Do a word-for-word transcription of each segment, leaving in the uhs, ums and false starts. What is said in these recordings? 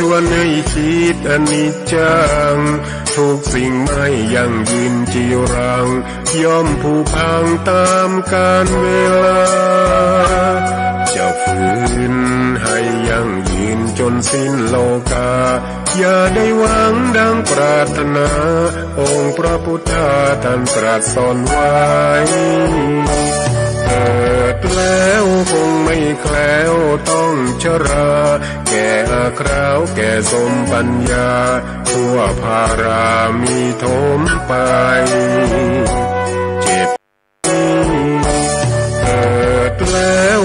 ชวนให้คิดอนิจจัง ทุกสิ่งไม่ยั่งยืนจีรัง ย่อมผุพังต๋ามกาลเวลา จะฝืนให้ยั่งยืนจ๋นสิ้นโลกา อย่าได้หวังดังปรารถนา องค์พระพุทธาท่านตรัสสอนไว้ เกิดแล้วคงไม่แคล้วต้องชรา แก่อาคราวแก่สมปัญญา ทั่วพารามีถมไป เจ็ด เกิดแล้ว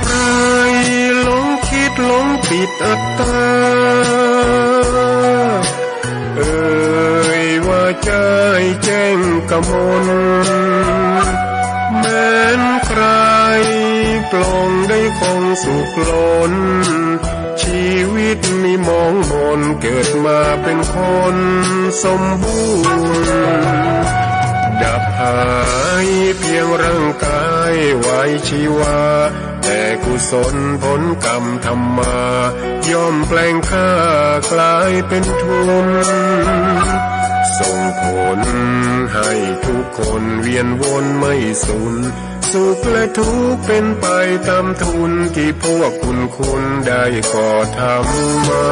ใครหลงคิดหลงปิดอัตตา เอ่ยวาจาให้แจ้งกมล แม้นใครปลงได้คงสุขล้น ชีวิตมีหมองหมน เกิดมาเป็นคนสมบูรณ์ ดับหายเพียงร่างกายไว้ชีวา แต่กุศลผลกรรมทำมา ย่อมแปลงข้ากลายเป็นทุน ส่งผลให้ทุกคนเวียนวนไม่สุน สุขและทุกข์เป็นไปต๋ามทุน ตี้พวกคุณคุณได้ก่อทำมา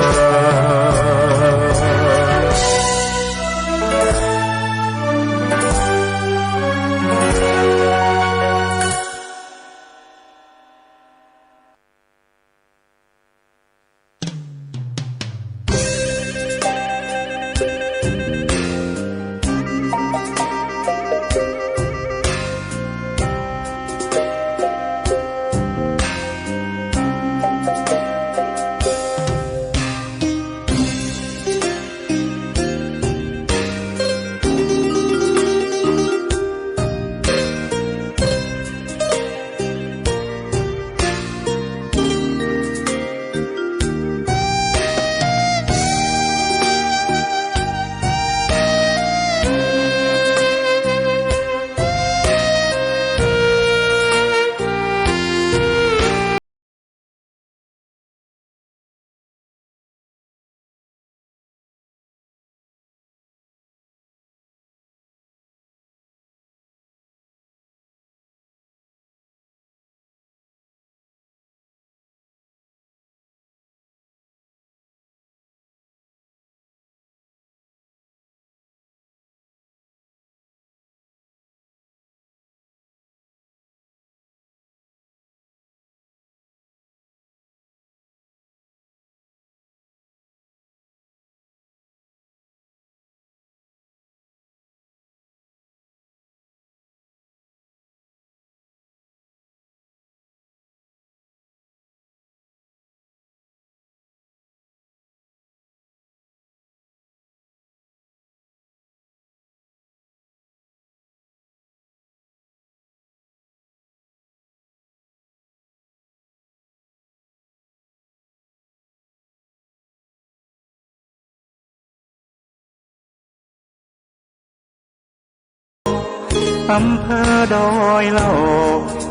อำเภอดอยเหล่า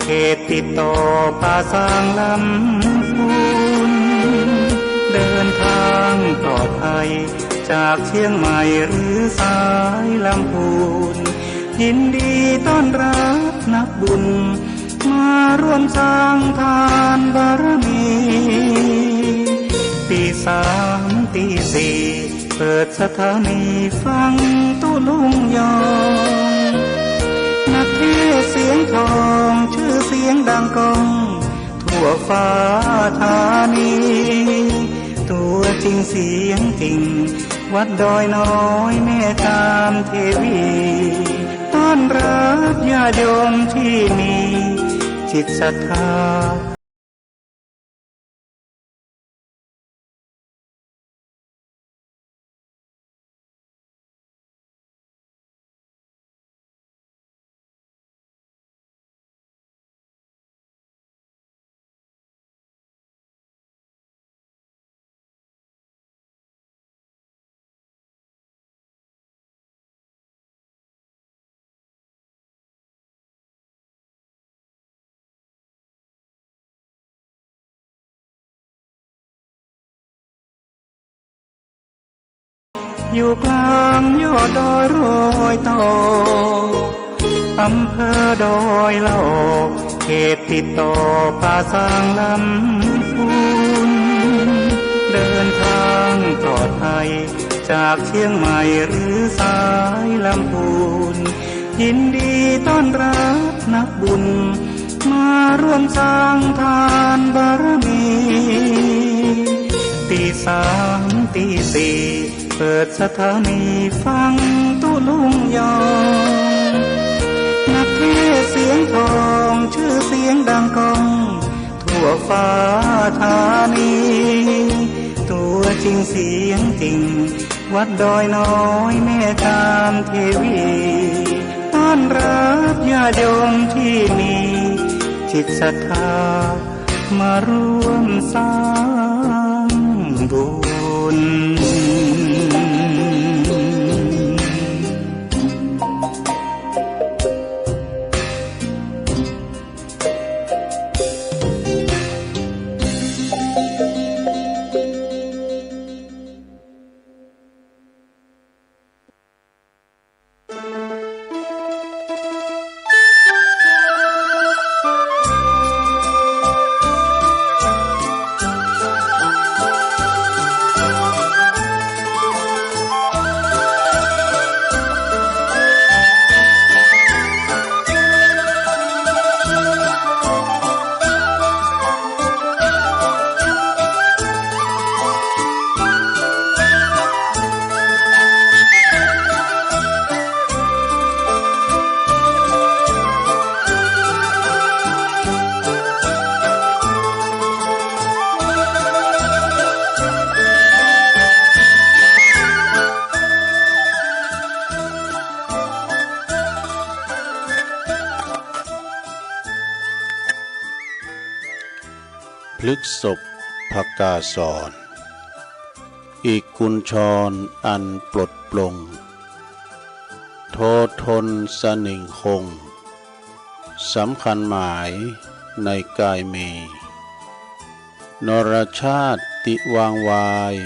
เขตติดต่อป่าซางลำพูน เดินทางปลอดภัยจากเชียงใหม่หรือสายลำพูน ยินดีต้อนรับนักบุญ มาร่วมสร้างทานบารมี ตีสามตีสี่ เปิดสถานีฟังตุ๊ลุงยอง นักเทศน์เสียงทอง ชื่อเสียงดังก้อง ทั่วฟ้าธานี ตัวจริงเสียงจริง วัดดอยน้อยแม่จามเทวี ต้อนรับญาติโยมที่มีจิตศรัทธา อยู่กลางยอดดอยรอยต่อ อำเภอดอยเหล่า เขตติดต่อป่าซางลำพูน เดินทางปลอดภัยจากเชียงใหม่หรือสายลำพูน ยินดีต้อนรับนักบุญ มาร่วมสร้างทานบารมี ตีสามตีสี่ เปิดสถานีฟังตุ๊ลุงยอง นักเทศน์เสียงทอง ชื่อเสียงดังก้อง ทั่วฟ้าธานี ตัวจริงเสียงจริง วัดดอยน้อยแม่จามเทวี ต้อนรับญาติโยมที่มีจิตศรัทธา มาร่วมสร้างบุญ พฤกษภกาสร อีกกุญชรอันปลดปลง โททนสนิงคง สำคัญหมายในกายมี นรชาติวางวาย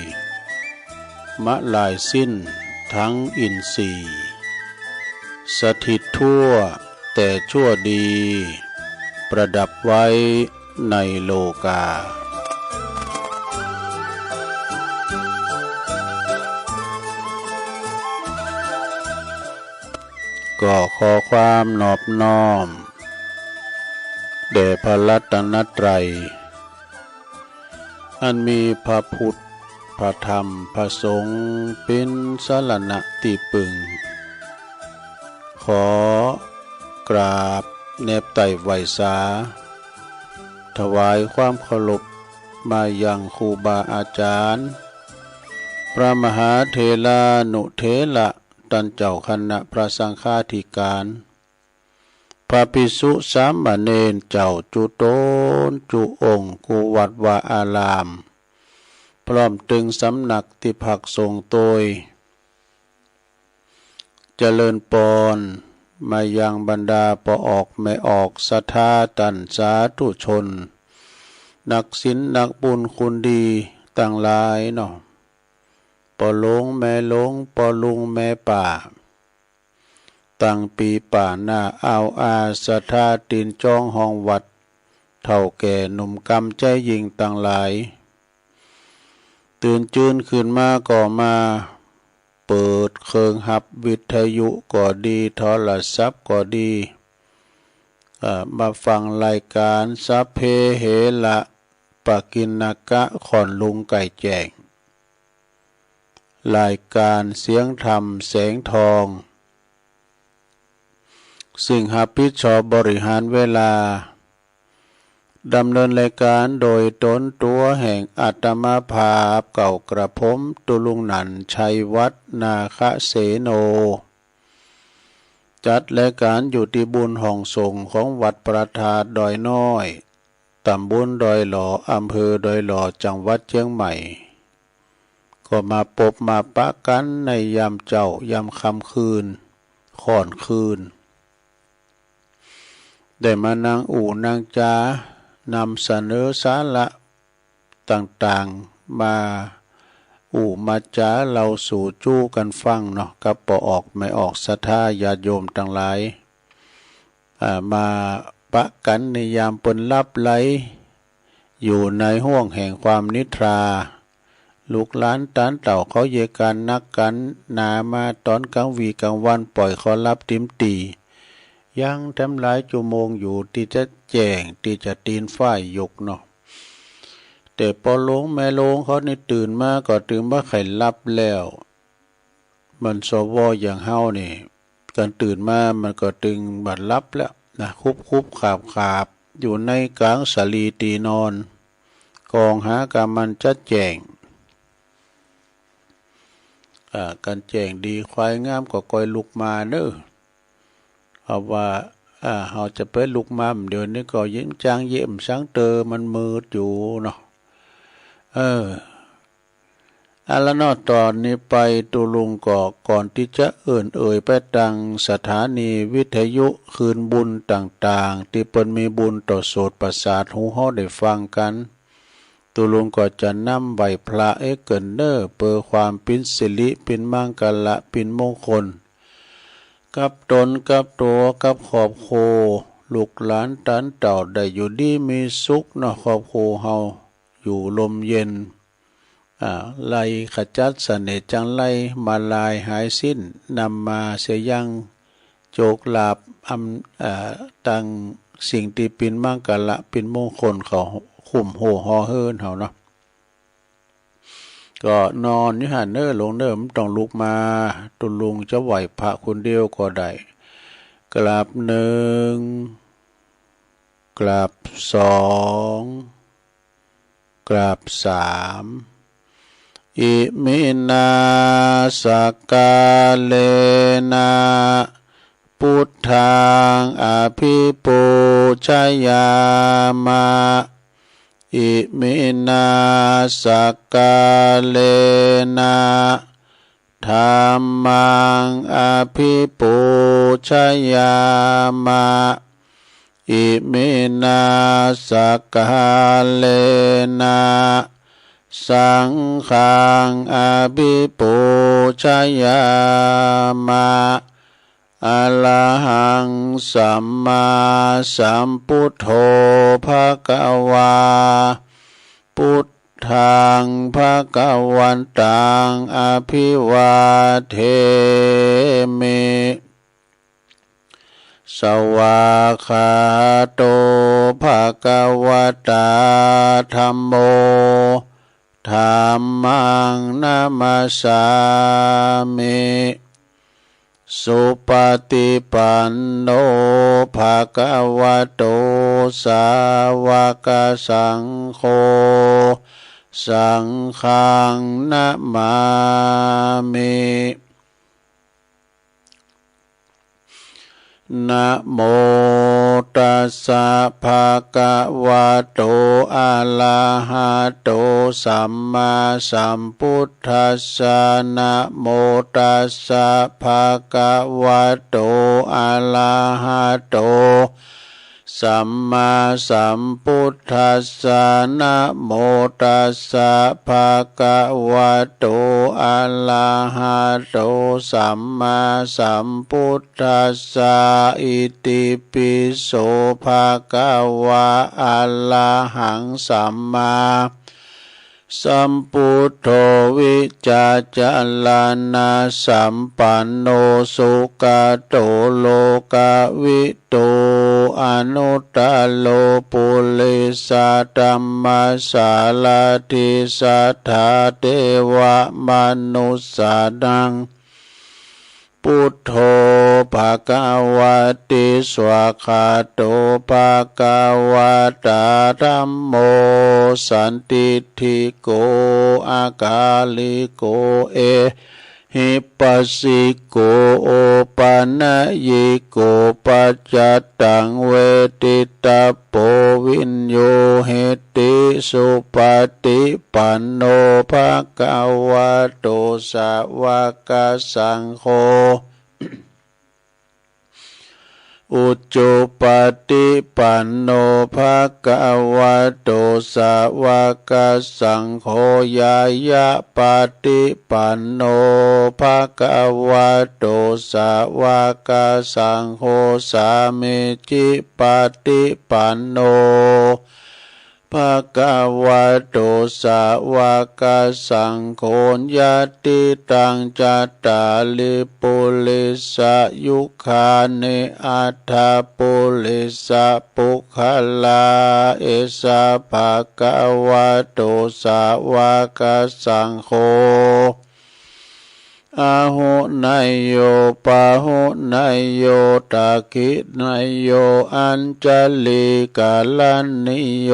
มะลายสิ้นทั้งอินทรีย์ สถิตทั่วแต่ชั่วดี ประดับไว้ในโลกา ก็ขอความนอบน้อม แด่พระรัตนตรัย อันมีพระพุทธ พระธรรม พระสงฆ์ เป๋นสรณะตี้ปึง ขอกราบแนบไต้ไหว้สา ถวายความเคารพมายังครูบาอาจารย์ พระมหาเถรานุเถระ ต้านเจ้าคณะพระสังฆาธิการ พระภิกษุสามเณรเจ้าจุ๊ต๋นจุ๊องค์ กู้วัดวาอาราม พร้อมตึงสำนักตี้พักสงฆ์โตย เจริญปอน มายังบรรดาป้อออกแม่ออกศรัทธาต้านสาธุชน นักศีลนักบุญคุณดีตังหลายเนาะ ป้อหลวงแม่หลวง ป้อลุงแม่ป้า ตังปี๋ป้าน้าอ่าวอา ศรัทธาตี๋นจ๊องห้องวัด เฒ่าแก่หนุ่มกำใจ๊ญิงตังหลาย ตื่นจื้นขึ้นมาก็มาเปิดเครื่องฮับวิทยุก็ดี โทรศัพท์ก็ดี เอ่อ มาฟังรายก๋านสัพเพเหระปกิณณกะ ค่อนลุงไก่แจ้ง รายก๋านเสียงธรรมแสงทอง ซึ่งฮับผิดชอบบริหารเวลา ดำเนินรายก๋านโดยตนตั๋วแห่งอาตมาภาพเก่ากระผม ตุ๊ลุงหนันท์ ชัยวัฒน์ นาคเสโน จัดรายก๋านอยู่ตี้บุญห้องสงฆ์ของวัดพระธาตุดอยน้อย ต๋ำบลดอยหล่อ อำเภอดอยหล่อ จังหวัดเจียงใหม่ ก็มาปบมาปะกั๋นในยามเจ๊า ยามค่ำคืน ค่อนคืน ได้มานั่งอู้นั่งจ๋า นำเสนอสาระต่างๆ มาอู้มาจ๋าเล่าสู่จู้กั๋นฟังเนาะ กับป้อออกแม่ออกศรัทธาญาติโยมตังหลาย อ่า มาปะกั๋นในยามเปิ้นหลับไหล อยู่ในห้วงแห่งความนิทรา ลูกหลานต๋านเต้าเขาเยียะก๋านนักก๋านหนามาต๋อนก๋างวี๋ก๋างวัน ป่อยเขาหลับติมตี๋ ยังแถมหลายจั่วโมงอยู่ ตี้จะแจ้ง ตี้จะตี๋นฟ้ายุกเนาะ แต่ป้อหลวงแม่หลวงเขานี่ตื่นมาก็ตึงบ่ใค่หลับแล้ว มันสวอย่างเฮานี่ ก๋านตื่นมามันก็ตึงบ่หลับแล้วนะ คุบๆ ขาบๆ อยู่ในก๋างสาลีตี๋นอน ก่องหาก้ามันจะแจ้ง อ่า ก๋านแจ้งดีควายงามก็ก่อยลุกมาเน่อ เอาว่า อ่า เฮาจะไปลุกมาเดี๋ยวนี้ก็ยิ่งจางเยี่ยมสังเตอ มันมืดอยู่เนาะ เออ เอาละเนาะ ต๋อนนี้ไปตุ๊ลุงก็ก่อนตี้จะเอิ้นเอ่ยไปตังสถานีวิทยุคืนบุญต่างๆ ตี้เปิ้นมีบุญต่อโสตประสาทหูเฮาได้ฟังกั๋น ตุ๊ลุงก็จะนำไหว้พระเอ๊ะเกิ่นเน่อ เปื้อความเป๋นสิริ เป๋นมังคละ เป๋นมงคล กับต๋น กับตั๋ว กับครอบครัว ลูกหลานต๋านเต้าได้อยู่ดีมีสุขเนาะ ครอบครัวเฮาอยู่ร่มเย็น อ่า ไล่ขจัดเสน่ห์จังไรมาลายหายสิ้น นำมาเสียยังโจคลาภ อำ อ่า ตังสิ่งตี้เป๋นมังคละ เป๋นมงคลเข้าคุ้มหัวห่อเหินเฮาเนาะ ก็นอนอยู่หั้นเน่อ หลวงเน่อ บ่ต้องลุกมา ตุ๊ลุงจะไหว้พระคนเดียวก็ได้ กราบหนึ่ง กราบสอง กราบสาม อิมินา สักกาเลนะ ปุทธัง อภิปูชยามะ อิมินา สักกาเลนะ ธัมมัง อภิปูชยามะ อิมินา สักกาเลนะ สังฆัง อภิปูชยามะ อะระหัง สัมมาสัมพุทโธ ภะคะวา พุทธัง ภะคะวันตัง อภิวาเทมิ สวากขาโต ภะคะวะตา ธัมโม ธัมมัง นะมัสสามิ สุปะติปันโน ภะคะวะโต สาวะกะสังโฆ สังฆัง นะมามิ นะโมตัสสะ ภะคะวะโต อะระหะโต สัมมาสัมพุทธัสสะ นะโมตัสสะ ภะคะวะโต อะระหะโต สัมมาสัมพุทธัสสะ นะโมตัสสะ ภะคะวะโต อะระหะโต สัมมาสัมพุทธัสสะ อิติปิโส ภะคะวะ อะระหัง สัมมา สัมพุทโธ วิชาจารณสัมปันโน สุขะโต โลกะวิทู อนุตตะโร ปุริสะธัมมะสาระถี สัทธาเทวะมนุสสานัง พุทโธ ภะคะวะติ สวากขาโต ภะคะวะตา ธัมโม สันทิฏฐิโก อะกาลิโก เอหิปัสสิโก โอปะนะยิโก ปัจจะตัง เวทิตะโป วิญญูหิติ สุปะฏิปันโน ภะคะวะโต สาวะกะสังโฆ อุจุปะฏิปันโน ภะคะวะโต สาวะกะสังโฆ ญาญะปะฏิปันโน ภะคะวะโต สาวะกะสังโฆ สามีจิปะฏิปันโน ภะคะวะโต สาวะกะสังโฆ ยัตถิตัง จัตตาริ ปุริสะยุคานิ อัตถะปุริสะปุคคลา เอสะ ภะคะวะโต สาวะกะสังโฆ อาหุเนยโย ปาหุเนยโย ทักขิเนยโย อัญชะลีกะรัณีโย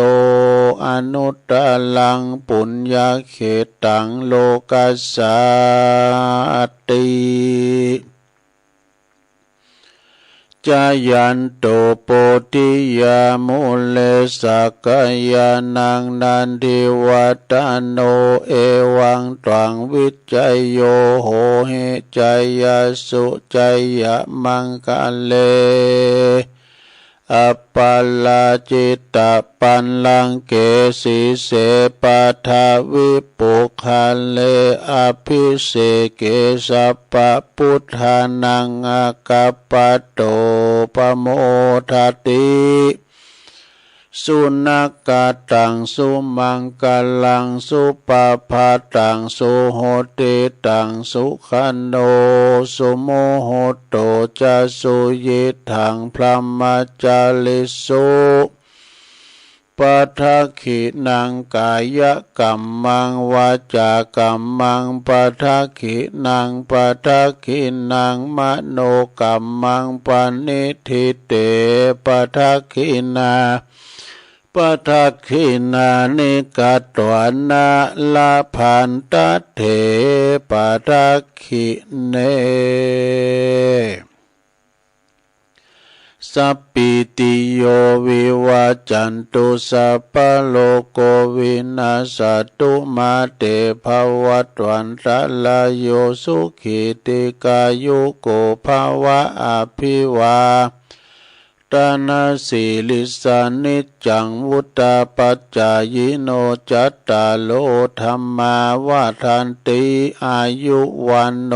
อนุตตะรัง ปุญญะเขตตัง โลกัสสาติ จายันโต โพธิยา มูเล สักกายานัง นันทิวัฏฏะโน เอวังตวัง วิจโย โหหิ จายะสุ จายะมังคะเล อัปปะราจิตะปัลลังเก สีเส ปะทะวิปุคคะเล อะภิเสเก สัพพะพุทธานัง อะกัปปะโต ปะโมทะติ สุนักขะตัง สุมังคะลัง สุปะภาตัง สุหุติตัง สุขะโณ สุมุหุตโต จะ สุยิตถัง พรหมจาริสุ ปะทักขิณัง กายะกัมมัง วาจากัมมัง ปะทักขิณัง ปะทักขิณัง มโนกัมมัง ปะณิฏฐิเต ปะทักขิณา ปะทักขิณานิ กัตถวานะ ละพันทะเถ ปะทักขิเณ สัพพีติโย วิวัจจันตุ สัพพะโรโก วินัสสะตุ มา เต ภะวัตวันตะราโย สุขี ทีฆายุโก ภะวะ อะภิวา ทะนะสีลิสสะ นิจจัง วุฑฒาปะจายิโน จัตตาโร ธัมมา วัฑฒันติ อายุ วัณโณ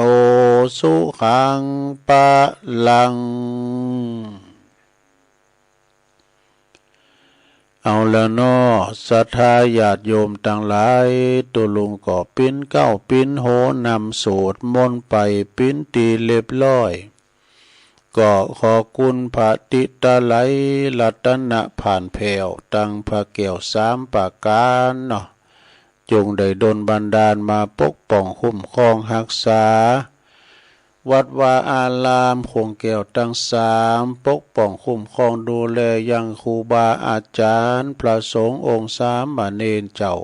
สุขัง พะลัง เอาละเนาะ ศรัทธาญาติโยมตังหลาย ตุ๊ลุงก็ปิ๊นเก๊าปิ๊นโหนำสวดมนต์ไปปิ๊นตี้เรียบร้อย ก็ขอคุณพระติตะไลยรัตนะผ่านแผ้ว ตังพระแก้วสามประก๋านเนาะ จงได้ดลบันดาลมาปกป้องคุ้มครองฮักษา วัดวาอารามโขงแก้วตังสาม ปกป้องคุ้มครองดูแลยังครูบาอาจ๋ารย์ พระสงฆ์องค์สามเณรเจ้า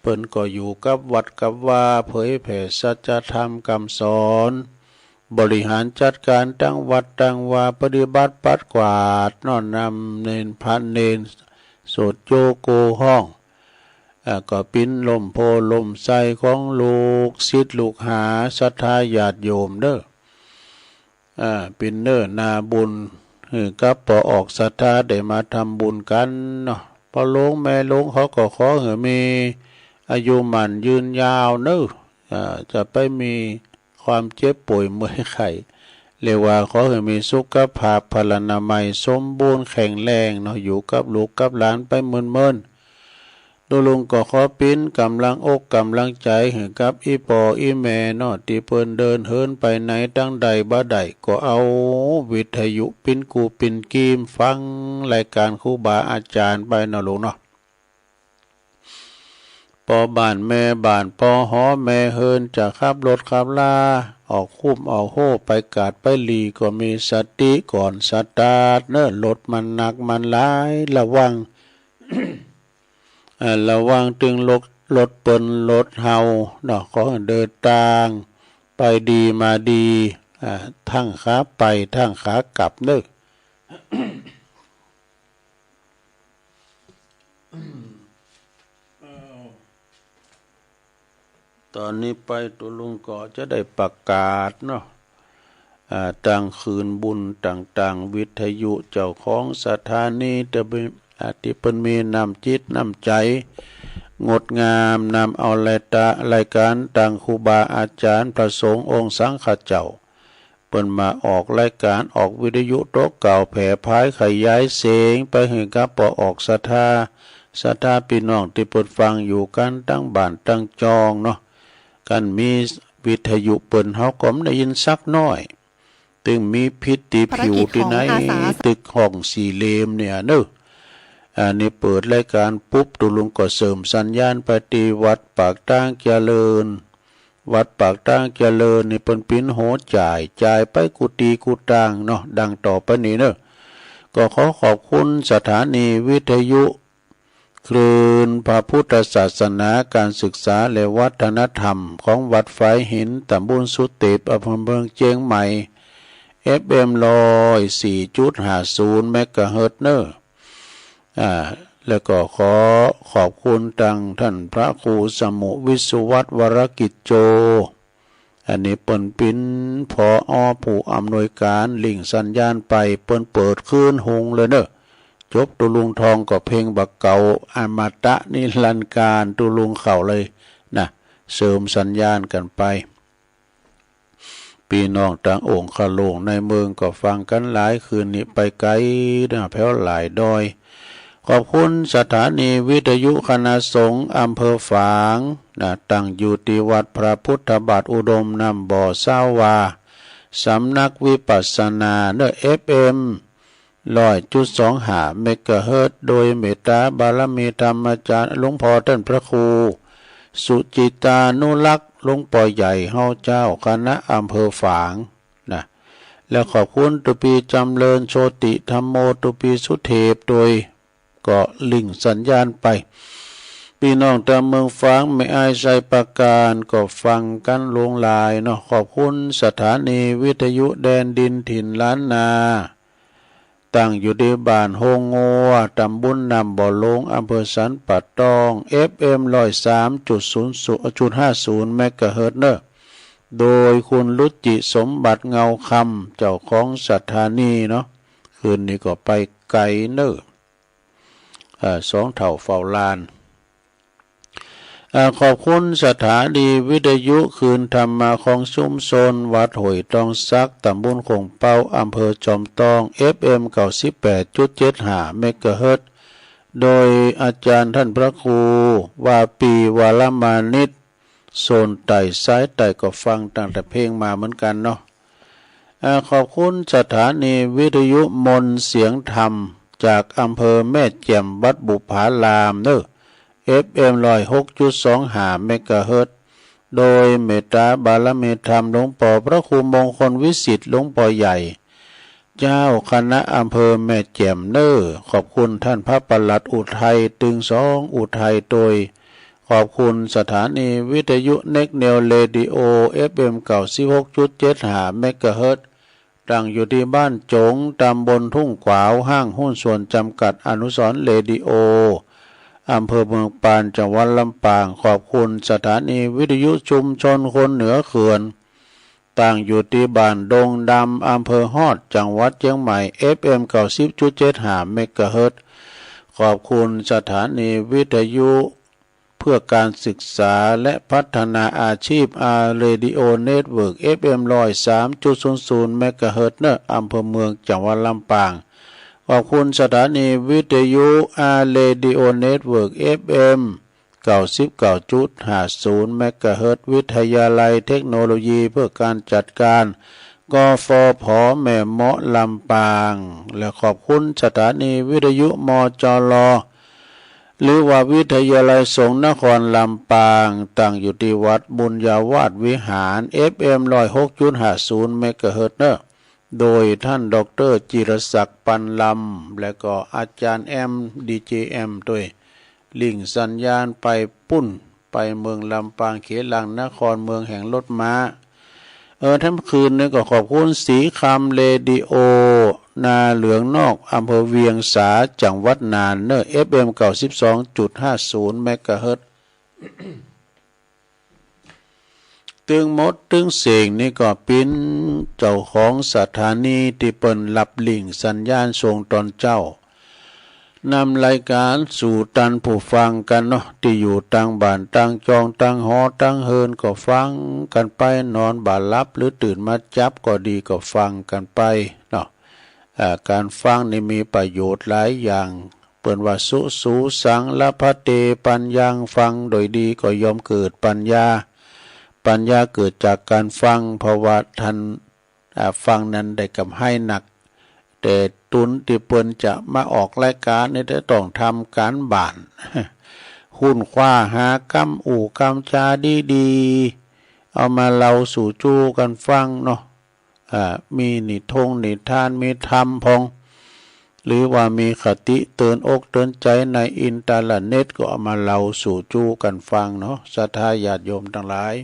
เปิ้นก็อยู่กับวัดกับวา เผยแผ่สัจธรรมกำสอน บริหารจัดก๋านตังวัดตังวา ปฏิบัติปัดกวาด น้อมนำเณร พระเณร โสตโยโกห้อง อ่า ก็เป๋นล่มโพธิ์ล่มไทรของลูกศิษย์ลูกหาศรัทธาญาติโยมเน่อ อ่า เป๋นเน่อนาบุญ หื้อกับป้อออกศรัทธาได้มาทำบุญกั๋นเนาะ ป้อหลวงแม่หลวงเขาก็ขอหื้อมีอายุหมั้นยืนยาวเน่อ อ่า จะไปมีความเจ็บป่วยเมื่อยไข้ เรียกว่าขอหื้อมีสุขภาพพลานามัยสมบูรณ์แข็งแรงเนาะ อยู่กับลูกกับหลานไปเมินๆ ตุ๊ลุงก็ขอเป๋นก๋ำลังอกก๋ำลังใจ๋หื้อกับอี่ป้ออี่แม่เนาะ ตี้เปิ้นเดินเหินไปไหนตางใดบ่ได้ ก็เอาวิทยุเป๋นกู้เป๋นกีมฟังรายก๋านครูบาอาจ๋ารย์ไปเนาะลูกเนาะ ป้อบ้านแม่บ้าน ป้อหอแม่เฮือน จะขับรถขับลา ออกคุ้มออกโฮไปกาดไปหลี ก็มีสติก่อนสตาร์ทเน่อ รถมันหนักมันหลาย ระวัง เอ่อ ระวังตึงรถ รถเปิ้นรถเฮาเนาะ ขอหื้อเดินตางไปดีมาดี อ่า ตึงขาไปตึงขากลับเน่อ ต๋อนนี้ไปตุ๊ลุงก็จะได้ประกาศเนาะ อ่า ตังคืนบุญต่างๆ วิทยุเจ้าของสถานี ตี้เปิ้น อ่า ตี้เปิ้นมีน้ำจิตน้ำใจ๋งดงาม นำเอารายตะ รายก๋านตังครูบาอาจ๋ารย์พระสงฆ์องค์สังฆเจ้า เปิ้นมาออกรายก๋านออกวิทยุโต๊ะเก่าแผ่พายขยายเสียงไปหื้อกับป้อออกศรัทธา ศรัทธาปี้น้องตี้เปิ้นฟังอยู่กั๋นตังบ้านตังจองเนาะ กั๋นมีวิทยุเปิ้นเฮาก็บ่ได้ยินสักน้อย ตึงมีผิดตี้ผิวตี้ไหน ภารกิจของอาสา ตึกห้องสี่เหลี่ยมเนี่ยเนาะ อันนี้เปิดรายก๋านปุ๊บ ตุ๊ลุงก็เสริมสัญญาณไปตี้วัดปากตางเจริญ วัดปากตางเจริญนี่เปิ้นเป๋นหัวจ่าย จ่ายไปกู้ตี้กู้ตางเนาะ ดังต่อไปนี้เนาะ ก็ขอขอบคุณสถานีวิทยุคลื่นพระพุทธศาสนา ก๋านศึกษาและวัฒนธรรมของวัดฝายหิน ตำบลสุเตป อำเภอเมืองเจียงใหม่ เอฟเอ็ม ร้อยสี่จุดห้าศูนย์ เมกะเฮิรตซ์เนาะ อ่า แล้วก็ขอขอบคุณตังต้านพระครูสมุห์ วิศวัฒน์ วรกิจโจ อันนี้เปิ้นเป๋น ผอ ผู้อำนวยก๋าน ลิงก์สัญญาณไป เปิ้นเปิดคืนหุงเลยเนาะ จบตุ๊ลุงทองก็เพลงบ่าเก่า อมตะนิรันดร์กาล ตุ๊ลุงเข้าเลยนะ เสริมสัญญาณกั๋นไป ปี้น้องตางองค์คโลงในเมืองก็ฟังกั๋นหลาย คืนนี้ไปไก๋นะ แผวหลายดอย ขอบคุณสถานีวิทยุคณะสงฆ์อำเภอฝางนะ ตั้งอยู่ตี้วัดพระพุทธบาทอุดมน้ำบ่อ ซาวา สำนักวิปัสสนาเนาะ เอฟเอ็ม ร้อยจุดสองห้า เมกะเฮิรตซ์ โดยเมตตาบารมีธรรมอาจ๋ารย์หลวงป้อต้านพระครูสุจิตานุรักษ์ หลวงป้อใหญ่เฮาเจ้าคณะอำเภอฝางนะ แล้วขอบคุณตุ๊ปี้จ๋ำเริญ โชติธัมโม ตุ๊ปี้สุเทพ โดยก็ลิงก์สัญญาณไป ปี้น้องตางเมืองฝาง แม่อาย ชัยปราการ ก็ฟังกั๋นหลวงหลายเนาะ ขอบคุณสถานีวิทยุแดนดินถิ่นล้านนา ตั้งอยู่ตี้บ้านโฮงงัว ตำบลน้ำบ่อหลวง อำเภอสันป่าตอง เอฟเอ็ม ร้อยสามจุดศูนย์ จุดห้าศูนย์ เมกะเฮิรตซ์เนาะ โดยคุณรุจิสมบัติเงาคำ เจ้าของสถานีเนาะ คืนนี้ก็ไปไก๋เนาะ อ่า สองเฒ่าเฝ้าลาน อ่า ขอบคุณสถานีวิทยุคลื่นธรรมะของชุมชนวัดห้วยตองสัก ตำบลโข่งเป๊า อำเภอจอมตอง เอฟเอ็ม เก้าสิบแปดจุดเจ็ดห้า เมกะเฮิรตซ์ โดยอาจ๋ารย์ต้านพระครู วาปี วรมานิต โซนใต้สายใต้ ก็ฟังตั้งแต่เพลงมาเหมือนกั๋นเนาะ อ่า ขอบคุณสถานีวิทยุมนต์เสียงธรรม จากอำเภอแม่แจ่ม วัดบุปผารามเนาะ เอฟเอ็ม ร้อยหกจุดสองห้า เมกะเฮิรตซ์ โดยเมตตาบารมีธรรมหลวงป้อพระครูมงคลวิสิทธิ์ หลวงป้อใหญ่ เจ้าคณะอำเภอแม่แจ่มเนาะ ขอบคุณต้านพระปลัดอุทัย ตึงสองอุทัย โดย ขอบคุณสถานีวิทยุเน็กเนวเรดิโอ เอฟเอ็ม เก้าสิบหกจุดเจ็ดห้า เมกะเฮิรตซ์ ตั้งอยู่ตี้บ้านจ๋ง ตำบลทุ่งขวาว ห้างหุ้นส่วนจำกัดอนุสรณ์เรดิโอ อำเภอเมืองปาน จังหวัดลำปาง ขอบคุณสถานีวิทยุชุมชนคนเหนือเขื่อน ตั้งอยู่ตี้บ้านดงดำ อำเภอฮอด จังหวัดเจียงใหม่ เอฟเอ็ม เก้าสิบจุดเจ็ดห้า เมกะเฮิรตซ์ ขอบคุณสถานีวิทยุเพื่อการศึกษาและพัฒนาอาชีพ อา Radio Network เอฟเอ็ม ร้อยสามจุดศูนย์ศูนย์ เมกะเฮิรตซ์ เนอะ อำเภอเมือง จังหวัดลำปาง ขอบคุณสถานีวิทยุ อา Radio Network เอฟเอ็ม เก้าสิบเก้าจุดห้าศูนย์ เมกะเฮิรตซ์ วิทยาลัยเทคโนโลยีเพื่อการจัดการ กฟผ แม่เมาะ ลำปาง และขอบคุณสถานีวิทยุ มจร หรือว่าวิทยาลัยสงฆ์นครลำปาง ตั้งอยู่ตี้วัดบุญญาวาสวิหาร เอฟเอ็ม ร้อยหกจุดห้าศูนย์ เมกะเฮิรตซ์ เนอะ โดยท่านด็อกเตอร์จิรศักดิ์ ปันลำ และก็อาจารย์แอม ดีเจแอม ตวย ลิงก์สัญญาณไปปุ้น ไปเมืองลำปางเขลังนคร เมืองแห่งรถม้า เออ แถมคืนนี้ก็ขอบคุณสีคำเรดิโอ นาเหลืองนอก อำเภอเวียงสา จังหวัดน่าน เนอะ เอฟเอ็ม เก้าสิบสองจุดห้าศูนย์ เมกะเฮิรตซ์ ตึงหมดตึงเสียงนี่ก็เป๋นเจ้าของสถานีตี้เปิ้นฮับลิงก์สัญญาณส่งต๋อนเจ๊า นำรายการสู่ต้านผู้ฟังกั๋นเนาะ ตี้อยู่ตางบ้านตางจองตางหอตางเฮือนก็ฟังกั๋นไป นอนบ่าหลับหรือตื่นมาจับก็ดีก็ฟังกั๋นไปเนาะ อ่า ก๋านฟังนี่มีประโยชน์หลายอย่าง เปิ้นว่าสุ สู สัง ละพะเต ปัญญัง ฟังโดยดีก็ย่อมเกิดปัญญา ปัญญาเกิดจากก๋านฟัง เพราะว่าต้าน อ่า ฟังนั้นได้ก๋ำไรนัก แต่ตุ๊นตี้เปิ้นจะมาออกรายก๋านนี่จะต้องทำก๋านบ้าน คุ้นคว้าหากำอู้กำจาดีๆ เอามาเล่าสู่จู๊กั๋นฟังเนาะ อ่า มีนิทงนิทาน มีธรรมพ่อง หรือว่ามีคติเตือนอกเตือนใจ๋ในอินเทอร์เน็ตก็เอามาเล่าสู่จู๊กั๋นฟังเนาะ ศรัทธาญาติโยมตังหลาย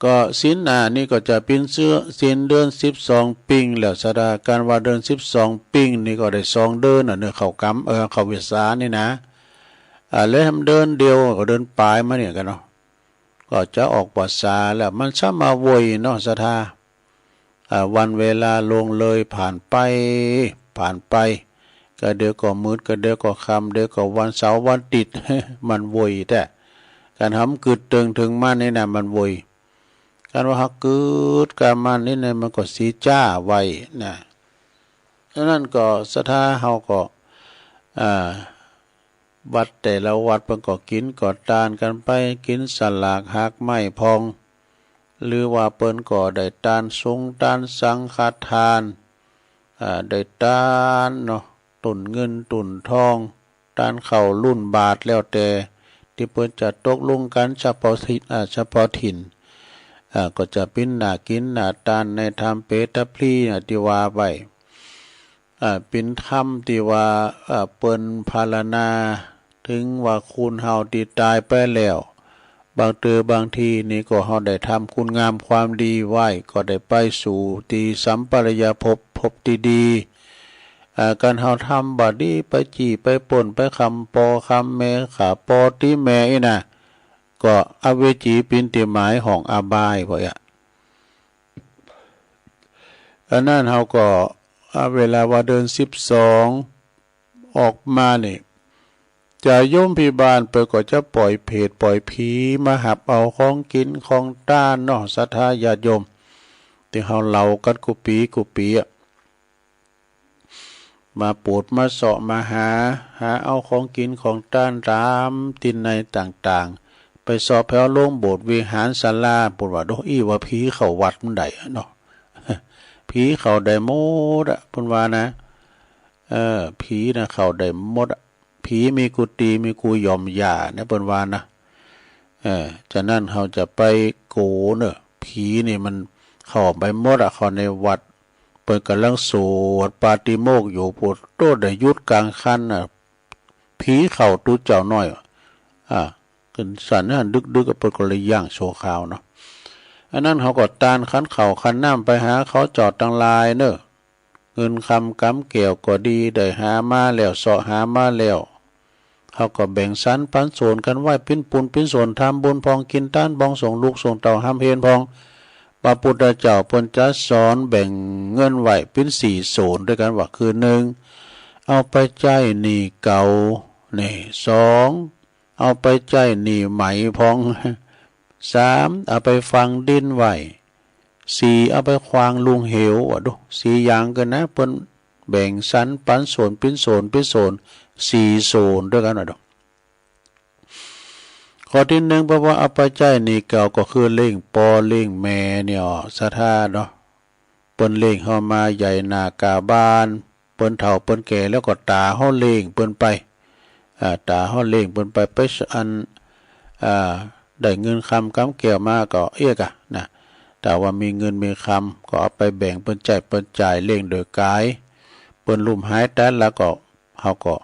ก็ศีลหน้านี่ก็จะเป๋นเสื้อศีลเดือนสิบสองปิงแล้ว ศรัทธา ก๋านว่าเดือนสิบสองปิงนี่ก็ได้สองเดือนน่ะเนาะ เข้ากำ เออ เข้าพรรษานี่นะ อ่า แล้วเดือนเดียวก็เดือนป๋ายมาเนี่ยกั๋นเนาะ ก็จะออกพรรษาแล้ว มันซ้ำมาโวยเนาะ ศรัทธา อ่า วันเวลาล่วงเลยผ่านไป ผ่านไป ก็เดี๋ยวก็มืด ก็เดี๋ยวก็ค่ำ เดี๋ยวก็วันเสาร์วันอาทิตย์ มันโวยแต๊ ก๋านเฮากึ๊ดเถิงเถิงมันนี่นะ มันโวย ก๋านว่าเฮากึ๊ดกามันนี่นะ มันก็สีจ้าไวนะ ฉะนั้นก็ศรัทธาเฮาก็ อ่า วัดแต่ละวัดเปิ้นก็กิ๋นก็ตานกั๋นไป กิ๋นสลากหากไม้พ่อง หรือว่าเปิ้นก็ได้ตานสงฆ์ตานสังฆทาน อ่า ได้ตานเนาะ ตุ๊นเงินตุ๊นทอง ตานข้าวรุ่นบาตรแล้วแต่ ตี้เปิ้นจะตกลงกั๋นเฉพาะถิ่น อ่า เฉพาะถิ่น อ่า ก็จะเป๋นหน้ากิ๋นหน้าตานในธรรมเปตพลีนะ ตี้ว่าไว้ อ่า เป๋นธรรมตี้ว่า อ่า เปิ้นพรรณนา เถิงว่าคนเฮาตี้ต๋ายไปแล้ว บางเตื้อบางทีนี่ก็เฮาได้ทำคุณงามความดีไว้ ก็ได้ไปสู่ตี้สัมปรายภพ ภพตี้ดี อ่า ก๋านเฮาทำบ่ดี ไปจี้ไปปล้น ไปฆ่าป้อฆ่าแม่ ฆ่าป้อตี๋แม่อี้นะ ก็อเวจีเป๋นตี้หมายห้องอบาย เพราะอะ อันนั้นเฮาก็ อ่า เวลาว่าเดือนสิบสองออกมานี่ จะโยมพิบาลเปิ้นก็จะปล่อยเปรตปล่อยผีมาหับเอาของกิ๋นของตานเนาะ ศรัทธาญาติโยม ตี้เฮาเล่ากั๋นกู้ปี๋กู้ปี๋อะ มาปูดมาเซาะมาหา หาเอาของกิ๋นของตานต๋ามตี้ในต่างๆ ไปเซาะแผวโลงโบสถ์วิหารศาลา เปิ้นว่า โด อี้ว่าผีเข้าวัดมันได้เนาะ ผีเข้าได้หมดอะ เปิ้นว่านะ เออ ผีน่ะเข้าได้หมดอะ ผีมีกู้ตี้มีกู้หย่อมหญ้านะ เปิ้นว่านะ เออ ฉะนั้นเฮาจะไปกั๋วเนาะ ผีนี่มันเข้าไปหมดอะ เข้าในวัด เปิ้นก่ำลังสวดปาติโมกข์อยู่ โผดโต้ได้หยุดก๋างคันน่ะ ผีเข้าตุ๊เจ้าน้อย อ่า ขึ้นสันหั้นดึกๆ ก็เปิ้นก็เลยย่างชั่วคราวเนาะ อันนั้นเขาก็ตานขันข้าวขันน้ำไปหาเขาเจ้าตังหลายเน่อ เงินคำกำแก้วก็ดี ได้หามาแล้ว เซาะหามาแล้ว เขาก็แบ่งสรรปันส่วนกั๋นไว้ ปิ้นปูนปิ้นส่วน ทำบุญพ่อง กิ๋นตานพ่อง ส่งลูกส่งเต้าฮ่ำเฮนพ่อง พระปุทธเจ้าเปิ้นจะสอนแบ่งเงินไว้ปิ้นสี่ส่วนตวยกั๋นว่า คือ นึ่ง เอาไปใจ๊หนี้เก่า นี่ สอง เอาไปใจ๊หนี้ใหม่พ่อง สาม เอาไปฝังดินไว้ สี่ เอาไปขว้างลุ่งเหว ว่าดู สี่อย่างกั๋นนะ เปิ้นแบ่งสรรปันส่วนปิ้นส่วนปิ้นส่วน สี่ส่วนตวยกั๋น ว่าดู ข้อตี้นึ่ง เพราะว่าเอาไปใจ๊หนี้เก่า ก็คือเลี้ยงป้อเลี้ยงแม่เนี่ย ศรัทธาเนาะ เปิ้นเลี้ยงเฮามาใหญ่หน้ากล้าบาน เปิ้นเฒ่าเปิ้นแก่แล้วก็ต๋าเฮาเลี้ยงเปิ้นไป อ่า ต๋าเฮาเลี้ยงเปิ้นไป ไปอัน อ่า ได้เงินคำกำแก้วมาก็เอี้ยก่ะนะ ถ้าว่ามีเงินมีคำก็เอาไปแบ่งเปิ้นใจ๊เปิ้นจ่าย เลี้ยงโดยก๋าย เปิ้นลุ่มหายต๋ายแล้วก็ เฮาก็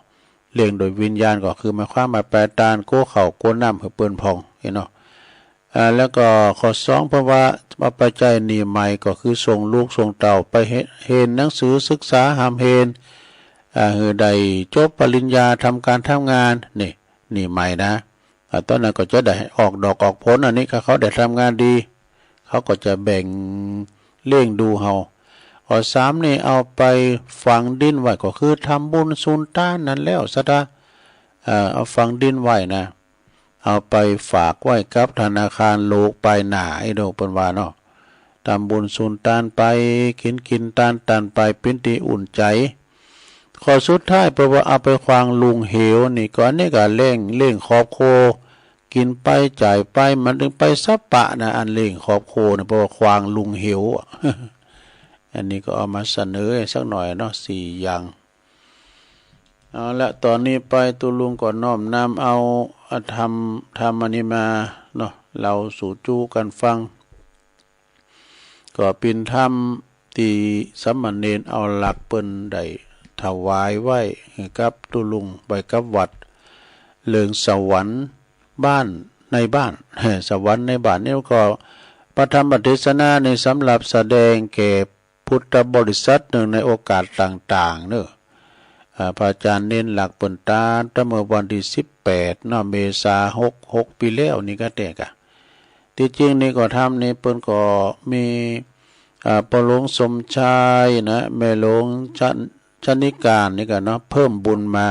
เลี้ยงโดยวิญญาณ ก็คือหมายความว่าไปตาน โกข้าวโกน้ำหื้อเปิ้นพ่อง หันเนาะ อ่า แล้วก็ข้อสอง เพราะว่าเอาไปใจ๊หนี้ใหม่ ก็คือส่งลูกส่งเต้าไปเฮ- เฮียนหนังสือศึกษาฮ่ำเฮน อ่า หื้อได้จบปริญญา ทำก๋านทำงาน นี่ หนี้ใหม่นะ อ่า ต๋อนนั้นก็จะได้ออกดอกออกผล อันนี้ ถ้าเขาได้ทำงานดี เขาก็จะแบ่งเลี้ยงดูเฮา ข้อสามนี่ เอาไปฝังดินไว้ ก็คือทำบุญสุนตานนั่นแหละ ศรัทธา เอ่อ เอาฝังดินไว้นะ เอาไปฝากไว้กับธนาคารโลกปายหน้า ไอ้โดเปิ้นว่าเนาะ ทำบุญสุนตานไป กิ๋นกิ๋นตานตานไป เป๋นตี้อุ่นใจ๋ ข้อสุดท้าย เพราะว่าเอาไปขว้างลุ่งเหวนี่ ก็อันนี้ก็เลี้ยง เลี้ยงครอบครัว กิ๋นไปจ่ายไป มันตึงไปสะปะนะ อันเลี้ยงครอบครัวนี่ เพราะว่าขว้างลุ่งเหวอะ อันนี้ก็เอามาเสนอสักหน่อยเนาะ สี่อย่าง เอาละ ต๋อนนี้ไปตุ๊ลุงก็น้อมนำเอา อ่ะ ธรรม ธรรมอันนี้มาเนาะ เล่าสู่จู้กั๋นฟัง ก็เป๋นธรรมตี้สามเณรเอาหลักเปิ้นได้ถวายไว้หื้อกับตุ๊ลุง ไว้กับวัด เรื่องสวรรค์บ้านในบ้าน สวรรค์ในบ้านนี่ก็ พระธรรมเทศนานี่สำหรับแสดงแก่พุทธบริษัทเนื่องในโอกาสต่างๆ เนาะ อ่า พระอาจารย์เณรหลักเปิ้นตรัสตั้งเมื่อวันตี้สิบแปดเนาะ เมษา หกหก ปี๋แล้วนี่ก็แต๊ก่ะ ตี้จริงนี่ก็ธรรมนี่เปิ้นก็มี อ่า ป้อหลวงสมชายนะ แม่หลวงชะ- ชนิการนี่ก่ะเนาะ เพิ่มบุญมา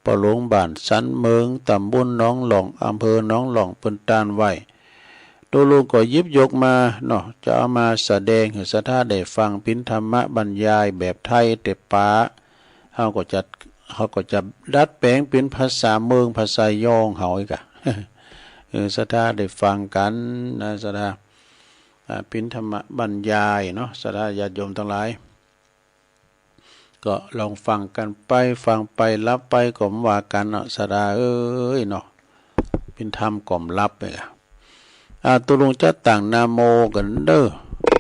ป้อหลวงบ้านสันเมิง ตำบลหนองหล่อง อำเภอหนองหล่อง เปิ้นตรัสไว้ ตุ๊ลุงก็หยิบยกมาเนาะ จะเอามาแสดงหื้อศรัทธาได้ฟัง เป๋นธรรมบรรยายแบบไทยเต๊ปา เฮาก็จะ เฮาก็จะดัดแปลงเป๋นภาษาเมิง ภาษายองเฮาอีกอะ เออ ศรัทธาได้ฟังกั๋นนะ ศรัทธา อ่า เป๋นธรรมบรรยายเนาะ ศรัทธาญาติโยมตังหลาย ก็ลองฟังกั๋นไป ฟังไปหลับไปก็บ่ว่ากั๋นเนาะ ศรัทธาเอ้ยเนาะ เป๋นธรรมกล่อมหลับไปอะ อ่า ตุ๊ลุงจะตั้งนะโมกั๋นเน่อ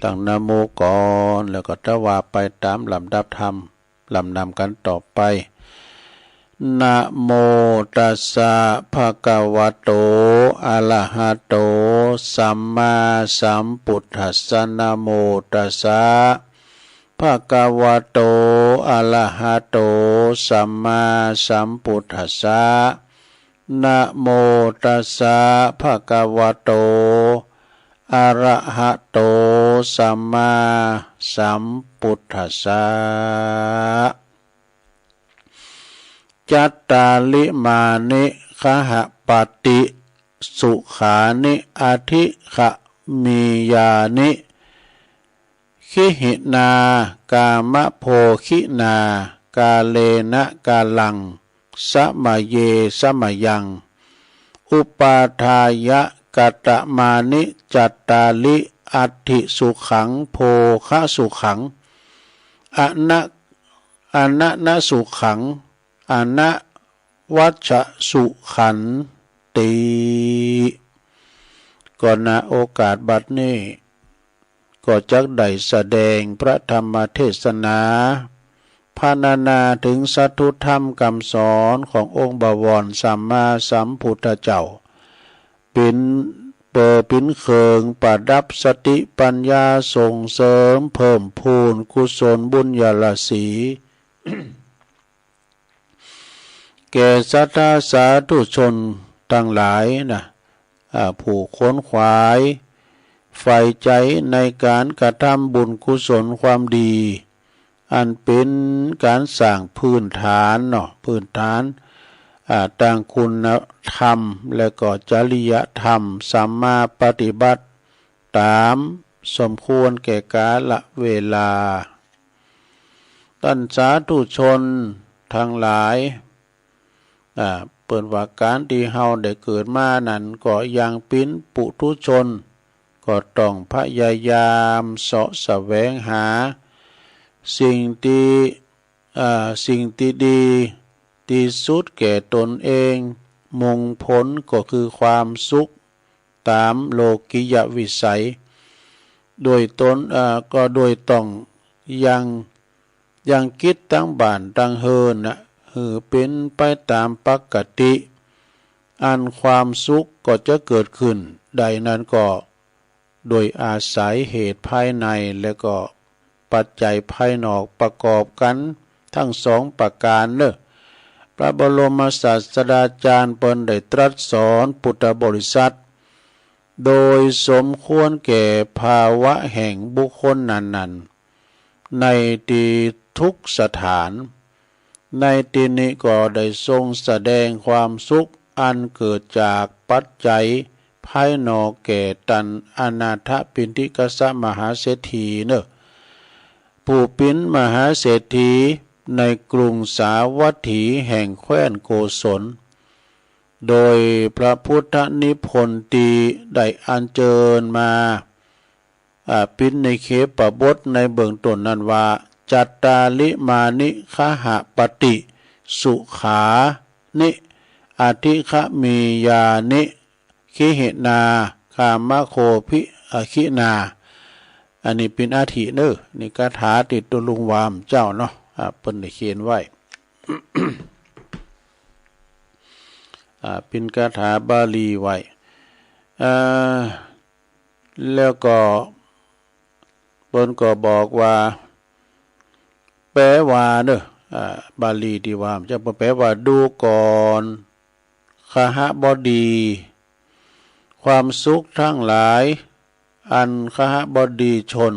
ตั้งนะโมก่อน แล้วก็ถวายไปต๋ามลำดับธรรม ลำนำกั๋นต่อไป นะโมตัสสะ ภะคะวะโต อะระหะโต สัมมาสัมพุทธัสสะ นะโมตัสสะ ภะคะวะโต อะระหะโต สัมมาสัมพุทธัสสะ นะโมตัสสะ ภะคะวะโต อะระหะโต สัมมาสัมพุทธัสสะ จัตตาริมานิ ขหปติ สุขานิ อธิขะมียานิ ขิหินา กามโภคินา กาเลนะกาลัง สมะเย สมะยัง อุปาทายะ กะตะมานิ จัตตาริ อัตถิสุขัง โภคะสุขัง อะนะ อะนะนะสุขัง อะนะวัชชะสุขันติ ก็ ณ โอกาสบัดนี้ ก็จักได้แสดงพระธรรมเทศนา พรรณนาเถิงสัตถุธรรมกำสอนขององค์บวรสัมมาสัมพุทธเจ้า เป๋น เป๋นเปิงประดับสติปัญญา ส่งเสริมเพิ่มพูนกุศลบุญญาราศี แก่ศรัทธาสาธุชนตังหลายนะ อ่า ผู้ขวนขวายใฝ่ใจ๋ในก๋านกระทำบุญกุศลความดี อันเป๋นก๋านสร้างพื้นฐานเนาะ พื้นฐาน อ่า ตางคุณธรรม และก็จริยธรรม สัมมาปฏิบัติ ต๋ามสมควรแก่กาละเวลา ต้านสาธุชนตังหลาย อ่า เปิ้นว่าก๋านตี้เฮาได้เกิดมานั้นก็ยังเป๋นปุถุชน ก็ต้องพยายามเสาะแสวงหาสิ่งตี้ อ่า สิ่งตี้ดีตี้สุดแก่ตนเอง มุ่งผลก็คือความสุขต๋ามโลกิยวิสัย โดยตน อ่า ก็โดยต้องยัง ยังกิจตังบ้านตังเฮือนนะ หื้อเป๋นไปต๋ามปกติ อันความสุขก็จะเกิดขึ้นได้นั้นก็ โดยอาศัยเหตุภายในและก็ปัจจัยภายนอกประกอบกั๋นตังสองประก๋านเน่อ พระบรมศาสดาจารย์เปิ้นได้ตรัสสอนปุทธบริษัท โดยสมควรแก่ภาวะแห่งบุคคลนั้นๆ ในตี้ทุกสถาน ในตี้นี้ก็ได้ทรงแสดงความสุขอันเกิดจากปัจจัยภายนอกแก่ต้านอนาถปิณฑิกะมหาเศรษฐีเน่อ ผู้เป๋นมหาเศรษฐีในกรุงสาวัตถีแห่งแคว้นโกศล โดยพระพุทธนิพนธ์ตี้ได้อัญเจิญมา อ่า ปิณเขปบทในเบื้องต้นนั้นว่า จัตตาริมานิ คหปฏิ สุขานิ อธิคมียานิ คิหินา คามโคภิ อคินา อันนี้ปิณอธิเน่อ นี่คาถาตี้ตุ๊ลุงวามเจ้าเนาะ อ่า เปิ้นได้เขียนไว้ อ่า ปิณคาถาบาลีไว้ อ่า แล้วก็เปิ้นก็บอกว่า แปลว่าเน่อ อ่า บาลีตี้ว่า จะแปลว่า ดูก่อน คหบดี ความสุขทั้งหลาย อันคหบดีชน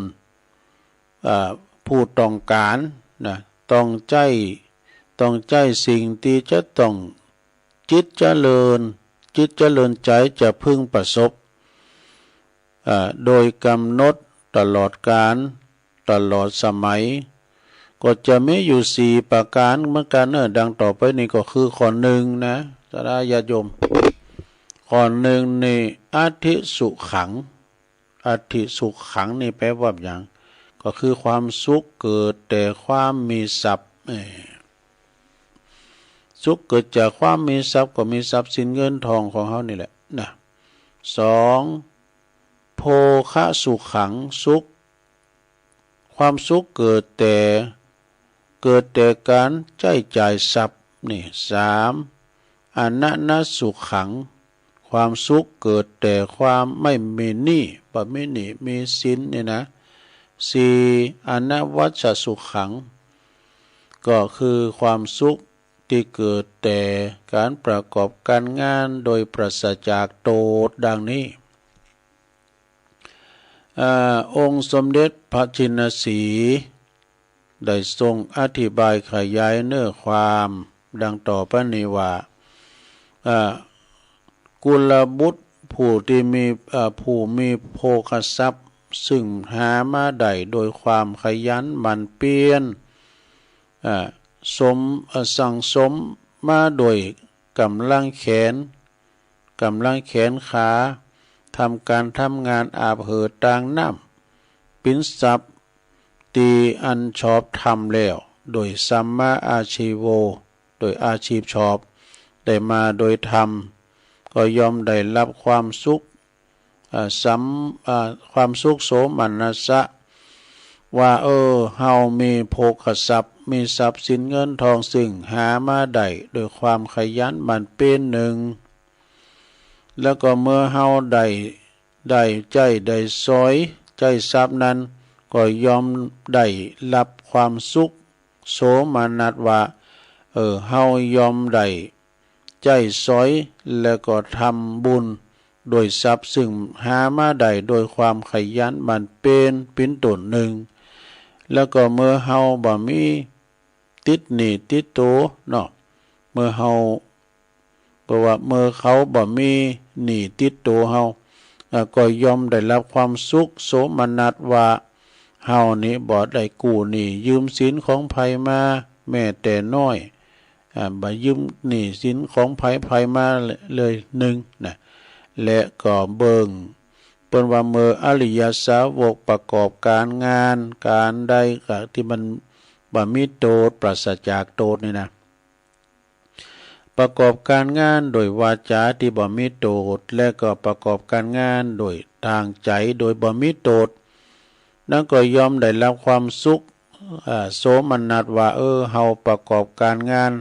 อ่า ผู้ต้องก๋านนะ ต้องใจ๊ ต้องใจ๊สิ่งตี้จะต้องจิตเจริญ จิตเจริญใจ๋จะพึงประสบ อ่า โดยก๋ำหนดตลอดกาล ตลอดสมัย ก็จะมีอยู่สี่ประก๋านเหมือนกั๋นเน่อ ดังต่อไปนี้ก็คือข้อนึ่งนะ ศรัทธาญาติโยม ข้อนึ่งนี่ อธิสุขัง อธิสุขังนี่แปลว่าหยัง ก็คือความสุขเกิดแต่ความมีทรัพย์ เอ่อ สุขเกิดจากความมีทรัพย์ ก็มีทรัพย์สินเงินทองของเฮานี่แหละนะ สอง โภคสุขัง สุข ความสุขเกิดแต่ เกิดแต่ก๋านใจ๊จ่ายทรัพย์นี่ สาม อนันสุขัง ความสุขเกิดแต่ความไม่มีหนี้ บ่มีหนี้มีสินนี่นะ สี่ อนวัชสุขัง ก็คือความสุขตี้เกิดแต่ก๋านประกอบก๋านงานโดยปราศจากโต้ษ ดังนี้ อ่า องค์สมเด็จพระจินสีห์ได้ทรงอธิบายขยายเนื้อความดังต่อไปนี้ว่า อ่า กุลบุตรผู้ตี้มี อ่า ผู้มีโภคทรัพย์ ซึ่งหามาได้โดยความขยันหมั่นเพียร อ่า สม อ่า สั่งสมมาโดยก๋ำลังแขน ก๋ำลังแขนขา ทำก๋านทำงานอาบเหอตางน้ำ เป๋นทรัพย์ตี้อันชอบธรรมแล้ว โดยสัมมาอาชีโว โดยอาชีพชอบ ได้มาโดยธรรม ก็ย่อมได้รับความสุข อ่า สัม อ่า ความสุขโสมนัสสะ ว่า เออ เฮามีโภคทรัพย์ มีทรัพย์สินเงินทอง ซึ่งหามาได้โดยความขยันหมั่นเพียรนึ่ง แล้วก็เมื่อเฮาได้ ได้ใจ๊ได้สอย ใจ๊ทรัพย์นั้น ก็ย่อมได้ฮับความสุขโสมนัสว่า เออ เฮาย่อมได้ใจ๊สอย แล้วก็ทำบุญโดยทรัพย์ซึ่งหามาได้โดยความขยันหมั่นเพียรเป๋นต้นนึ่ง แล้วก็เมื่อเฮาบ่มีติดหนี้ติดตั๋วเนาะ เมื่อเฮา เพราะว่าเมื่อเขาบ่มีหนี้ติดตั๋วเฮา อ่า ก็ย่อมได้ฮับความสุขโสมนัสว่า เฮานี้บ่ได้กู้หนี้ยืมสินของใผมาแม้แต่น้อย อ่า บ่ยืมหนี้สินของใผใผมาเลยนึ่งนะ และก็เบิ่ง เปิ้นว่าเมื่ออริยสาวกประกอบก๋านงาน ก๋านใดก็ตี้มันบ่มีโต้ษ ปราศจากโต้ษนี่นะ ประกอบก๋านงานโดยวาจาตี้บ่มีโต้ษ และก็ประกอบก๋านงานโดยตางใจ๋โดยบ่มีโต้ษ นั้นก็ย่อมได้ฮับความสุข อ่า โสมนัสว่า เออ เฮาประกอบก๋านงาน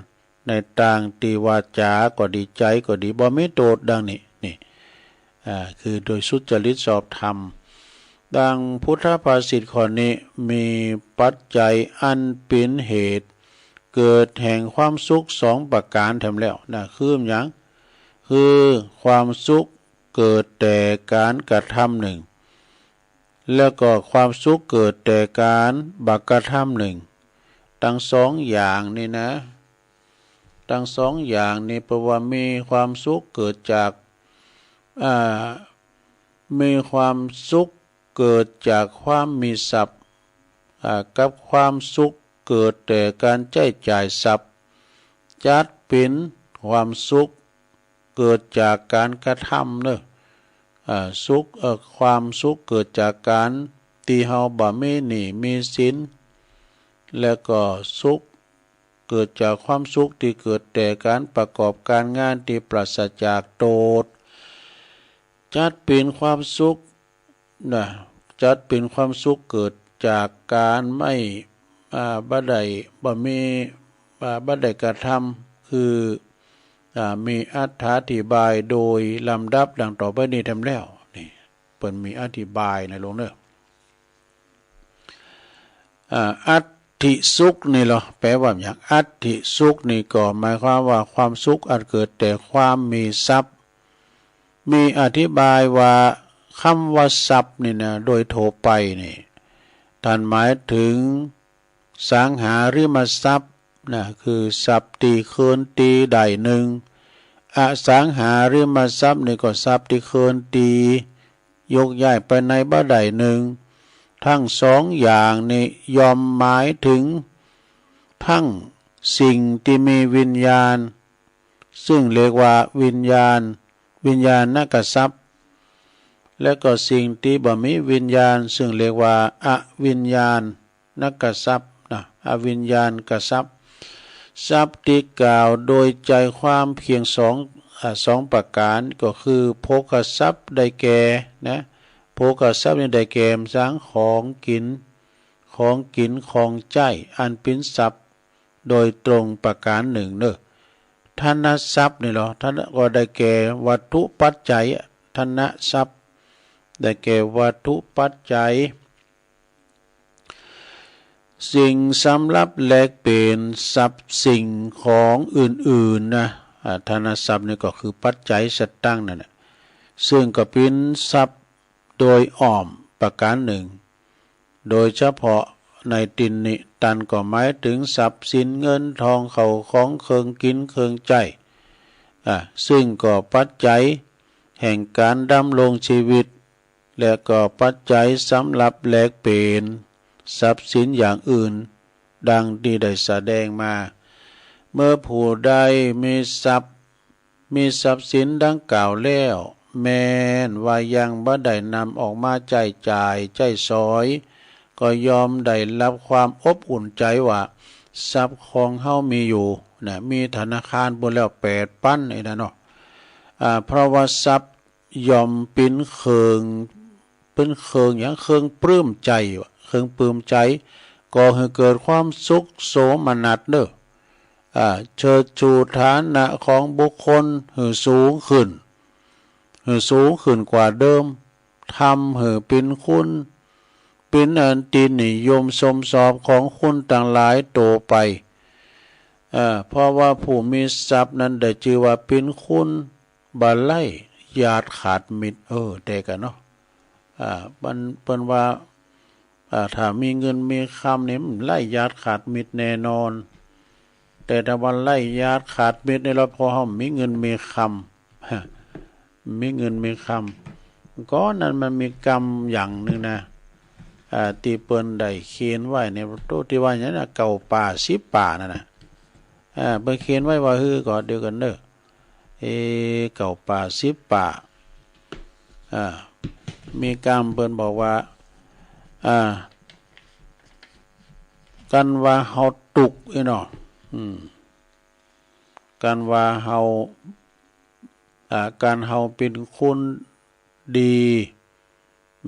ในตางตี้วาจาก็ดี ใจ๋ก็ดี บ่มีโต้ษ ดังนี้ นี่ อ่า คือโดยสุจริตชอบธรรม ดังพุทธภาษิตข้อนี้ มีปัจจัยอันเป๋นเหตุเกิดแห่งความสุขสองประก๋านแถมแล้วนะ คือหยัง คือความสุขเกิดแต่ก๋านกระทำนึ่ง แล้วก็ความสุขเกิดแต่ก๋านบ่กระทำนึ่ง ตังสองอย่างนี้นะ ตังสองอย่างนี้ เพราะว่ามีความสุขเกิดจาก อ่า มีความสุขเกิดจากความมีทรัพย์ อ่า กับความสุขเกิดแต่ก๋านใจ๊จ่ายทรัพย์ จัดเป๋นความสุขเกิดจากก๋านกระทำเนาะ อ่า สุข เอ่อ ความสุขเกิดจากก๋านตี้เฮาบ่มีหนี้มีสิน แล้วก็สุขเกิดจากความสุขตี้เกิดแต่ก๋านประกอบก๋านงานตี้ปราศจากโต้ษ จัดเป๋นความสุขนะ จัดเป๋นความสุขเกิดจากก๋านไม่ อ่า บ่ได้ บ่มี อ่า บ่ได้กระทำ คือ อ่า มีอรรถาธิบายโดยลำดับดังต่อไปนี้แถมแล้ว นี่ เปิ้นมีอธิบายในหลวงเนาะ อ่า อัตถิสุขนี่เหรอ แปลว่าหยัง อัตถิสุขนี่ก็หมายความว่าความสุขอันเกิดแต่ความมีทรัพย์ มีอธิบายว่ากำว่าทรัพย์นี่นะ โดยทั่วไปนี่ ต้านหมายเถิงสังหาริมทรัพย์นะ คือทรัพย์ตี้เคินตีได้นึ่ง อสังหาริมทรัพย์นี่ก็ทรัพย์ตี้เคินตี ยกย้ายไปไหนบ่ได้นึ่ง ตังสองอย่างนี้ย่อมหมายเถิงตังสิ่งตี้มีวิญญาณ ซึ่งเรียกว่าวิญญาณ วิญญาณกทรัพย์ และก็สิ่งตี้บ่มีวิญญาณ ซึ่งเรียกว่าอวิญญาณ นกทรัพย์นะ อวิญญาณกทรัพย์ ทรัพย์ตี้กล่าวโดยใจ๋ความเพียงสอง อ่า สองประก๋าน ก็คือโภคทรัพย์ได้แก่นะ โภคทรัพย์นี่ได้แก่สังของกิ๋น ของกิ๋นของใจ๊อันเป๋นทรัพย์โดยตรงประก๋านนึ่งเนาะ ธนทรัพย์นี่เหรอ ธน ก็ได้แก่วัตถุปัจจัย ธนทรัพย์ ได้แก่วัตถุปัจจัย สิ่งสำหรับแลกเป๋นทรัพย์สิ่งของอื่นๆ นะ อ่า ธนทรัพย์นี่ก็คือปัจจัยสตางค์นั่นแหละ ซึ่งก็เป๋นทรัพย์โดยอ้อมประก๋านนึ่ง โดยเฉพาะในตี้นี้ตันก็หมายเถิงทรัพย์สินเงินทองเข้าของเครื่องกิ๋นเครื่องใจ๊ อ่า ซึ่งก็ปัจจัยแห่งก๋านดำรงชีวิต และก็ปัจจัยสำหรับแลกเป๋นทรัพย์สินอย่างอื่น ดังตี้ได้แสดงมา เมื่อผู้ใดมีทรัพย์ มีทรัพย์สินดังกล่าวแล้ว แม้นว่ายังบ่ได้นำออกมาใจ๊จ่ายใจ๊สอย ก็ย่อมได้ฮับความอบอุ่นใจ๋ว่า ทรัพย์ของเฮามีอยู่นะ มีธนาคารปู้นแล้วแปดปันไอ้นั่นเนาะ อ่า เพราะว่าทรัพย์ ย่อมเป๋นเครื่อง เป๋นเครื่องหยัง เครื่องปลื้มใจ๋วะ เคิงปลื้มใจ๋ ก่อหื้อเกิดความสุขโสมนัสเน่อ อ่า เชิดชูฐานะของบุคคลหื้อสูงขึ้น หื้อสูงขึ้นกว่าเดิม ทำหื้อเป๋นคุณ เป๋นอันตี้นิยมชมชอบของคนตังหลายโตไป เอ่อ เพราะว่าผู้มีทรัพย์นั้นได้จื้อว่าเป๋นคุณ บ่ไร้ญาติขาดมิตร เออ แต่กะเนาะ อ่า เปิ้น เปิ้นว่า อ่า ถ้ามีเงินมีคำนี่มันไร้ญาติขาดมิตรแน่นอน แต่ถ้าว่าไร้ญาติขาดมิตรนี่แล้ว เพราะเฮามีเงินมีคำ มีเงินมีคำ ก่อนนั้นมันมีกำอย่างนึ่งนะ อ่า ตี้เปิ้นได้เขียนไว้ในตู้ ตี้ว่าหยังนะ เก้าป่าสิบป่านั่นน่ะ อ่า เปิ้นเขียนไว้ว่าหื้อก่อ เดี๋ยวกั๋นเน่อ เอ เก้าป่าสิบป่า อ่า มีกำเปิ้นบอกว่า อ่า กั๋นว่าเฮาตุ๊กข์ อี้เนาะ อืม กั๋นว่าเฮา อ่า กั๋นเฮาเป๋นคนดี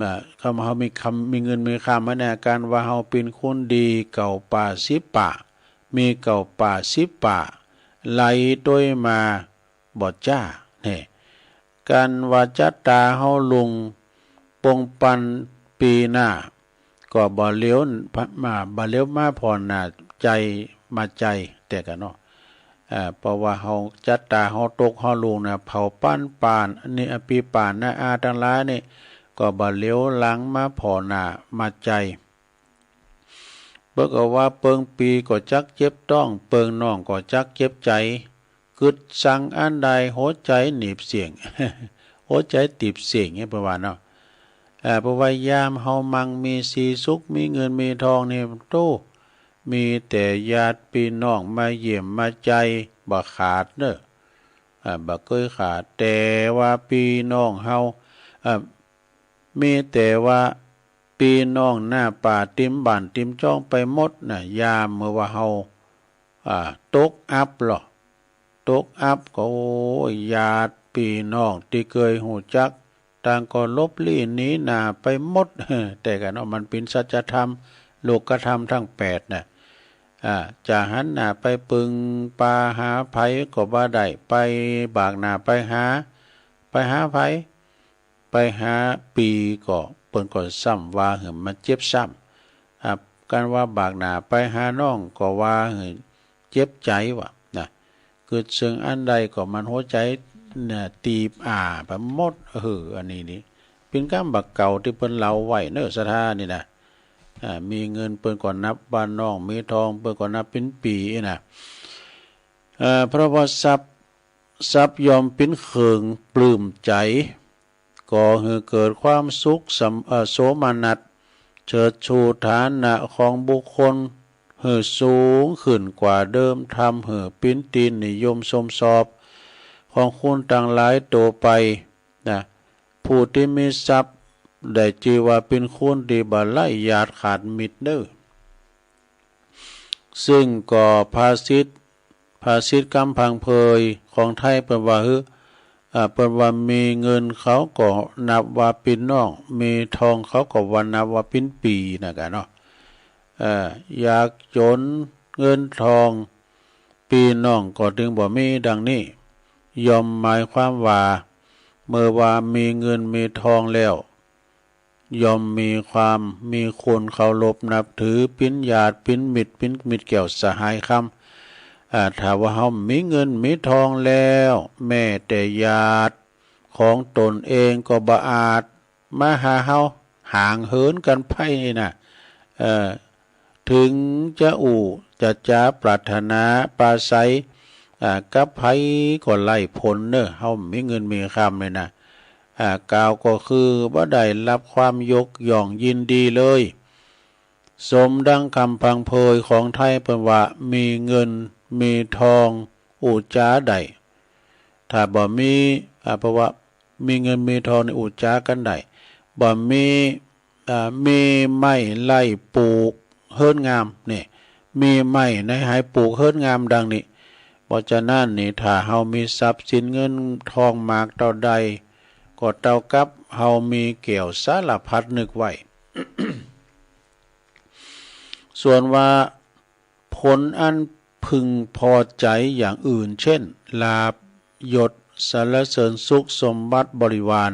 อ่า กำเฮามีคำ มีเงินมีคำมาเนี่ย กั๋นว่าเฮาเป๋นคนดี เก้าป่าสิบป่า มีเก้าป่าสิบป่า ไหลตวยมาบ่จ้า เนี่ย กั๋นว่าจ๊ะต๋าเฮาลุง ปงปันปี๋หน้า ก็บ่เหลียวมา บ่เหลียวมาผ่อหน้าใจ๋ มาใจ๋ แต่กะเนาะ อ่า เพราะว่าเฮาจ๊ะต๋าเฮาตกเฮาลุงนะ เผาปันป่าน อันนี้ อ่า ปี๋ป่านนะ อาตังหลายนี่ ก็บ่เหลียวหลังมาผ่อหน้า มาใจ๋ เปิ้นก็ว่าเปิงปี๋ก็จักเจ็บต๊อง เปิงน้องก็จักเจ็บใจ๋ กึ๊ดสังอันใดหัวใจ๋หนีบเสียง หัวใจ๋ตีบเสียงเนี่ย เปิ้นว่าเนาะ เอ่อ เปิ้นว่ายามเฮามั่งมีสีสุข มีเงินมีทองนี่ โต้ มีแต่ญาติปี้น้องมาเยี่ยมมาใจ๋บ่ขาดเน่อ อ่า บ่เกยขาด แต่ว่าปี้น้องเฮา อ่า มีแต่ว่าปี้น้องหน้าป้าติมบ้านติมจ้องไปหมดนะ ยามเมื่อว่าเฮา อ่า ตกอับลอ ตกอับก็ โอ้ย ญาติปี้น้องตี้เกยฮู้จัก ต่างก็หลบลี้หนีหน้าไปหมด แต่กะเนาะ มันเป๋นสัจธรรม โลกธรรมทั้งแปดน่ะ อ่า จะหันหน้าไปปึงปาหาใผก็บ่ได้ ไปบากหน้าไปหา ไปหาใผ ไปหาปี๋ก็ เปิ้นก็ซ้ำว่าหื้อมันเจ็บซ้ำ อ่า กั๋นว่าบากหน้าไปหาน้องก็ว่าหื้อเจ็บใจ๋ว่ะนะ กึ๊ดเซิงอันใดก็มันหัวใจ๋เนี่ยตีบอ้าไปหมด เออ อันนี้นี่ เป๋นกำบ่าเก่าตี้เปิ้นเล่าไว้เน่อ ศรัทธานี่นะ อ่า มีเงินเปิ้นก็นับว่าน้อง มีทองเปิ้นก็นับเป๋นปี๋นะ เอ่อ เพราะว่าทรัพย์ ทรัพย์ย่อมเป๋นเครื่องปลื้มใจ๋ ก่อหื้อเกิดความสุขสม- เอ่อ โสมนัส เชิดชูฐานะของบุคคลหื้อสูงขึ้นกว่าเดิม ทำหื้อเป๋นตี้นิยมชมชอบของคนตังหลายโตไปนะ ผู้ตี้มีทรัพย์ได้จื้อว่าเป๋นคนตี้บ่ไร้ญาติขาดมิตรเน่อ ซึ่งก็ภาษิต ภาษิตกำพังเพยของไทยเปิ้นว่าหื้อ อ่า เปิ้นว่ามีเงินเขาก็นับว่าปี้น้อง มีทองเขาก็ว่านับว่าปี้ปี๋นะกะเนาะ เอ่อ ยากจ๋นเงินทอง ปี้น้องก็ตึงบ่มีดังนี้ ย่อมหมายความว่า เมื่อว่ามีเงินมีทองแล้ว ย่อมมีความ มีคนเคารพนับถือ เป๋นญาติ เป๋นมิตร เป๋นมิตรแก้วสหายคำ อ่า ถ้าว่าเฮามีเงินมีทองแล้ว แม้แต่ญาติของตนเองก็บ่อาจมาหาเฮา ห่างเหินกั๋นไปนี่นะ เอ่อ ถึงจะอู้จะจ๋าปรารถนาปราศรัย อ่า กับใผก็ไร้ผลเน่อ เฮามีเงินมีคำนี่นะ อ่า กล่าวก็คือบ่ได้รับความยกย่องยินดีเลย สมดังกำพังเพยของไทยเปิ้นว่า มีเงินมีทองอู้จ๋าได้ ถ้าบ่มี อ่า เพราะว่ามีเงินมีทองนี่อู้จ๋ากั๋นได้ บ่มี อ่า มีไม้ไล่ปลูกเฮือนงาม นี่ มีไม้ไหนหายปลูกเฮือนงามดังนี้ เพราะฉะนั้นนี่ ถ้าเฮามีทรัพย์สินเงินทองมากเต้าใด ก็เต้ากับเฮามีแก้วสารพัดนึกไว้ ส่วนว่าผลอันพึงพอใจ๋อย่างอื่น เช่น ลาภ ยศ สรรเสริญสุข สมบัติ บริวาร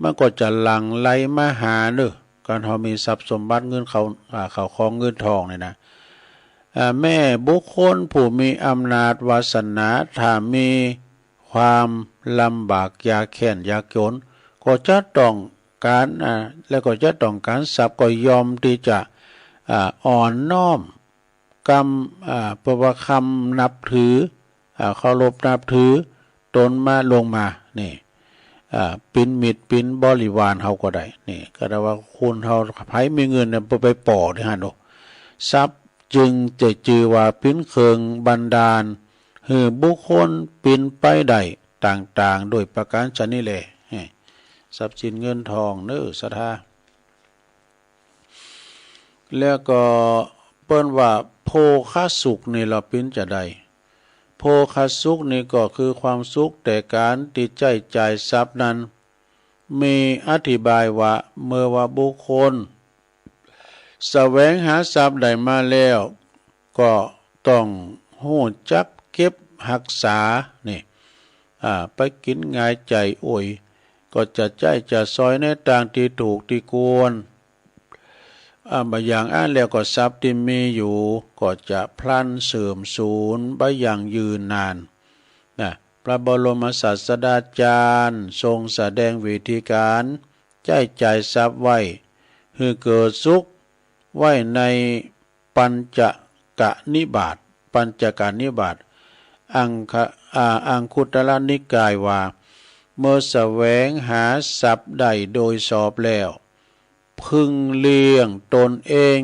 มันก็จะหลั่งไหลมาหาเน่อ การเฮามีทรัพย์สมบัติเงินเข้า อ่า เข้าของเงินทองเนี่ยนะ อ่า แม้บุคคลผู้มีอำนาจวาสนา ถ้ามีความลำบากยากแค้นยากจน ก็จะต้องก๋าน อ่า แล้วก็จะต้องก๋านทรัพย์ ก็ย่อมตี้จะ อ่า อ่อนน้อม กำ อ่า เปิ้นว่าคำนับถือ อ่า เคารพนับถือต๋นมาลงมา นี่ อ่า เป๋นมิตรเป๋นบริวารเฮาก็ได้ นี่ ก็ได้ว่าคนเฮาใผมีเงินเนี่ย ไป ไปป้อตี้หั้นโอ้ ทรัพย์จึงจะจื้อว่าเป๋นเครื่องบันดาลหื้อบุคคลเป๋นไปได้ต่างๆ โดยประก๋านฉะนี้แล นี่ ทรัพย์สินเงินทองเน่อ ศรัทธา แล้วก็เปิ้นว่าโภคสุขนี่ละเป๋นจาใด โภคสุขนี่ก็คือความสุขแต่ก๋านตี้ใจ๊จ่ายทรัพย์นั้น มีอธิบายว่า เมื่อว่าบุคคลแสวงหาทรัพย์ได้มาแล้ว ก็ต้องฮู้จักเก็บฮักษา นี่ อ่า ไปกิ๋นหงายใจ๋โอย ก็จะใจ๊จะสอยในตางตี้ถูกตี้ควร อ่า บ่อย่างอั้นแล้วก็ทรัพย์ตี้มีอยู่ก็จะพลันเสื่อมสูญไปอย่างยืนนาน นะ พระบรมศาสดาจารย์ทรงแสดงวิธีก๋านใจ๊จ่ายทรัพย์ไว้หื้อเกิดสุข ไว้ในปัญจกนิบาต ปัญจกนิบาต อังคะ อ่า อังคุตรนิกายว่า เมื่อแสวงหาทรัพย์ได้โดยชอบแล้ว พึงเลี้ยงตนเอง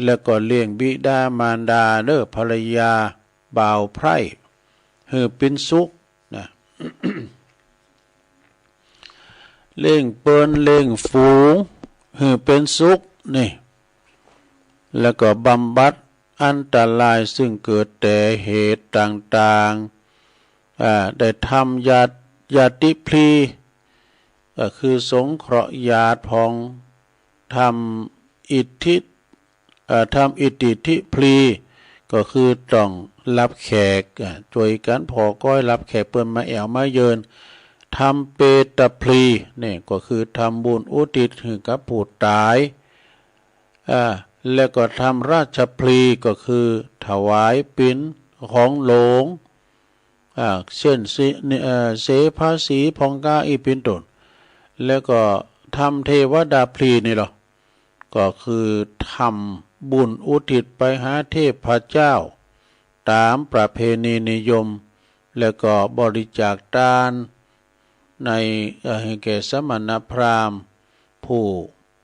แล้วก็เลี้ยงบิดามารดาเน่อ ภรรยา บ่าวใพร่ หื้อเป๋นสุข นะ เลี้ยงเปิ้นเลี้ยงฝูงหื้อเป๋นสุข นี่ แล้วก็บำบัดอันตรายซึ่งเกิดแต่เหตุต่างๆ อ่า ได้ทำญาติ ญาติพลี ก็คือสงเคราะห์ญาติพ่อง ทำอิทธิ เอ่อ ทำอิติธิพลี ก็คือต้องฮับแขก อ่า จ้วยกั๋นผ่อก้อยฮับแขกเปิ้นมาแอ่วมาเยิน ทำเปตพลี นี่ก็คือทำบุญอุทิศหื้อกับผู้ต๋าย อ่า แล้วก็ทำราชพลี ก็คือถวายเป๋นของหลวง อ่า เช่น สิ เอ่อ เสียภาษีผ่องก้าอี้เป๋นต้น แล้วก็ทำเทวดาพลีนี่ลอ ก็คือทำบุญอุทิศไปหาเทพเจ้า ต๋ามประเพณีนิยม แล้วก็บริจาคตานใน เอ่อ หื้อแก่สมณพราหมณ์ผู้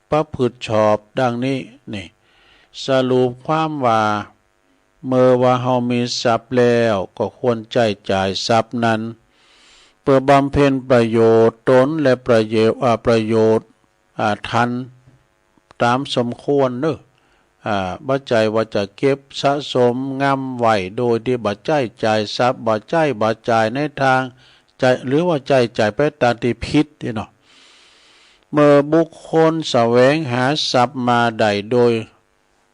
ประพฤติชอบดังนี้ นี่ สรุปความว่า เมื่อว่าเฮามีทรัพย์แล้วก็ควรใจ๊จ่ายทรัพย์นั้น เปื้อบำเพ็ญประโยชน์ตนและประโยชน์ อ่า ประโยชน์ อ่า ตานต๋ามสมควรเน่อ อ่า บ่ใจ้ว่าจะเก็บสะสมงำไว้โดยตี้บ่ใจ๊จ่ายทรัพย์ บ่ใจ๊บ่จ่ายในตาง ใจ๊ หรือว่าใจ๊จ่ายไปตางตี้ผิดนี่เนาะ เมื่อบุคคลแสวงหาทรัพย์มาได้โดย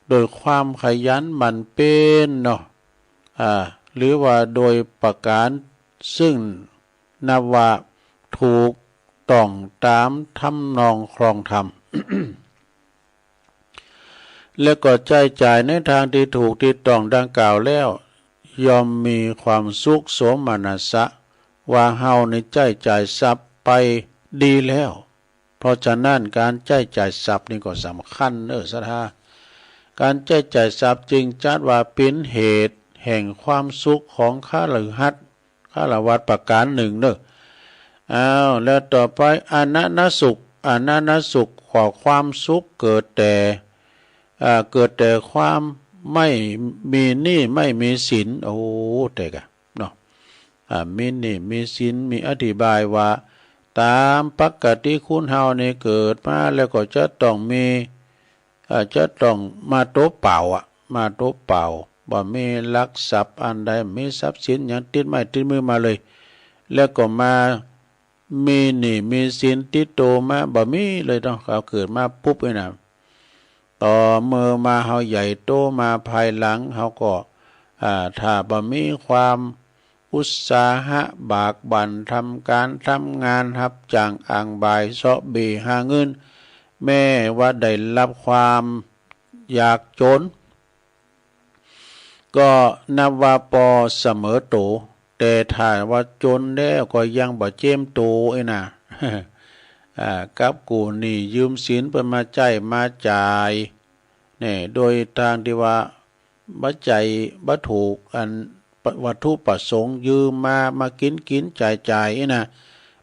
โดยความขยันหมั่นเพียรเนาะ อ่า หรือว่าโดยประก๋านซึ่งนับว่าถูกต้องต๋ามทำนองครองธรรม แล้วก็ใจ๊จ่ายในตางตี้ถูกตี้ต้องดังกล่าวแล้ว ย่อมมีความสุขโสมนัสสะ ว่าเฮานี่ใจ๊จ่ายทรัพย์ไปดีแล้ว เพราะฉะนั้นก๋านใจ๊จ่ายทรัพย์นี่ก็สำคัญเน่อ ศรัทธา ก๋านใจ๊จ่ายทรัพย์จึงจัดว่าเป๋นเหตุแห่งความสุขของคฤหัสถ์ ฆราวาสประก๋านนึ่งเน่อ อ้าว แล้วต่อไป อนันตสุข อนันตสุข ก็ความสุขเกิดแต่ อ่า เกิดแต่ความไม่มีหนี้ไม่มีสิน โอ้ แต่กะเนาะ อ่า มีหนี้มีสิน มีอธิบายว่า ต๋ามปกติคนเฮานี่เกิดมาแล้วก็จะต้องมี อ่า จะต้องมาตั๋วเปล่าอะ มาตั๋วเปล่า บ่มีหลักทรัพย์อันใด มีทรัพย์สินหยังติดไม้ติดมือมาเลย แล้วก็มามีหนี้มีสินติดตั๋วมา บ่มีเลยเนาะ เฮาเกิดมาปุ๊บนี่นะ ต่อเมื่อมาเฮาใหญ่โตมาภายหลัง เฮาก็ อ่า ถ้าบ่มีความอุตสาหะบากบั่นทำก๋านทำงาน ฮับจ้างอ่างบ่าย เซาะเบ่หาเงิน แม้ว่าได้ฮับความยากจ๋น ก็นับว่าปอเสมอโต แต่ถ้าว่าจ๋นแล้วก็ยังบ่เจียมโตอี้นะ อ่า กับกู้หนี้ยืมสินเปิ้นมาใจ๊มาจ่าย เนี่ย โดยตางตี้ว่าบ่ใจ้ บ่ถูกอัน วัตถุประสงค์ ยืมมา มากิ๋นกิ๋นจ่ายจ่ายอี้นะ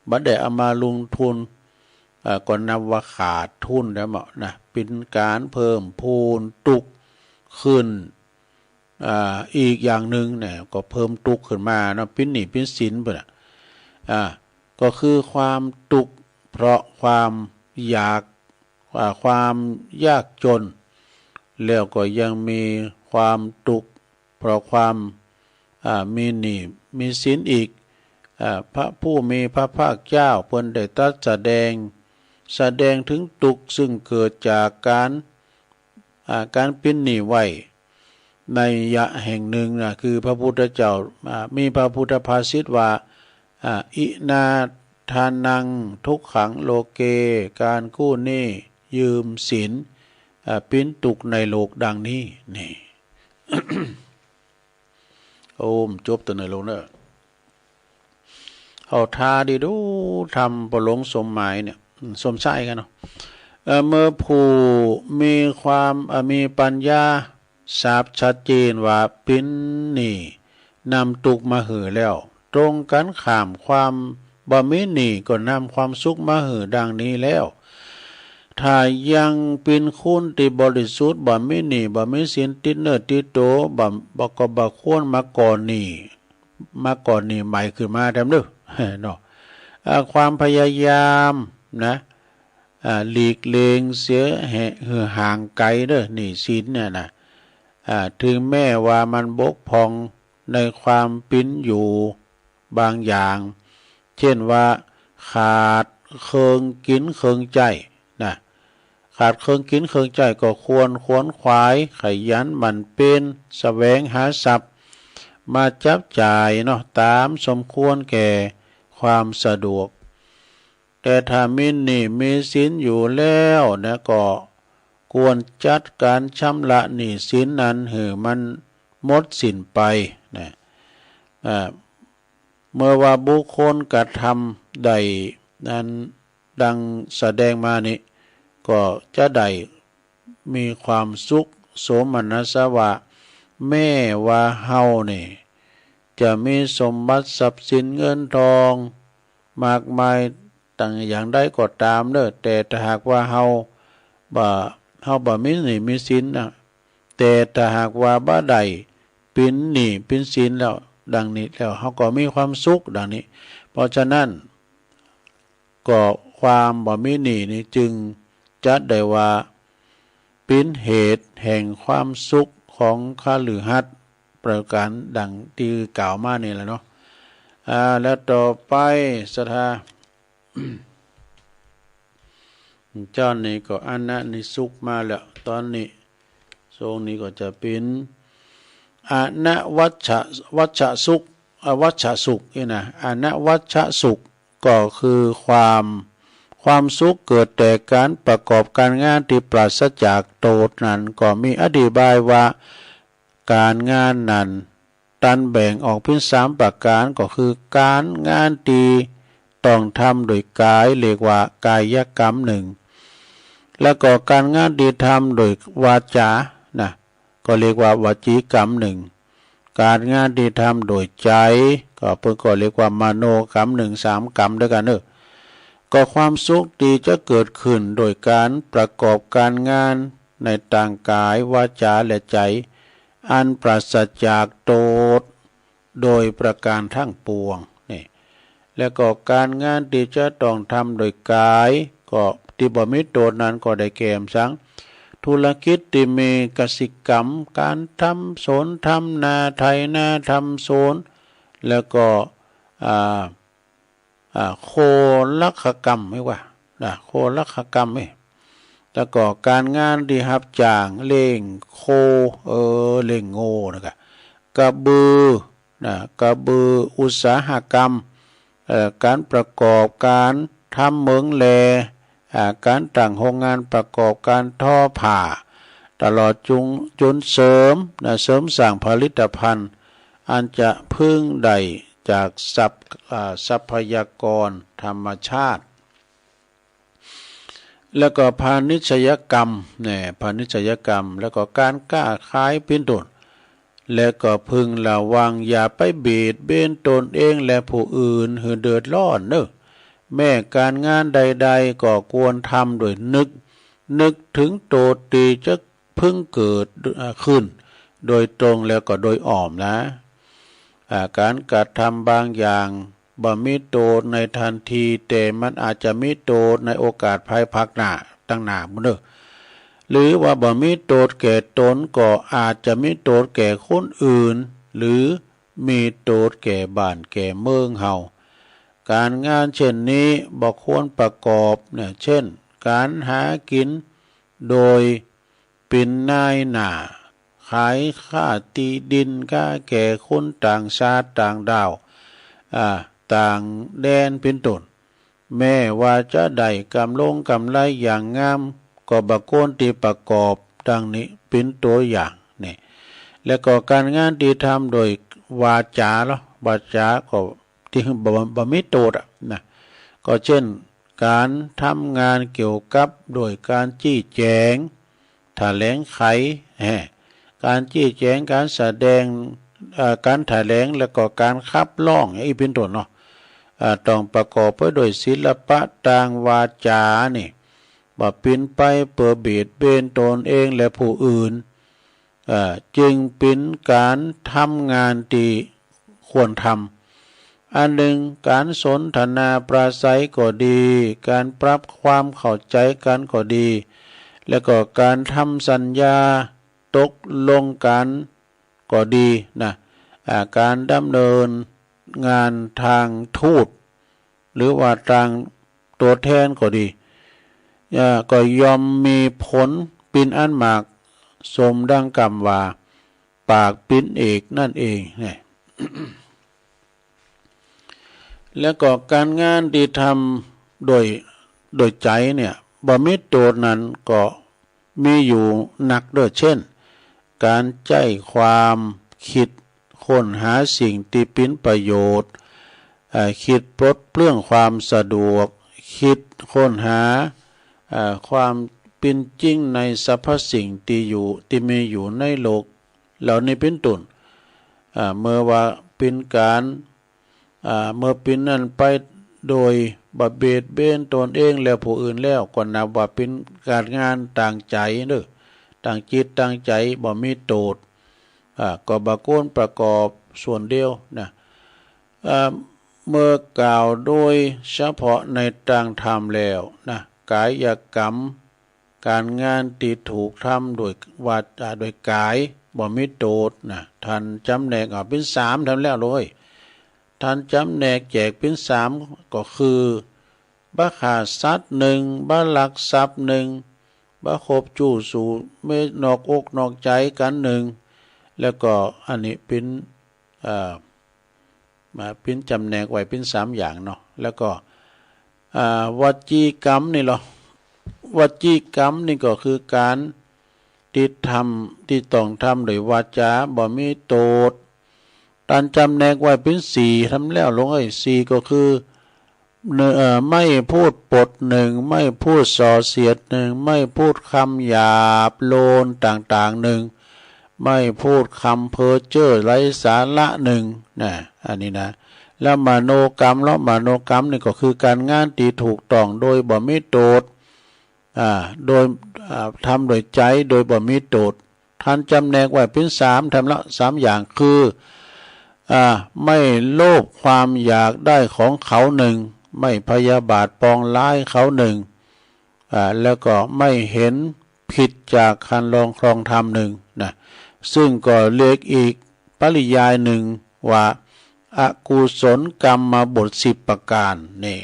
บ่ได้เอามาลงทุน อ่า ก็นับว่าขาดทุนแล้วเนาะนะ เป๋นก๋านเพิ่มพูนตุ๊กข์ขึ้น อ่า อีกอย่างหนึ่งเนี่ย ก็เพิ่มตุ๊กข์ขึ้นมาเนาะ เป๋นหนี้เป๋นสินไปน่ะ อ่า ก็คือความตุ๊กข์เพราะความอยาก อ่า ความยากจ๋น แล้วก็ยังมีความตุ๊กข์เพราะความ อ่า มีหนี้มีสินอีก อ่า พระผู้มีพระภาคเจ้าเปิ้นได้ตรัสแสดง แสดงเถิงตุ๊กข์ซึ่งเกิดจากก๋าน อ่า ก๋านเป๋นหนี้ไว้ นัยยะแห่งหนึ่งนะ คือพระพุทธเจ้า อ่า มีพระพุทธภาษิตว่า อ่า อินาทานังทุกขังโลเก ก๋านกู้หนี้ยืมสิน อ่า เป๋นตุ๊กข์ในโลกดังนี้ นี่ โอ้ม จบต๋อนนี้ลงเน่อ เอาถ้าดีดู ธรรมพ่อหลวงสมหมายเนี่ย อืม สมชายกั๋นเนาะ เอ่อ เมื่อผู้มีความ เอ่อ มีปัญญาทราบชัดเจนว่าเป๋นหนี้นำตุ๊กข์มาหื้อแล้ว ตรงกั๋นข้าม ความบ่มีหนี้ก็นำความสุขมาหื้อดังนี้แล้ว ถ้ายังเป๋นคนตี้บริสุทธิ์ บ่มีหนี้บ่มีสินติดเนื้อติดตั๋ว บ่ บ่ ก็บ่ควรมาก่อหนี้ มาก่อหนี้ใหม่ขึ้นมาแต๊เน่อ เนาะ อ่า ความพยายามนะ อ่า หลีกเลี่ยงเสียหื้อห่างไก๋เน่อ หนี้สินเนี่ยนะ อ่า เถิงแม้ว่ามันบกพร่องในความเป๋นอยู่บางอย่าง เจ้นว่าขาดเคิงกิ๋นเคิงใจ๊นะ ขาดเคิงกิ๋นเคิงใจ๊ ก็ควรขวนขวายขยันหมั่นเพียรแสวงหาทรัพย์มาจับจ่ายเนาะ ต๋ามสมควรแก่ความสะดวก แต่ถ้ามีหนี้มีสินอยู่แล้วนะ ก็ควรจัดก๋านชำระหนี้สินนั้นหื้อมันหมดสิ้นไปนะ อ่า เมื่อว่าบุคคลกระทำได้นั้นดังแสดงมานี้ ก็จะได้มีความสุขโสมนัสว่า แม้ว่าเฮานี่จะมีสมบัติทรัพย์สินเงินทองมากมายต่างอย่างใดก็ต๋ามเน่อ แต่ถ้าหากว่าเฮาบ่ เฮาบ่มีหนี้มีสินนะ แต่ถ้าหากว่าบ่ได้เป๋นหนี้เป๋นสินแล้ว ดังนี้แล้ว เฮาก็มีความสุขดังนี้ เพราะฉะนั้น ก็ความบ่มีหนี้นี้จึงจัดได้ว่าเป๋นเหตุแห่งความสุขของคฤหัสถ์ประก๋านดังตี้กล่าวมานี่แหละเนาะ อ่า แล้วต่อไปศรัทธา เจ้านี้ก็อนะนิสุขมาแล้ว ต๋อนนี้ ช่วงนี้ก็จะเป๋น อนวัชชะ วัชชะสุข อวัชชะสุขนี่นะ อนวัชชะสุข ก็คือความ ความสุขเกิดแต่ก๋านประกอบก๋านงานตี้ปราศจากโต้ษนั้น ก็มีอธิบายว่า ก๋านงานนั้น ตันแบ่งออกเป๋นสามประก๋าน ก็คือก๋านงานตี้ต้องทำโดยก๋าย เรียกว่ากายกรรมนึ่ง แล้วก็ก๋านงานตี้ทำโดยวาจานะ ก็เรียกว่าวจีกรรมนึ่ง ก๋านงานตี้ทำโดยใจ๋ ก็เปิ้นก็เรียกว่ามโนกรรมนึ่ง สามกรรมตวยกั๋นเน่อ ก็ความสุขตี้จะเกิดขึ้นโดยก๋านประกอบก๋านงานในตางก๋าย วาจา และใจ๋ อันปราศจากโต้ษโดยประก๋านตังปวงนี่ แล้วก็ก๋านงานตี้จะต้องทำโดยก๋าย ก็ตี้บ่มีโต้ษนั้นก็ได้แก่ สัง ธุรกิจตี้มีกสิกรรม ก๋านทำสวนทำนา ไถนาทำสวน แล้วก็ อ่า อ่า โคลกกรรม เรียกว่า นะ โคลกกรรมนี่ แล้วก็ก๋านงานตี้ฮับจ้างเลี้ยงโค เออ เลี้ยงโง่นะกะ กระบือ นะ กระบือ อุตสาหกรรม เอ่อ ก๋านประกอบก๋านทำเหมืองแร่ อ่า ก๋านตั้งโฮงงานประกอบก๋านทอผ้า ตลอดจุง จ๋นเสริม นะ เสริมสร้างผลิตภัณฑ์ อันจะพึ่งได้จากทรัพย์ อ่า ทรัพยากรธรรมชาติ แล้วก็พาณิชยกรรม แน่ พาณิชยกรรม แล้วก็ก๋านก๊าขายเป๋นต้น และก็พึงระวังอย่าไปเบียดเบียนตนเองและผู้อื่นหื้อเดือดร้อนเน่อ แม้ก๋านงานใดๆ ก็ควรทำโดยนึก นึกเถิงโตตี้จะพึงเกิด เอ่อ ขึ้น โดยตรงแล้วก็โดยอ้อมนะ อ่า ก๋านกระทำบางอย่างบ่มีโตษในทันที แต่มันอาจจะมีโตษในโอกาสภายภาคหน้า ตังหน้าปู้นเน่อ หรือว่าบ่มีโตษแก่ตนก็อาจจะมีโตษแก่คนอื่น หรือมีโตษแก่บ้านแก่เมืองเฮา ก๋านงานเช่นนี้บ่ควรประกอบ เนี่ย เช่น ก๋านหากิ๋นโดยเป๋นนายหน้า ขายค่าตี้ดินก้าแก่คนต่างชาติต่างด้าว อ่า ต่างแดนเป๋นต้น แม้ว่าจะได้ก๋ำลงก๋ำไรอย่างงาม ก็บ่ควรตี้ประกอบ ดังนี้เป๋นตั๋วอย่าง นี่ แล้วก็ก๋านงานตี้ทำโดยวาจาเนาะ วาจาก็ ตี้บ่ บ่มีโตษอะนะ ก็เช่น ก๋านทำงานเกี่ยวกับโดยก๋านจี้แจ๋ง แถลงไข แฮะ ก๋านจี้แจ๋ง ก๋านแสดง เอ่อ ก๋านแถลง แล้วก็ก๋านขับฮ้อง อี้เป๋นต้นเนาะ อ่า ต้องประกอบไปโดยศิลปะตางวาจานี่ บ่เป๋นไปเปื้อเบียดเบียนตนเองและผู้อื่น เอ่อ จึงเป๋นก๋านทำงานตี้ควรทำ อันนึ่ง ก๋านสนทนาปราศรัยก็ดี ก๋านปรับความเข้าใจ๋กั๋นก็ดี แล้วก็ก๋านทำสัญญาตกลงกั๋นก็ดีนะ อ่า ก๋านดำเนินงานตางทูต หรือว่าตางตั๋วแทนก็ดี อ่า ก็ย่อมมีผลเป๋นอันมาก สมดังกำว่า ปากเป๋นเอกนั่นเอง เนี่ย แล้วก็ก๋านงานตี้ทำโดย โดยใจ๋เนี่ย บ่มีโตษนั้นก็มีอยู่นักเน่อ เช่น ก๋านใจ๊ความกึ๊ดค้นหาสิ่งตี้เป๋นประโยชน์ เอ่อ กึ๊ดปลดเปลื้องความสะดวก กึ๊ดค้นหา เอ่อ ความเป๋นจริงในสรรพสิ่งตี้อยู่ ตี้มีอยู่ในโลก เหล่านี้เป๋นต้น อ่า เมื่อว่าเป๋นก๋าน อ่า เมื่อเป๋นนั้นไปโดยบ่เบียดเบียนตนเองและผู้อื่นแล้ว ก็นับว่าเป๋นก๋านงานตางใจ๋เน่อ ตางจิตตางใจ๋ บ่มีโตษ อ่า ก็บ่ควรประกอบส่วนเดียวนะ อ่า เมื่อกล่าวโดยเฉพาะในตางธรรมแล้วนะ กายกรรม ก๋านงานตี้ถูกทำโดยวาจา โดยกาย บ่มีโตษนะ ต้านจ๋ำแนกออกเป๋นสามแถมแล้วเลย ต้านจ๋ำแนกแจกเป๋นสาม ก็คือ บ่ฆ่าสัตว์นึ่ง บ่ลักทรัพย์นึ่ง บ่คบจู้สู่เมียนอกอกนอกใจ๋กั๋นนึ่ง แล้วก็อันนี้เป๋น เอ่อ มาเป๋นจ๋ำแนกไว้เป๋นสามอย่างเนาะ แล้วก็ อ่า วจีกรรมนี่ลอ วจีกรรมนี่ก็คือก๋านตี้ทำ ตี้ต้องทำโดยวาจา บ่มีโตษ ต้านจ๋ำแนกไว้เป๋นสี่แถมแล้วลงเอ้ย สี่ก็คือ เอ่อ ไม่พูดปดนึ่ง ไม่พูดส่อเสียดนึ่ง ไม่พูดกำหยาบโลนต่างๆนึ่ง ไม่พูดกำเพ้อเจ้อไร้สาระนึ่งนะ อันนี้นะ แล้วมโนกรรม แล้วมโนกรรมนี่ก็คือก๋านงานตี้ถูกต้องโดยบ่มีโตษ อ่า โดย อ่า ทำโดยใจ๋โดยบ่มีโตษ ต้านจ๋ำแนกไว้เป๋นสามแถมละ สามอย่างคือ อ่า ไม่โลภความอยากได้ของเขานึ่ง ไม่พยาบาทปองร้ายเขานึ่ง อ่า แล้วก็ไม่เห็นผิดจากคันลองครองธรรมนึ่งนะ ซึ่งก็เรียกอีกปริยายนึ่งว่า อกุศลกรรมบทสิบประก๋าน นี่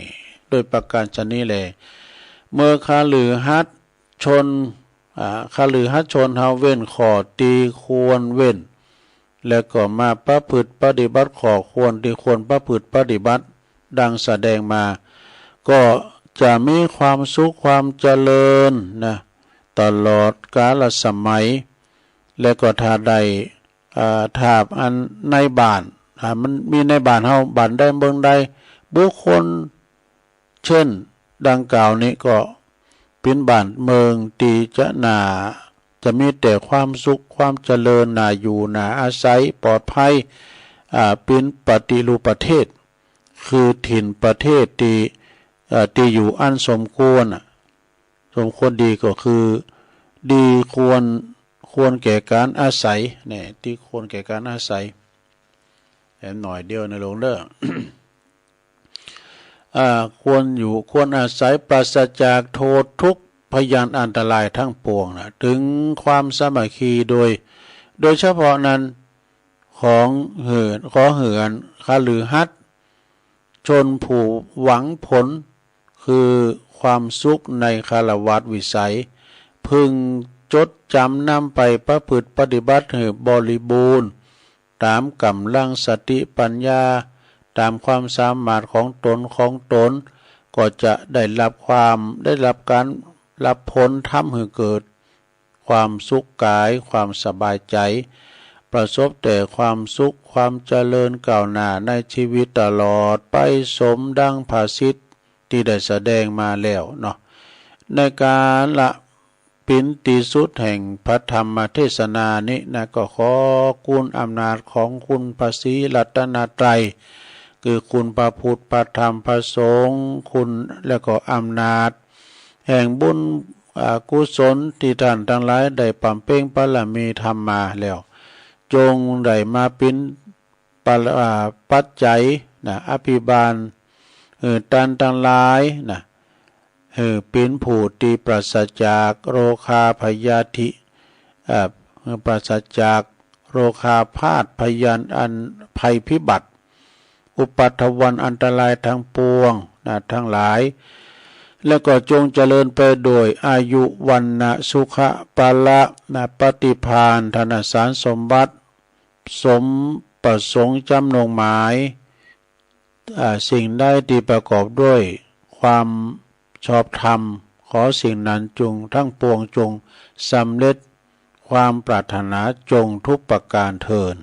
โดยประก๋านชะนี้แล เมื่อคฤหัสถ์ ชน อ่า คฤหัสถ์ชนเฮาเว้นข้อตี้ควรเว้น แล้วก็มาประพฤติปฏิบัติข้อควรตี้ควรประพฤติปฏิบัติ ดังแสดงมา ก็จะมีความสุขความเจริญนะ ตลอดกาลสมัย และก็ถ้าได้ อ่า ถ้าอันในบ้าน อ่า มันมีในบ้านเฮา บ้านใดเมืองใด บุคคล เช่น ดังกล่าวนี้ก็เป๋นบ้านเมืองตี้จะน่า จะมีแต่ความสุขความเจริญ น่าอยู่น่าอาศัย ปลอดภัย อ่า เป๋นปฏิรูปประเทศ คือถิ่นประเทศตี้ เอ่อ ตี้อยู่อันสมควรน่ะ สมควรดีก็คือ ดีควร ควรแก่การอาศัย เนี่ย ตี้ควรแก่การอาศัย แหมหน่อยเดียวนะหลวงเด้อ อ่า ควรอยู่ควรอาศัย ปราศจากโทษทุกข์พยานอันตรายทั้งปวงน่ะ ถึงความสามัคคีโดย โดยเฉพาะนั้น ของเหิน ขอเหินคฤหัสถ์ชนผู้หวังผล คือความสุขในฆราวาสวิสัย พึงจดจ๋ำนำไปประพฤติปฏิบัติหื้อบริบูรณ์ ต๋ามก๋ำลังสติปัญญา ต๋ามความสามารถของต๋นของต๋น ก็จะได้รับความ ได้รับการ รับผลทำหื้อเกิด ความสุขกาย ความสบายใจ๋ ประสบแต่ความสุข ความเจริญก้าวหน้าในชีวิตตลอดไป สมดังภาษิตตี้ได้แสดงมาแล้วเนาะ ในกาละเป๋นตี้สุดแห่งพระธรรมเทศนานี้นะ ก็ขอคุณอำนาจของคุณพระศรีรัตนตรัย คือคุณพระพุทธ พระธรรม พระสงฆ์ คุณ แล้วก็อำนาจ แห่งบุญ อ่า กุศลตี้ต้านตังหลายได้บำเพ็ญบารมีธรรมมาแล้ว จงได้มาเป๋นปะ อ่า ปัจจัยนะ อภิบาล หื้อต้านตังหลายนะ หื้อเป๋นผู้ตี้ปราศจากโรคาพยาธิ อ่า หื้อปราศจากโรคาพาธพยานอันภัยพิบัติ อุปัทวันอันตรายทั้งปวงนะ ทั้งหลาย แล้วก็จงเจริญไปโดยอายุ วรรณะ สุขะ พละนะ ปฏิภาณ ธนสารสมบัติ สมประสงค์จ๋ำนงหมาย อ่า สิ่งใดตี้ประกอบด้วยความชอบธรรม ขอสิ่งนั้นจงทั้งปวงจงสำเร็จความปรารถนาจงทุกประการเทอญ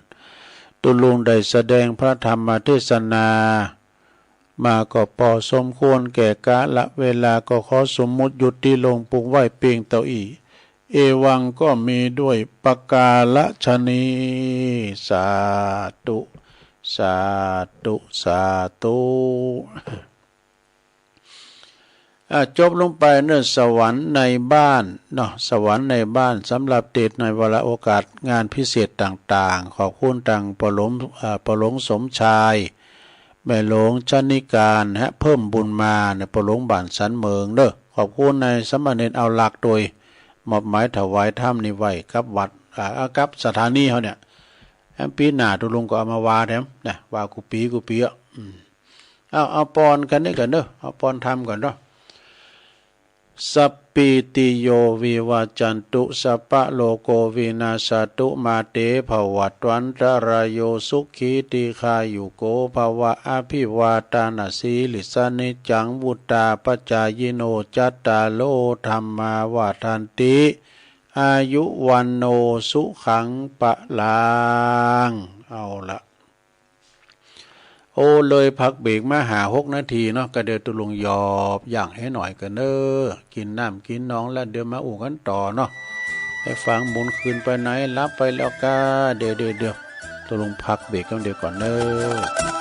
ตุ๊ลุงได้แสดงพระธรรมเทศนามาก็ปอสมควรแก่กาละเวลา ก็ขอสมมุติยุติลงปวงไว้เปียงเต้าอี้ เอวังก็มีด้วยประการฉะนี้ สาธุ สาธุ สาธุ อ่ะ จบลงไปเนาะ สวรรค์ในบ้านเนาะ สวรรค์ในบ้าน สำหรับเตสน์ในวาระโอกาสงานพิเศษต่างๆ ขอบคุณตังป้อหลวง อ่า ป้อหลวงสมชาย แม่หลวงชนิการ ฮะ เพิ่มบุญมาเนาะ ป้อหลวงบ้านสันเหมิงเนาะ ขอบคุณนายสามเณรเอาลักษณ์โตย มอบหมายถวายธรรมนี้ไว้กับวัด อ่า กับสถานีเฮาเนี่ย แหมปี๋หน้าตุ๊ลุงก็เอามาว่าแถมนะ ว่ากู้ปี๋กู้ปี๋อะ อืม เอา เอาปอนกั๋นนี่ก่อนเนาะ เอาปอนธรรมก่อนเนาะ สัพพีติโย วิวัจจันตุ สัพพะโรโค วินัสสะตุ มา เต ภวัตวันตะราโย สุขี ทีฆายุโก ภะวะ อภิวาทานะสีลิสสะ นิจจัง วุฑฒาปะจายิโน จัตตาโร ธัมมา วัฑฒันติ อายุ วัณโณ สุขัง พะลัง เอาละ โอ้ เลยพักเบรกมาห้าหกนาทีเนาะ ก็เดี๋ยวตุ๊ลุงหยอบย่างหื้อหน่อยก่อนเนาะ กิ๋นน้ำกิ๋นนองแล้วเดี๋ยวมาอู้กั๋นต่อเนาะ หื้อฟังบุญคืนไปไหน หลับไปแล้วก้า เดี๋ยว เดี๋ยว เดี๋ยว ตุ๊ลุงพักเบรกกั๋นเดี๋ยวก่อนเนาะ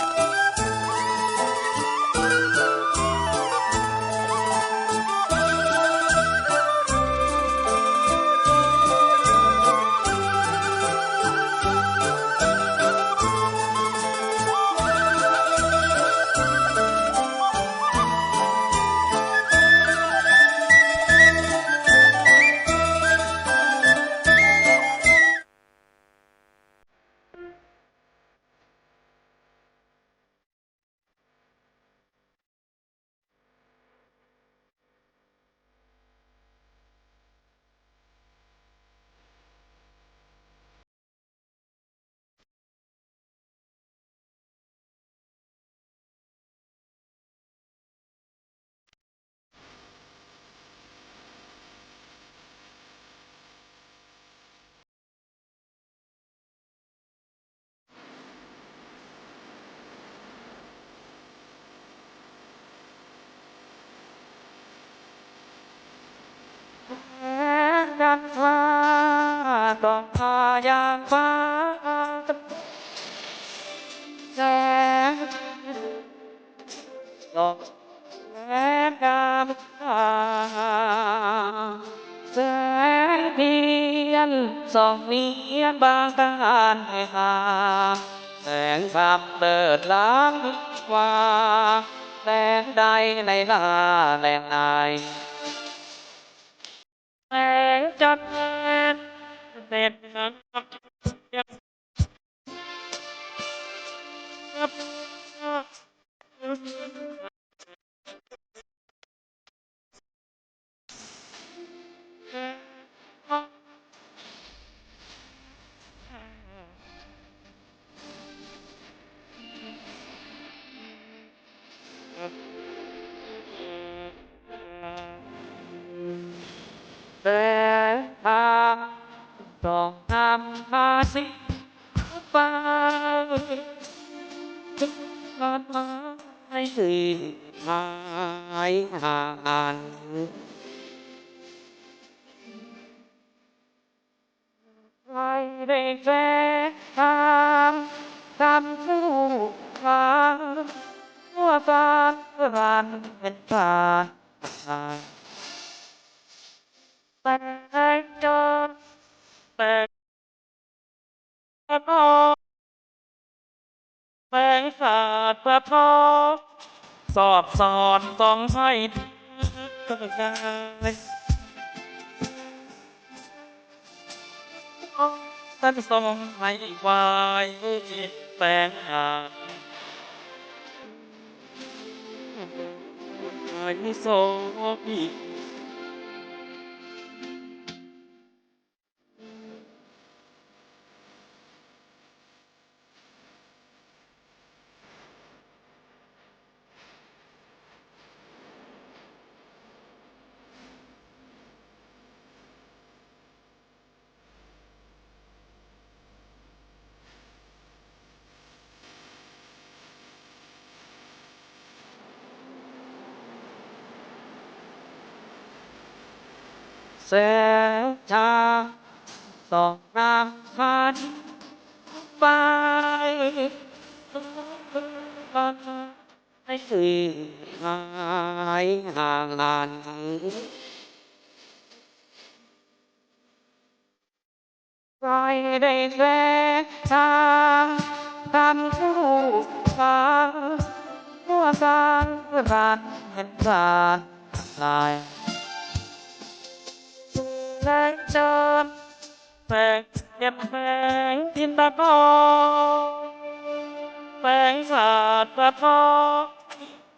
ส่องพายังฟ้า แสง ส่องแสงงามตา แสงเทียนส่องเวียนบางตา แสงธรรมเลิศล้ำกว่าแสงใดในหน้าแลใน แสงจันทร์เด่นงาม แสงธรรมส่องนำพาสิ้นไป ไม่หายห่าง ให้ได้แสงธรรม ธรรมผู้ฟัง ทั่วสารเป็นทาน แสงจร แสง แสงสาดสะท้อน สอดส่องส่องให้ท่านทรงให้วายแสงอาบ ให้โสภี แสงธรรมส่องนำพาไป ไม่หายห่าง ใครได้แสงธรรม ธรรมผู้ฟัง ทั่วสารพันแห่งชาติหลาย แสงเจิม แสงเทียน แสงทินตะกอน แสงสาดสะท้อน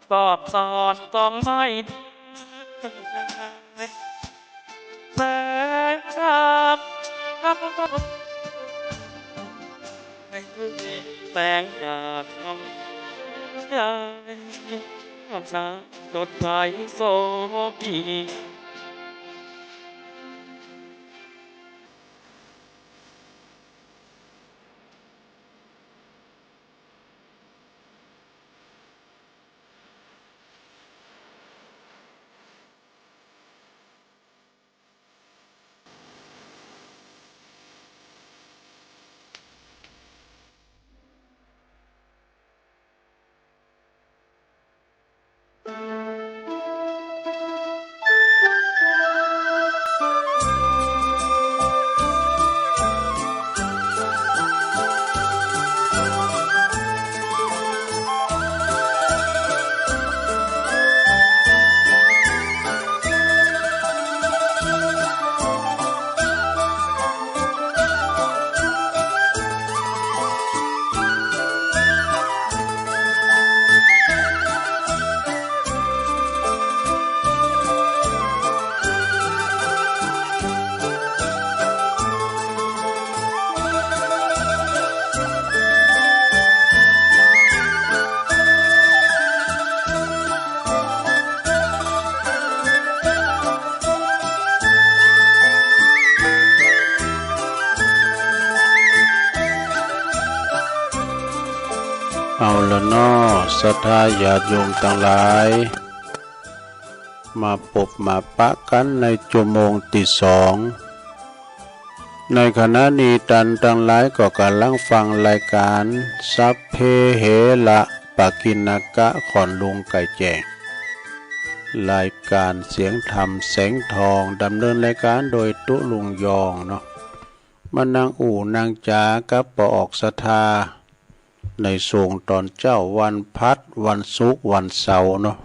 สอดส่องส่องให้ แสงธรรม แสงจากน้องใจ สดใสโสภี เอาละเนาะ ศรัทธาญาติโยมตังหลาย มาปบมาปะกั๋นในจั่วโมงตี้สอง ในขณะนี้ต้านตังหลายก็ก่ำลังฟังรายก๋านสัพเพเหระปะกิณณกะ ขอนลุงไก่แจ้ง รายก๋านเสียงธรรมแสงทอง ดำเนินรายก๋านโดยตุ๊ลุงยองเนาะ มานั่งอู้นั่งจ๋ากับป้อออกศรัทธา ในช่วงต๋อนเจ๊าวันพัด วันศุกร์ วันเสาร์เนาะ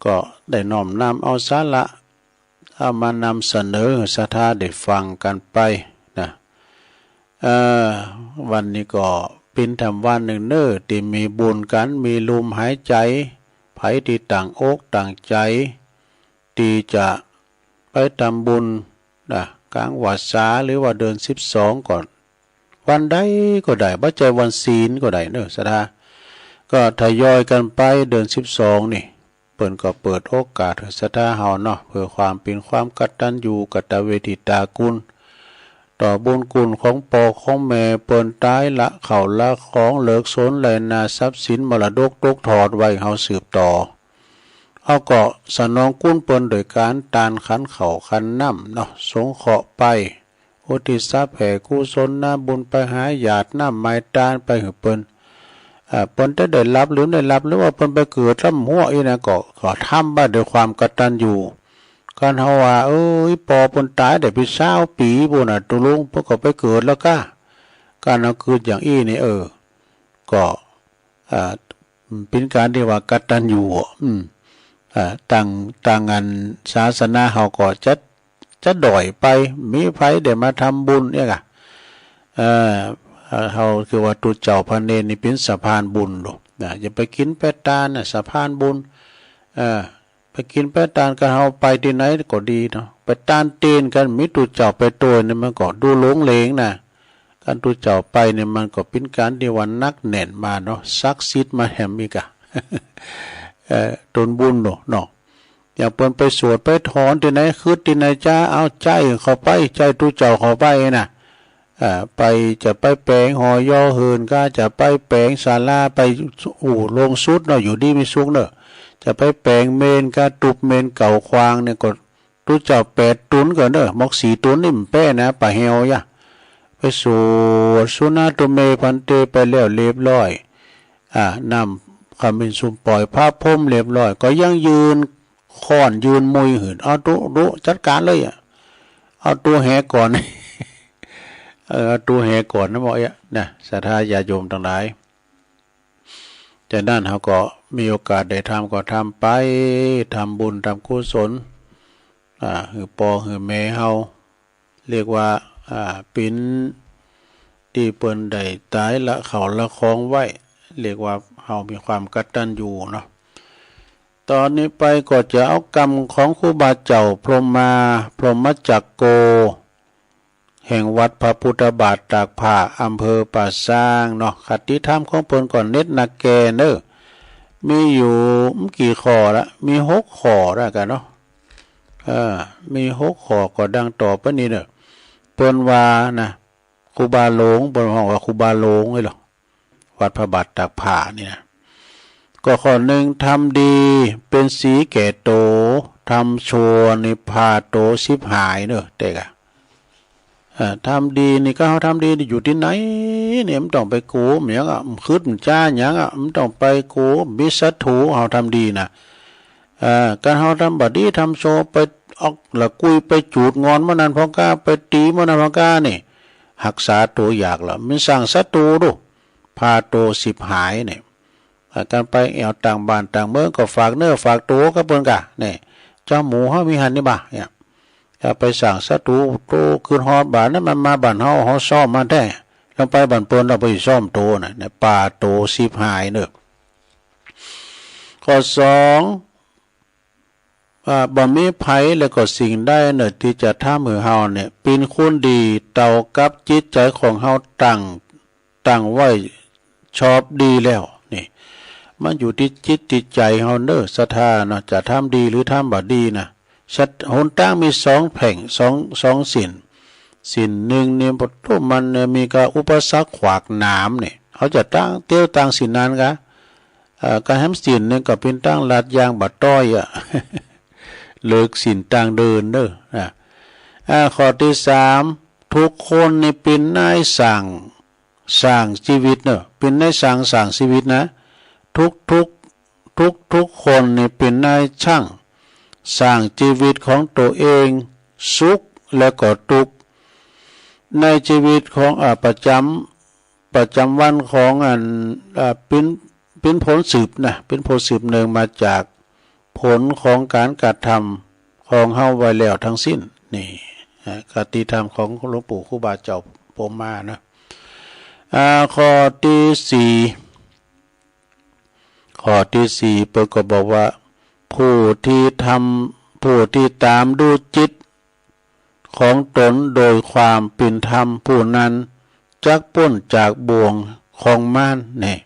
ก็ได้น้อมนำเอาสาระ เอามานำเสนอศรัทธาได้ฟังกั๋นไปนะ เอ่อ วันนี้ก็เป๋นธรรมวันนึ่งเน่อ ตี้มีบุญกั๋น มีลุมหายใจ๋ ใผตี้ตั้งอกตั้งใจ๋ ตี้จะไปทำบุญนะ ก๋างวรรษาหรือว่าเดือนสิบสองก็ วันใดก็ได้ บ่ใจ้วันศีลก็ได้เน่อศรัทธา ก็ทยอยกั๋นไป เดือนสิบสองนี่ เปิ้นก็เปิดโอกาสหื้อศรัทธาเฮาเนาะ เพื่อความเป๋นความกตัญญูกตเวทิตาคุณ ต่อบุญคุณของป้อของแม่เปิ้น ต๋ายละเข้าละของ เลิกสนไฮ่นา ทรัพย์สินมรดกตกทอดไว้หื้อเฮาสืบต่อ เฮาก็สนองคุณเปิ้นโดยก๋านตานขันข้าวขันน้ำเนาะ สงเคราะห์ไป อุทิศแผ่กุศลนาบุญไปหาญาติ น้ำหมายตานไปหื้อเปิ้น อ่า เปิ้นจะได้ฮับหรือบ่ได้ฮับ หรือว่าเปิ้นไปเกิดลำห้วยอี้นะ ก็ ก็ทำไปด้วยความกตัญญู คันเฮาว่า เอ้ย ป้อเปิ้นต๋ายได้เป๋นซาวปี๋ปู้นน่ะ ตุ๊ลุง เปิ้นก็ไปเกิดแล้วก้า ก๋านเฮากึ๊ดอย่างอี้นี่ เออ ก็ อ่า เป๋นก๋านตี้ว่ากตัญญู อืม อ่า ตาง ตางอันศาสนาเฮาก็จะ จะด้อยไป บ่มีใผได้มาทำบุญเนี่ยก่ะ เอ่อ เอ่อ เฮาคือว่าตุ๊เจ้าพระเณรนี่เป๋นสะพานบุญโลดนะ อย่าไปกิ๋นไปตานน่ะ สะพานบุญ เอ่อ ไปกิ๋นไปตาน คันเฮาไปตี้ไหนก็ดีเนาะ ไปตานเตียนกั๋น มีตุ๊เจ้าไปตวยนี่ มันก็ดูหลงเหลงนะ คันตุ๊เจ้าไปนี่ มันก็เป๋นก๋านตี้ว่าหนักแน่นมาเนาะ ศักดิ์สิทธิ์มาแหมอีกอะ เอ่อ ตนบุญโลดเนาะ อย่างเปิ้นไปสวดไปถอนตี้ไหน กึ๊ดตี้ไหนจ๊า เอาใจ๊เข้าไป ใจ๊ตุ๊เจ้าเข้าไปนะ อ่า ไป จะไปแป๋งหอหยอเหินก้า จะไปแป๋งศาลา ไป อู้ โลงสุดเนาะ อยู่ดีมีสุขเนาะ จะไปแป๋งเมรุก้า ตุ๊บเมรุเก่าขวางเนี่ย ก็ตุ๊เจ้าแปดตุ๊นก่อเน่อ หมอกสี่ตุ๊นนี่บ่แป๊นะ ปะแฮวย่ะ ไปสวดสุณาตุเมภันเตไปแล้วเรียบร้อย อ่า นำขมิ้นสุมปล่อยพระพรหมเรียบร้อย ก็ยังยืนค้อนยืนมุยหื้อ เอาตุ๊ ตุ๊จัดก๋านเลยอะ เอาตุ๊แหก่อน เออ เอาตุ๊แหก่อนนะ บ่าเอ๊ะ นะ ศรัทธาญาติโยมตังหลาย จากนั้นเฮาก็มีโอกาสได้ทำก็ทำไป ทำบุญทำกุศล อ่า หื้อป้อหื้อแม่เฮา เรียกว่า อ่า เป๋นตี้เปิ้นได้ต๋ายละเข้าละของไว้ เรียกว่าเฮามีความกตัญญูเนาะ ต๋อนนี้ไปก็จะเอากำของครูบาเจ้าพรหมมา พรหมจักโก แห่งวัดพระพุทธบาทตากผ้า อำเภอป่าซางเนาะ คติธรรมของเปิ้นก็เด็ดนักแก่เน่อ มีอยู่บ่กี่ข้อละ มีหกข้อแล้วกั๋นเนาะ เออ มีหกข้อก็ดังต่อไปนี้เน่อ เปิ้นว่านะ ครูบาหลง เปิ้นฮ้องว่าครูบาหลงไว้หรอ วัดพระบาทตากผ้านี่นะ ก็ข้อนึ่ง ทำดีเป๋นสีแก่โต ทำชั่วนี่พาโตฉิบหายเน่อ เต๊กอะ เอ่อ ทำดีนี่ ก็เฮาทำดีนี่อยู่ตี้ไหนนี่ บ่ต้องไปกั๋วหยังอะ บ่กึ๊ดบ่จ้าหยังอะ บ่ต้องไปกั๋ว บ่มีศัตรู เฮาทำดีนะ เอ่อ คันเฮาทำบ่ดีทำชั่ว ไปออกละกุย ไปจูดงอนหมู่นั้นพ่องก้า ไปตี๋หมู่นั้นพ่องก้านี่ ฮักษาโตยากละ มันสร้างศัตรูดู พาโตฉิบหายเนี่ย อ่า คันไปแอ่วต่างบ้านต่างเมืองก็ฝากเนื้อฝากตั๋วกับเปิ้นก่ะ เนี่ย เจ้าหมู่เฮามีหั้นนี่บ่า เนี่ย อย่าไปสร้างศัตรู โตกึ๊ดฮอดบ้านนั้นมันมาบ้านเฮา เฮาซ่อมมันแต๊ ลองไปบ้านเปิ้น ลองไปซ่อมโตน่ะ เนี่ย พาโตฉิบหายเน่อ ข้อสอง ว่าบ่มีใผและก็สิ่งใดเน่อตี้จะทำหื้อเฮาเนี่ยเป๋นคนดีเต้ากับจิตใจ๋ของเฮาตั้ง ตั้งไว้ชอบดีแล้ว นี่ มันอยู่ตี้จิตตี้ใจ๋เฮาเน่อ ศรัทธาเนาะ จะทำดีหรือทำบ่ดีนะ สัตว์ หนตางมีสองแพร่ง สอง สองศีล ศีลนึ่งนี่ ปะโต มันเนี่ยมีก้าอุปสรรคขวากหนามนี่ เฮาจะตั้งเตียวตั้งศีลนั้นก่ะ เอ่อ การทำศีลนี่ก็เป๋นตางลัดอย่างบ่ต้อยอะ เลิกศีลตางเดินเน่อ อ่ะ อ่า ข้อตี้สาม ทุกคนนี่เป๋นนายจ้าง สร้างจีวิตเนาะ เป๋นนายจ้างสร้างจีวิตนะ ทุกๆ ทุกๆ คนนี่เป๋นนายจ้าง สร้างจีวิตของตั๋วเอง สุขและก็ตุ๊กข์ ในจีวิตของ อ่า ประจ๋ำ ประจ๋ำวันของอัน อ่า เป๋น เป๋นผลสืบนะ เป๋นผลสืบเนื่องมาจากผลของก๋านกระทำของเฮาไว้แล้วตังสิ้น นี่ อ่า คติธรรมของหลวงปู่ครูบาเจ้าพรหมมานะ อ่า ข้อตี้สี่ ข้อตี้สี่เปิ้นก็บอกว่า ผู้ตี้ทำ ผู้ตี้ต๋ามดูจิตของต๋นโดยความเป๋นธรรม ผู้นั้นจักป๊นจากบ่วงของมาร นี่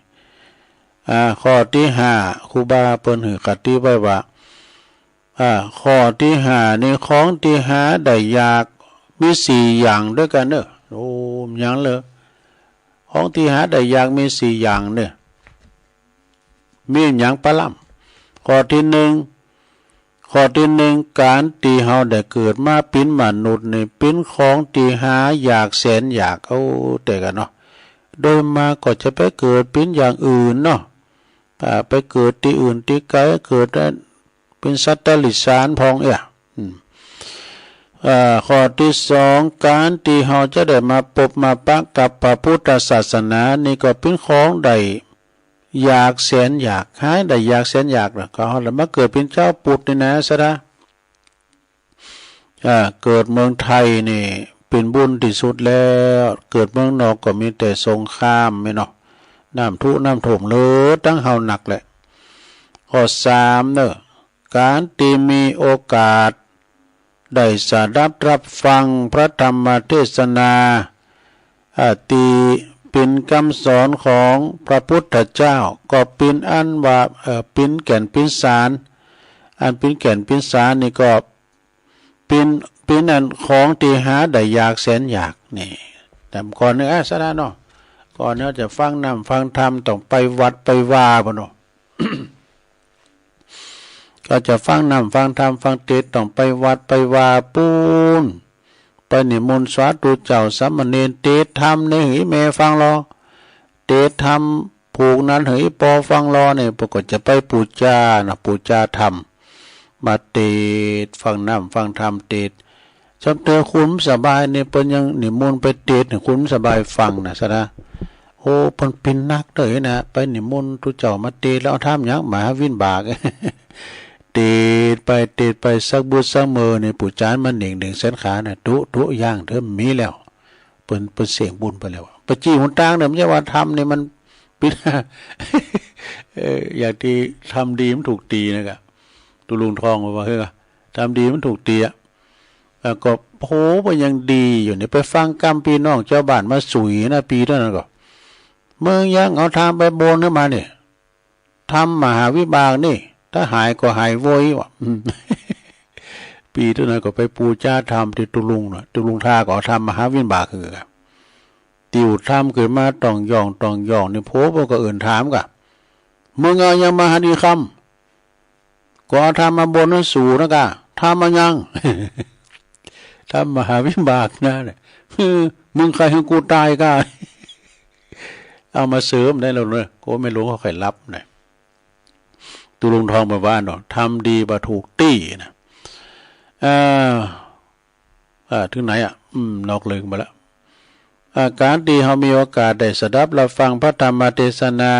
อ่า ข้อตี้ห้า ครูบาเปิ้นหื้อคติไว้ว่า อ่า ข้อตี้ห้านี่ ของตี้หาได้อยากมีสี่อย่างตวยกั๋นเน่อ โอ้ หยังเหรอ ของตี้หาได้อยากมีสี่อย่างเน่อ มีหยังปะล่ำ ข้อตี้หนึ่ง ข้อตี้หนึ่ง ก๋านตี้เฮาได้เกิดมาเป๋นมนุษย์นี่ เป๋นของตี้หาอยากแสนอยาก โอ้ ตวยกั๋นเนาะ โดยมากก็จะไปเกิดเป๋นอย่างอื่นเนาะ อ่า ไปเกิดตี้อื่นตี้ไก๋ เกิดเป๋นสัตว์เดรัจฉานพ่องเอี้ย อืม อ่า ข้อตี้สอง ก๋านตี้เฮาจะได้มาปบมาปะกับพระพุทธศาสนานี่ก็เป๋นของได้อยากแสนอยาก หาได้อยากแสนอยากเนาะ ก็เฮาละมาเกิดเป๋นจาวพุทธนี่นะ สะดา อ่า เกิดเมืองไทยนี่เป๋นบุญตี้สุดแล้ว เกิดเมืองนอกก็มีแต่สงครามแม่นเนาะ น้ำทุน้ำท่วมเหลือตังเฮานักแหละ ข้อสามเน่อ ก๋านตี้มีโอกาสได้สดับฮับฟังพระธรรมเทศนา อ่า ตี้เป๋นกำสอนของพระพุทธเจ้า ก็เป๋นอันว่า เอ่อ เป๋นแก่นเป๋นสาร อันเป๋นแก่นเป๋นสารนี่ก็เป๋น เป๋นอันของตี้หาได้อยากแสนอยาก นี่ แต่ก่อนเน่อ อ่า สะดาเนาะ ก่อนเฮาจะฟังน้ำฟังธรรมต้องไปวัดไปวาปู้นเนาะ ก็จะฟังน้ำฟังธรรมฟังเตสน์ต้องไปวัดไปวาปู้น ไปนิมนต์สาธุเจ้าสามเณรเตสน์ธรรมนี่หื้อแม่ฟังลอ เตสน์ธรรมผูกนั้นหื้อปอฟังลอนี่ เปิ้นก็จะไปปู๋จานะ ปู๋จาธรรม มาเตสน์ฟังน้ำฟังธรรมเตสน์ จำเจอคนบ่สบายนี่ เปิ้นยังนิมนต์ไปเตสน์หื้อคนบ่สบายฟังนะ สะดา โอ้ เปิ้นเป๋นนักเด้อนะ ไปนิมนต์ตุ๊เจ้ามาเตสน์แล้วเอาธรรมหยัง มหาวิบาก เตสน์ไปเตสน์ไปสักบึดสักเมินนี่ ปู่จารย์มาเหน่งเหน่งแสนขานะ ตุ๊ตุ๊ย่างเถิมมีแล้ว เปิ้น เปิ้นเสี้ยงบุญไปแล้ว ไปจี้หนตางเนี่ย บ่ใจ้ว่าธรรมนี่มันปิด เออ อย่างตี้ธรรมดีมันถูกตี๋นะกะ ตุ๊ลุงทองว่า เฮ้ย ธรรมดีมันถูกตี๋อะ แล้วก็ โห มันยังดีอยู่นี่ ไปฟังกำปี้น้องจาวบ้านมาสุยนะ ปี๋เต้านั้นก็ มึงยังเอาธรรมไปบนหื้อมันนี่ ธรรมมหาวิบากนี่ ถ้าหายก็หายโว้ย ว่า อืม ปี๋เต้านั้นก็ไปปู๋จาธรรมตี้ตุ๊ลุงนะ ตุ๊ลุงทาก็เอาธรรมมหาวิบากหื้อ ติวธรรมขึ้นมาต้องย่องต้องย่องนี่ โผล่ก็เอิ้นถามกะ มึงเอาหยังมาหันอีกคำ ก็เอาธรรมมาบนหื้อสูนะกะ ธรรมอะหยัง ธรรมมหาวิบากนะเนี่ย มึงใค่หื้อกูต๋ายกะ เอามาเสริมได้แล้วเนาะ โกแม่หลวงเขาใค่หลับนะ ตุ๊ลุงทองบอกว่าเนาะ ธรรมดีบ่ถูกตี้นะ อ่า อ่า เถิงไหนอะ อืม นอกเรื่องไปละ อ่า ก๋านตี้เฮามีโอกาสได้สดับฮับฟังพระธรรมเตสนา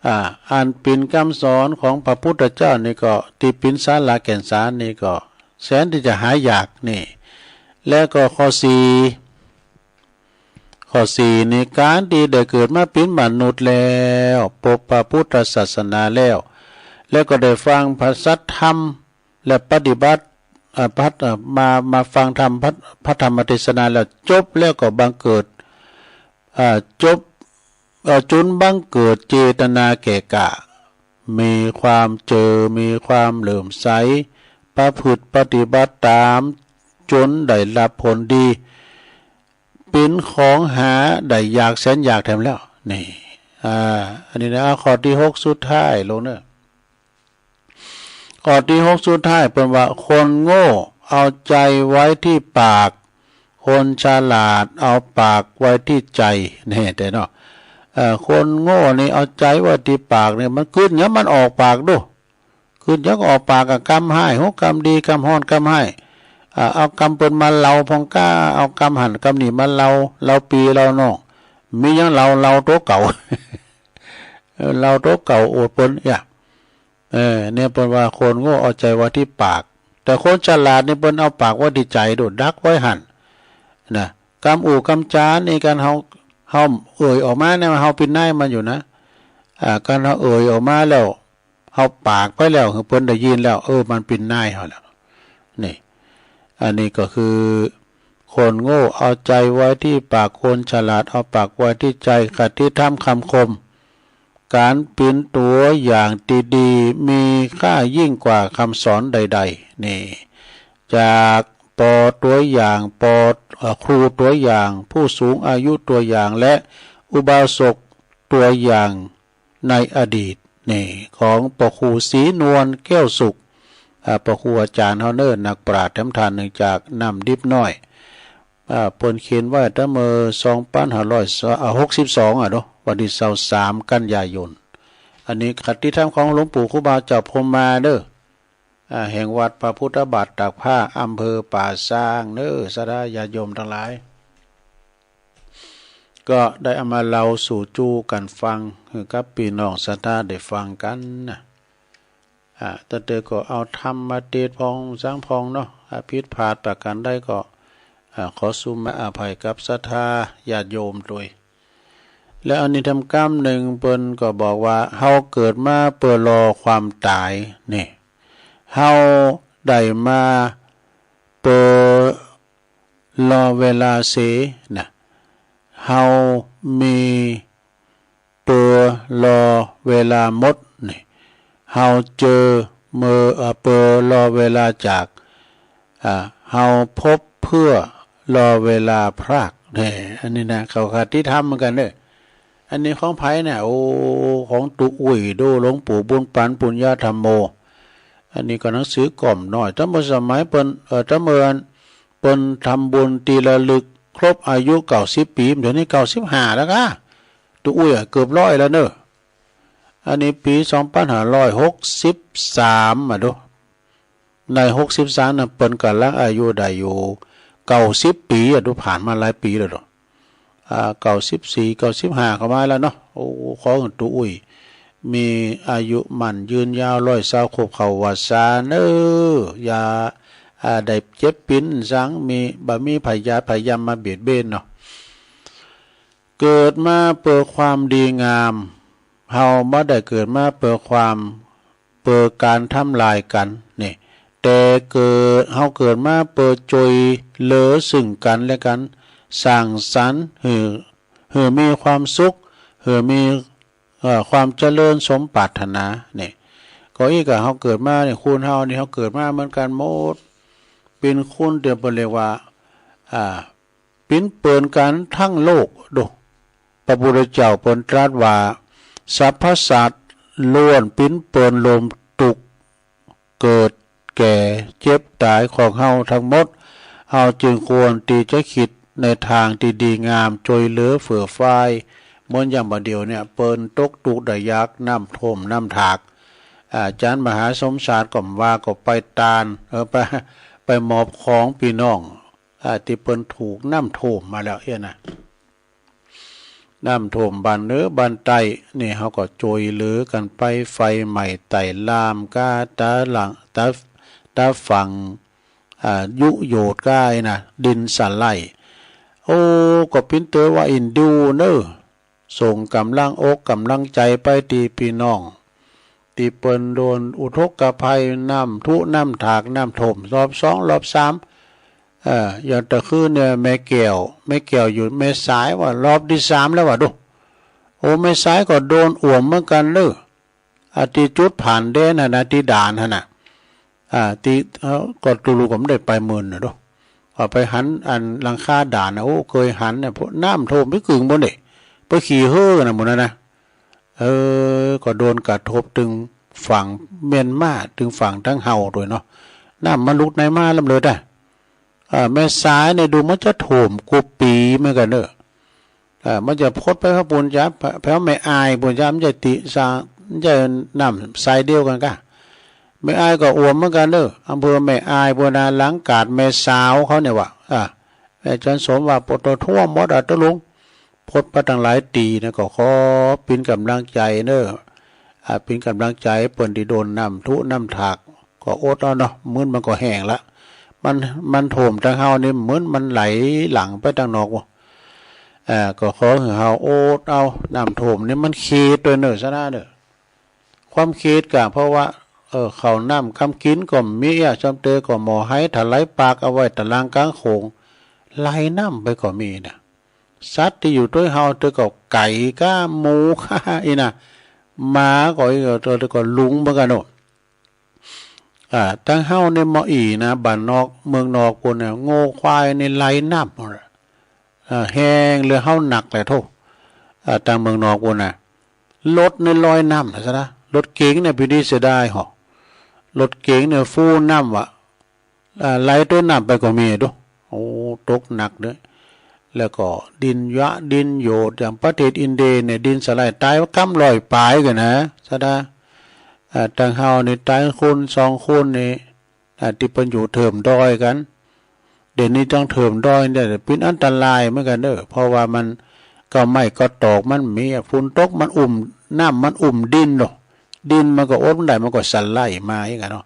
อ่า อันเป๋นกำสอนของพระพุทธเจ้านี่ก็ ตี้เป๋นสาระแก่นสารนี่ก็ แสนตี้จะหายากนี่ แล้วก็ข้อสี่ ข้อสี่นี่ ก๋านตี้ได้เกิดมาเป๋นมนุษย์แล้ว ปบพระพุทธศาสนาแล้ว แล้วก็ได้ฟังพระสัทธรรม และปฏิบัติ อ่า พัฒน์ อ่า มา มาฟังธรรม พระ พระธรรมเตสนาแล้ว จบแล้วก็บังเกิด อ่า จบ เอ่อ จุนบังเกิดเจตนาแก่กล้า มีความเจื้อ มีความเหลื่อมใส ประพฤติปฏิบัติต๋าม จุนได้ฮับผลดี เป๋นของหาได้อยากแสนอยากแถมแล้ว นี่ อ่า อันนี้นะ ข้อตี้หกสุดท้ายลงเนาะ ข้อตี้หกสุดท้ายเปิ้นว่า คนโง่เอาใจ๋ไว้ตี้ปาก คนฉลาดเอาปากไว้ที่ใจ แน่แต่เนาะ เอ่อ คนโง่นี่เอาใจ๋ไว้ตี้ปากนี่ มันกึ๊ดหยังมันออกปากดู กึ๊ดหยังก็ออกปาก อะ กำฮ้าย ฮู้กำดี กำฮ้อน กำฮ้าย อ่า เอากำเปิ้นมาเล่าพ่องก้า เอากำหั้นกำนี่มาเล่า เล่าปี้เล่าน้อง มีหยังเล่า เล่าตั๋วเก่า เออ เล่าตั๋วเก่าอวดเปิ้น เอี้ย เออ เนี่ยเปิ้นว่าคนโง่เอาใจ๋ไว้ตี้ปาก แต่คนฉลาดนี่เปิ้นเอาปากไว้ตี้ใจ๋โดด ดักไว้หั้นนะ กำอู้กำจ๋านี่ กั๋นเฮา เฮาเอ่ยออกมาเนี่ย เฮาเป๋นนายมันอยู่นะ อ่า กั๋นเฮาเอ่ยออกมาแล้ว เฮาปากไปแล้ว หื้อเปิ้นได้ยินแล้ว เออ มันเป๋นนายเฮาแล้ว นี่ อันนี้ก็คือ คนโง่เอาใจ๋ไว้ตี้ปาก คนฉลาดเอาปากไว้ตี้ใจ๋ คติธรรมคำคม ก๋านเป๋นตั๋วอย่างตี้ดี มีค่ายิ่งกว่าคำสอนใดๆ นี่ จาก ป.ตัวอย่าง ป.เอ่อ ครูตัวอย่าง ผู้สูงอายุตัวอย่าง และอุบาสกตัวอย่างในอดีต นี่ ของป.ครูศรีนวลแก้วสุข อ่า ป.ครูอาจ๋ารย์เฮาเน่อ นักปราชญ์แถมท่านหนึ่งจากน้ำดิบน้อย อ่า เปิ้นเขียนไว้ตั้งเมื่อสองปันห้าร้อย อ่า หกสิบสอง อะเนาะ วันตี้ซาวสาม กันยายน อันนี้คติธรรมของหลวงปู่ครูบาเจ้าพรหมมาเน่อ อ่า แห่งวัดพระพุทธบาทตากผ้า อำเภอป่าซางเน่อ ศรัทธาญาติโยมตังหลาย ก็ได้เอามาเล่าสู่จู้กั๋นฟัง หื้อกับปี้น้องศรัทธาได้ฟังกั๋นนะ อ่า ตะเตอก็เอาธรรมมาเตสน์พ่องสังพ่องเนาะ อ่า ผิดพลาดประก๋านใดก็ อ่า ขอสุมาอภัยกับศรัทธาญาติโยมตวย และอันนี้ทำก้ำหนึ่งเปิ้นก็บอกว่า เฮาเกิดมาเปื้อรอความต๋าย นี่ เฮาได้มาเปื้อรอเวลาเสียนะ เฮามีเปื้อรอเวลามด นี่ เฮาเจอเมื่อ เอ่อ เปื้อรอเวลาจาก อ่า เฮาพบเปื้อรอเวลาพราก แน่ อันนี้นะ เขาคติธรรมเหมือนกั๋นเน่อ อันนี้ของใผเนี่ย โอ้ ของตุ๊อุ้ยโด หลวงปู่บุญปัน ปุญญาธัมโม อันนี้ก็หนังสือก่อมน้อย ตั้งเมื่อสมัยเปิ้น เอ่อ ตั้งเมื่อเปิ้นทำบุญตี้ระลึกครบอายุเก้าสิบปี๋ เดี๋ยวนี้เก้าสิบห้าแล้วก้า ตุ๊อุ้ยอะ เกือบร้อยแล้วเน่อ อันนี้ปี๋สองปันห้าร้อยหกสิบสาม อะดู ในหกสิบสามน่ะ เปิ้นก่ำลังอายุได้อยู่เก้าสิบปี๋อะ ดูผ่านมาหลายปี๋แล้วเนาะ อ่า เก้าสิบสี่ เก้าสิบห้า เข้ามาแล้วเนาะ โอ้ ขอหื้อตุ๊อุ้ยมีอายุมั่นยืนยาว ร้อยซาวครบเข้าวัสสาเน่อ อย่า อ่า ได้เจ็บปิ๋นสัง มี บ่มีพยาธิพยาธิมาเบียดเบียนเนาะ เกิดมาเปื้อความดีงาม เฮาบ่ได้เกิดมาเปื้อความ เปื้อก๋านทำลายกั๋น นี่ แต่เกิด เฮาเกิดมาเปื้อจ้วยเหลือซึ่งกั๋นและกั๋น สร้างสรรค์หื้อ หื้อมีความสุข หื้อมี เอ่อ ความเจริญสมปรารถนา นี่ ก็อี้กับเฮาเกิดมานี่ คนเฮานี่ เฮาเกิดมาเหมือนกั๋นหมด เป๋นคนเดียว เปิ้นเรียกว่า อ่า ปิ้นเปิ้นกั๋นทั้งโลก ดู พระพุทธเจ้าเปิ้นตรัสว่า สรรพสัตว์ล้วนปิ้นเปิ้นลมตุ๊กข์ เกิด แก่ เจ็บ ต๋ายของเฮาทั้งหมด เฮาจึงควรตี้จะกึ๊ดในตางตี้ดีงาม จ้วยเหลือเฟื่อฟาย เหมือนอย่างบ่าเดี่ยวเนี่ย เปิ้นตกตุ๊กข์ได้ยาก น้ำท่วมน้ำถาก อาจ๋ารย์มหาสมชาติก็บ่าก็ไปตาน เออ ไป ไปมอบของปี้น้อง อ่า ตี้เปิ้นถูกน้ำท่วมมาแล้วเอี้ยนะ น้ำท่วมบ้านเหนือบ้านใต้ นี่เฮาก็จ้วยเหลือกั๋นไป ไฟไหม้ใต้ล่ามก้า ตาหลัง ตา ตาฝั่ง อ่า ยุโยดก้าอี้นะ ดินสไลด์ โอ้ ก็ปิ้นเต๋อว่าเอ็นดูเน่อ ส่งก๋ำลังอกก๋ำลังใจ๋ไปตี้ปี้น้อง ตี้เปิ้นโดนอุทกภัย น้ำถุน้ำถาก น้ำท่วมรอบสองรอบสาม เอ่อ อย่างตะคืนเนี่ย แม่แก้ว แม่แก้วอยู่แม่สายว่ารอบตี้สามแล้วว่าดู โอ้ แม่สายก็โดนอ่วมเหมือนกั๋นเน่อ อ่า ตี้จุดผ่านแดนหั้นนะ ตี้ด่านหั้นนะ อ่า ตี้ เอ่อ ก็ตุ๊ลุก็บ่ได้ไปเมินน่ะดู อ่า ไปหันอันหลังคาด่านน่ะ โอ้ เกยหันเนี่ย เพราะน้ำท่วมไปกึ่งบนเด้ ไปขี่เฮอกั๋นน่ะหมู่นั้นนะ เออ ก็โดนกระทบตึงฝั่งเมียนมา ตึงฝั่งตังเฮาตวยเนาะ น้ำมันลุกในมาล้ำเลิศอะ อ่า แม่สายเนี่ยดูเหมือนจะถ่วมกู้ปี๋เหมือนกั๋นเน่อ อ่า มันจะพดไปแผวปู๊นจ๊ะ แผวแม่อายปู๊นจ๊ะ มันจะติสา มันจะน้ำสายเดียวกั๋นก่ะ แม่อายก็อ่วมเหมือนกั๋นเน่อ อำเภอแม่อายปู๊นน่ะ หลังกาดแม่สาวเขาเนี่ยว่ะ อ่า แม่จันสมว่า ปะโถ ถ่วมหมดอ่ะ ตกลง พดไปตั้งหลายตี้นะ ก็ขอเป๋นก๋ำลังใจ๋เน่อ อ่า เป๋นก๋ำลังใจ๋เปิ้นตี้โดนน้ำถุน้ำถาก ก็อดเอาเนาะ มื้นมันก็แห้งละ มัน มันถ่วมตางเฮานี่ มื้นมันไหลหลั่งไปตางนอกบ่ อ่า ก็ขอหื้อเฮาอดเอา น้ำถ่วมนี่มันเขตตวยเน่อ สะนะเน่อ ความเขตก่ะ เพราะว่า เออ ข้าวน้ำกำกิ๋นก็มีอ่ะ จำเตอก็หม้อไหถลายปากเอาไว้ตะล่างก๋างโขง ไหลน้ำไปก็มีน่ะ สัตว์ตี้อยู่ตวยเฮาเตอก็ไก่ก้า หมูก้า อี้น่ะ หมาก็อี้ก็ เตอก็หลงเหมือนกั๋นเน่อ อ่า ตางเฮาเนี่ยมออี้นะ บ้านนอกเมืองนอกปู๊นน่ะ งัวควายนี่ไหลน้ำหมดอ่ะ อ่า แฮงเหลือเฮานักแหละโธ่ อ่า ตางเมืองนอกปู๊นน่ะ รถนี่ลอยน้ำน่ะสะนะ รถเก๋งเนี่ย ปี๋นี้เสียดายเหาะ รถเก๋งเนี่ยฟูน้ำว่ะ อ่า ไหลตวยน้ำไปก็มีดู โอ้ ตกหนักเน่อ แล้วก็ดินยะดินโยด อย่างประเทศอินเดียเนี่ย ดินสไลด์ตายกำร้อยป๋ายกั๋นนะ สะนะ อ่า ตางเฮานี่ตายคนสองคนนี่ อ่า ตี้เปิ้นอยู่เถิมดอยกั๋น เดี๋ยวนี้ต้องเถิมดอยเนี่ย เป๋นอันตรายเหมือนกั๋นเน่อ เพราะว่ามัน ก็ไม้ก็ตอกมันมีอ่ะ ฝนตกมันอุ้ม น้ำมันอุ้มดินเนาะ ดินมันก็อดบ่ได้ มันก็สไลด์มาอี้กั๋นเนาะ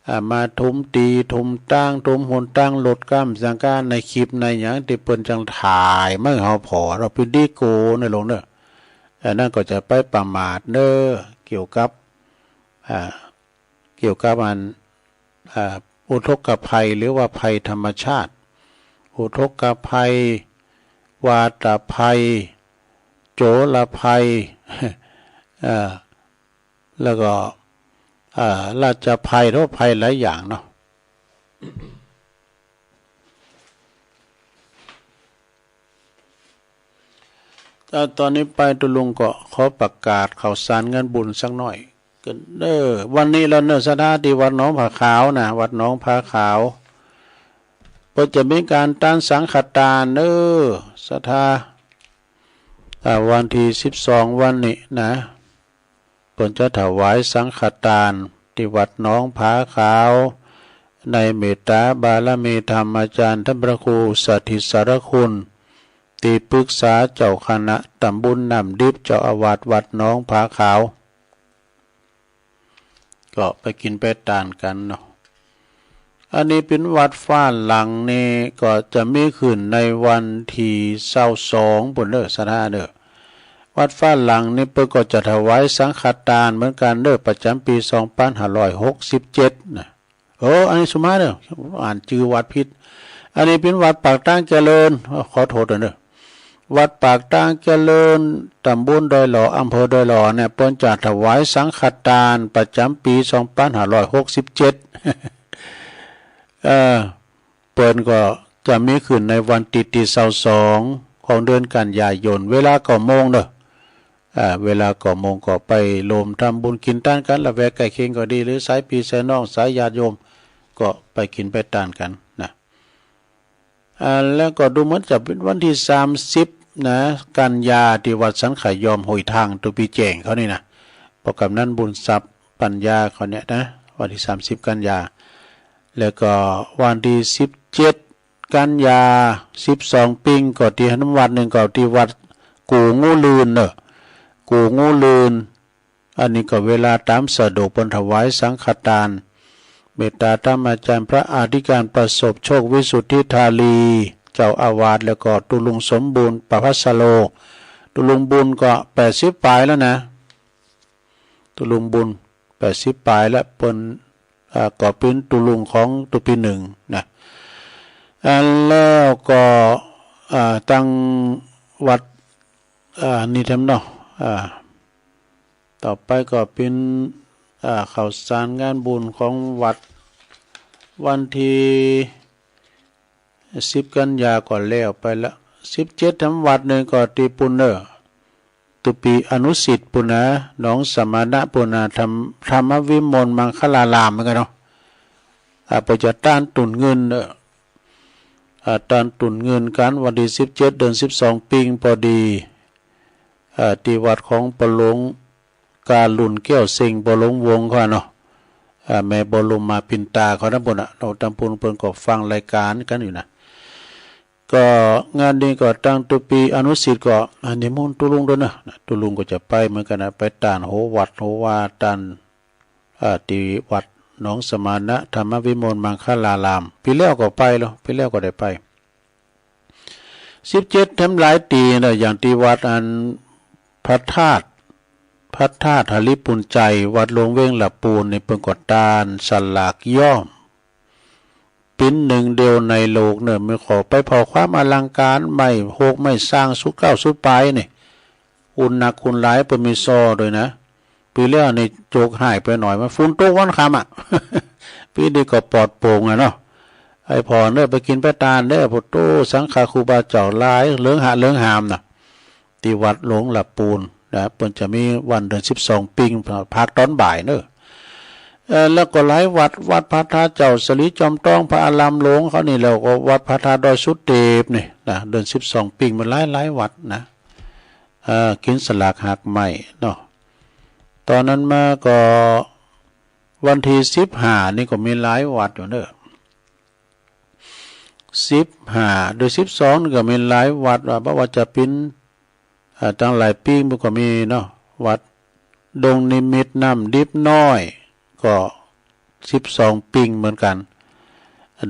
อ่า มาถมตี้ถมตาง ถมหนตาง รถก้ามสังกา ในคลิปในหยังตี้เปิ้นจังถ่ายมาหื้อเฮาผ่อ เฮาไปดีโกในหลวงเน่อ อันนั้นก็จะไปประมาทเน่อ เกี่ยวกับ อ่า เกี่ยวกับอัน อ่า อุทกภัยหรือว่าภัยธรรมชาติ อุทกภัย วาตภัย โจรภัย เอ่อ แล้วก็ เอ่อ ราชภัย โรคภัยหลายอย่างเนาะ อ่า ต๋อนนี้ไปตุ๊ลุงก็ขอประกาศข่าวสารงานบุญสักหน้อย ก็ เออ วันนี้ลอเน่อ ศรัทธาตี้วัดหนองผาขาวนะ วัดหนองผาขาว เปิ้นจะมีก๋านตานสังฆตานเน่อ ศรัทธา อ่า วันตี้สิบสองวันนี้นะ เปิ้นจะถวายสังฆตานตี้วัดหนองผาขาว ในเมตตาบารมีธรรมอาจารย์ท่านพระครูสถิตสารคุณ ตี้ปรึกษาเจ้าคณะต๋ำบลน้ำดิบ เจ้าอาวาสวัดหนองผาขาว ก็ไปกิ๋นไปตานกั๋นเนาะ อันนี้เป๋นวัดฟ้าหลังนี่ก็จะมีขึ้นในวันตี้ซาวสองปู๊นเน่อ ศรัทธาเน่อ วัดฟ้าหลังนี่เปิ้นก็จะถวายสังฆตานเหมือนกั๋นเน่อ ประจ๋ำปี๋สองปันห้าร้อยหกสิบเจ็ดนะ เออ อันนี้สุมาเน่อ อ่านจื้อวัดผิด อันนี้เป๋นวัดปากตางเจริญ ขอโต้ษเน่อ วัดปากตางเจริญ ต๋ำบลดอยหล่อ อำเภอดอยหล่อเนี่ย เปิ้นจะถวายสังฆตานประจ๋ำปี๋สองปันห้าร้อยหกสิบเจ็ด เออ เปิ้นก็จะมีขึ้นในวันตี้ตี้ซาวสองของเดือนกันยายน เวลาเก้าโมงเน่อ อ่า เวลาเก้าโมงก็ไปร่วมทำบุญกิ๋นตานกั๋น ละแวกใก้เคียงก็ดี หรือสายปี้สายน้อง สายญาติโยม ก็ไปกิ๋นไปตานกั๋นนะ อ่า แล้วก็ดูเหมือนจะเป๋นวันตี้สามสิบนะ กันยา ตี้วัดสันขายอมห้วยทาง ตุ๊ปี้แจ้งเขานี่นะ ป้อก๋ำนันบุญทรัพย์ปัญญาเขาเนี่ยนะ วันตี้สามสิบกันยา แล้วก็วันตี้สิบเจ็ดกันยา สิบสองปิง ก็ตี้วัดนึ่ง ก็ตี้วัดกู่งูลื่นเน่อ กู่งูลื่น อันนี้ก็เวลาต๋ามสะดวก เปิ้นถวายสังฆตาน เมตตาธรรมอาจารย์พระอธิการประสบโชควิสุทธิธารี เจ้าอาวาส แล้วก็ตุ๊ลุงสมบูรณ์ ประภัสสโร ตุ๊ลุงบุญก็แปดสิบป๋ายแล้วนะ ตุ๊ลุงบุญแปดสิบป๋ายแล้ว เปิ้น อ่า ก็เป๋นตุ๊ลุงของตุ๊ปี้นึ่งนะ อ่า แล้วก็ อ่า ตังวัด อ่า นี่แถมเนาะ อ่า ต่อไปก็เป๋น อ่า ข่าวสารงานบุญของวัด วันตี้สิบกันยาก็แล้วไปละ สิบเจ็ดแถมวัดนึ่งก็ตี้ปู๊นเน่อ ตุ๊ปี้อนุสิทธิ์ปู๊นนะ หนองสมณะปู๊นนะ ธรรม ธรรมวิมลมังคลารามเหมือนกั๋นเนาะ อ่า เปิ้นจะตานตุ๊นเงินเน่อ อ่า ต้านตุนเงินกั๋นวันตี้สิบเจ็ด เดือนสิบสอง ปิงพอดี อ่า ตี้วัดของป้อหลวงกาลุนแก้วเซ็ง ป้อหลวงวงศ์เขาเนาะ อ่า แม่บรมมาปินตาเขาตังปู้นน่ะ เฮาตังปู้นเปิ้นก็ฟังรายก๋านกั๋นอยู่นะ ก็งานนี้ก็ตังตุ๊กปี๋อนุสิทธิ์ก็ อ่า นิมนต์ตุ๊ลุงตวยเนาะ ตุ๊ลุงก็จะไปเหมือนกั๋นนะ ไปต้านโหวัดโหวาต้าน อ่า ตี้วัดหนองสมณะธรรมวิมลมังคลาราม ปี๋แล้วก็ไปแล้ว ปี๋แล้วก็ได้ไป สิบเจ็ด แถมหลายตี้นะ อย่างตี้วัดอันพระธาตุ พระธาตุหริภุญไชย วัดหลวงเวงหละปูนนี่ เปิ้นก็ต้านสลากย้อม ปิ้นหนึ่งเดียวในโลกเนาะ แม่นก่อ ไปผ่อความอลังก๋าน ไม้โฮกไม้ซางสุดเก๊าสุดป๋ายนี่ อุ่นนักอุ่นหลาย เปิ้นมีซ้อตวยนะ ปี๋แล้วนี่โจกห้ายไปหน่อย มันฝนตกวันค่ำอะ ปี๋นี้ก็ปลอดโปร่งอะเนาะ ไอ้ผ่อเน่อ ไปกิ๋นไปตานเน่อ โผโต สังฆาครูบาเจ้าหลาย เหลืองหะเหลืองหามน่ะ ตี้วัดหลวงหละปูนนะ เปิ้นจะมีวันเดือนสิบสอง ปิง ภาคตอนบ่ายเน่อ เอ่อ แล้วก็หลายวัด วัดพระธาตุเจ้าสะหลีจอมตอง พระอารามหลวงเขานี่ แล้วก็วัดพระธาตุดอยสุเตปนี่นะ เดือนสิบสอง ปิง มันหลายๆ วัดนะ เอ่อ กิ๋นสลากหากไม้เนาะ ตอนนั้นมาก็วันตี้สิบห้านี่ก็มีหลายวัดอยู่เน่อ สิบห้า โดยสิบสองนี่ก็มีหลายวัดว่า บ่ว่าจะเป๋น อ่า ตังหลายปิงมันก็มีเนาะ วัดดงนิมิตรน้ำดิบน้อย ก็สิบสอง ปิงเหมือนกั๋น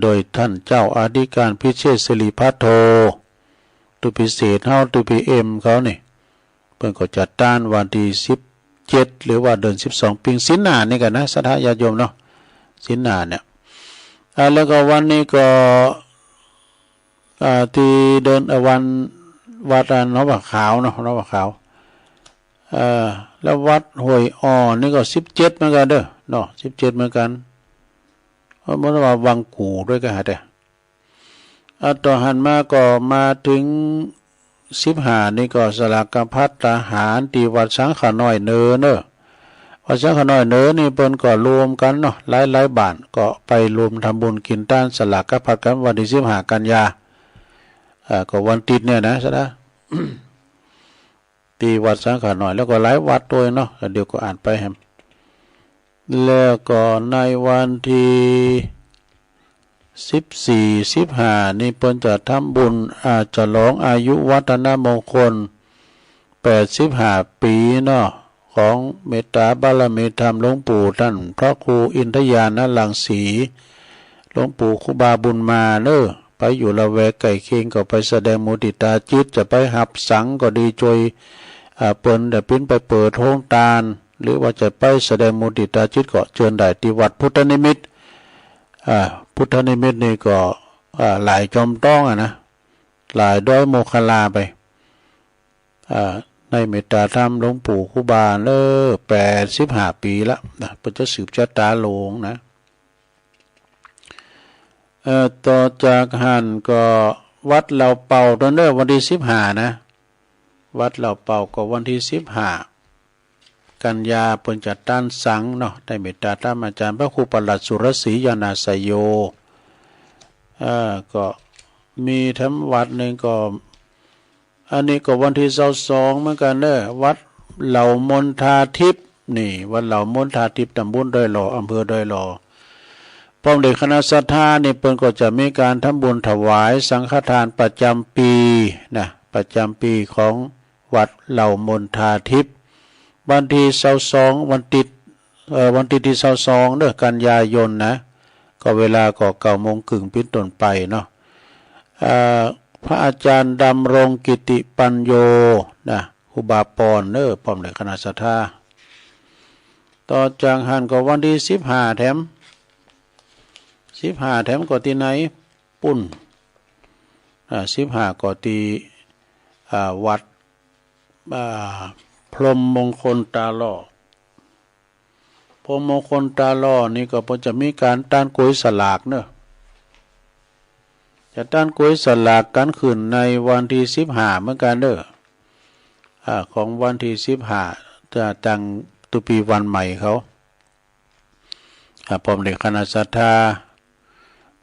โดยต้านเจ้าอธิการพิเชษฐศิริภัทโท ตุ๊กปี๋เศรษฐ เฮา ตุ๊กปี๋เอ็มเขานี่ เปิ้นก็จะต้านวันตี้สิบเจ็ด หรือว่าเดือนสิบสอง ปิง ศีลหน้านี่กั๋นนะ ศรัทธาญาติโยมเนาะ ศีลหน้าเนี่ย อ่า แล้วก็วันนี้ก็ อ่า ตี้เดือน อ่า วัน วัด อ่า หนองผาขาวเนาะ หนองผาขาว เอ่อ แล้ววัดห้วยอ่อนนี่ก็สิบเจ็ดเหมือนกั๋นเน่อเนาะ สิบเจ็ด เหมือนกั๋น เออ บ่ว่าวังกู่ตวยก็หาแต่ อ่า ต่อหันมาก็มาเถิงสิบห้านี่ก็สลากภัตตาหารตี้วัดสังฆะน้อยเหนือเน่อ วัดสังฆะน้อยเหนือนี่เปิ้นก็รวมกั๋นเนาะ หลายๆ บ้านก็ไปรวมทำบุญกิ๋นต้านสลากภัตกั๋นวันตี้สิบห้า กันยา อ่า ก็วันติ๊ดเนี่ยนะ ศรัทธา ตี้วัดสังฆะน้อย แล้วก็หลายวัดตวยเนาะ เดี๋ยวก็อ่านไปแหม แล้วก็ในวันตี้สิบสี่ สิบห้า นี่เปิ้นจะทำบุญ อ่า ฉลองอายุวัฒนมงคล แปดสิบห้า ปี๋เนาะ ของเมตตาบารมีธรรมหลวงปู่ต้านพระครูอินทญาณรังสี หลวงปู่ครูบาบุญมาเน่อ ไปอยู่ละแวกใก้เคียงก็ไปแสดงมุติตาจิต จะไปหับสังก็ดี จ้วย อ่า เปิ้น แต่เป๋นไปเปิดโฮงตาน หรือว่าจะไปแสดงมุติตาจิตก็เจิญได้ตี้วัดพุทธนิมิตร อ่า พุทธนิมิตรนี่ก็ อ่า หลายจอมต้องอะนะ หลายดอยโมคคัลลาไป อ่า ในเมตตาธรรมหลวงปู่ครูบาเน่อ แปดสิบห้า ปี๋ละนะ เปิ้นจะสืบจะต๋าลงนะ เอ่อ ต่อจากหั้นก็วัดเหล่าเป่าตวยเน่อ วันตี้สิบห้านะ วัดเหล่าเป่าก็วันตี้สิบห้า กันยาเปิ้นจะต้านสังเนาะ ได้เมตตาธรรมอาจ๋ารย์พระครูประหลัดสุรศรีญาณาสโย เอ่อ ก็มีแถมวัดนึ่งก็ อันนี้ก็วันตี้ซาวสองเหมือนกั๋นเน่อ วัดเหล่ามณฑาทิพย์ นี่ วัดเหล่ามณฑาทิพย์ ต๋ำบลดอยหล่อ อำเภอดอยหล่อ พร้อมด้วยคณะศรัทธานี่เปิ้นก็จะมีก๋านทำบุญถวายสังฆทานประจ๋ำปี๋นะ ประจ๋ำปี๋ของวัดเหล่ามณฑาทิพย์ วันตี้ซาวสอง วันติ๊ด เอ่อ วันติ๊ดตี้ซาวสองเน่อ กันยายนนะ ก็เวลาก็เก้าโมงเกิ่งเป๋นต้นไปเนาะ เอ่อ พระอาจ๋ารย์ดำรงกิติปัญโญนะ ครูบาปอนเน่อ พร้อมด้วยคณะศรัทธา ต่อจากหั้นก็วันตี้สิบห้าแถม สิบห้าแถมก็ตี้ไหน ปุ้น อ่า สิบห้าก็ตี้ อ่า วัด อ่า พรหมมงคลต๋าหล่อ พรหมมงคลต๋าหล่อนี่ก็เปิ้นจะมีก๋านต้านก๋วยสลากเน่อ จะต้านก๋วยสลากกั๋นขึ้นในวันตี้สิบห้าเหมือนกั๋นเน่อ อ่า ของวันตี้สิบห้า จะตั้งตุ๊ปี๋วันใหม่เขา อ่า พร้อมด้วยคณะศรัทธา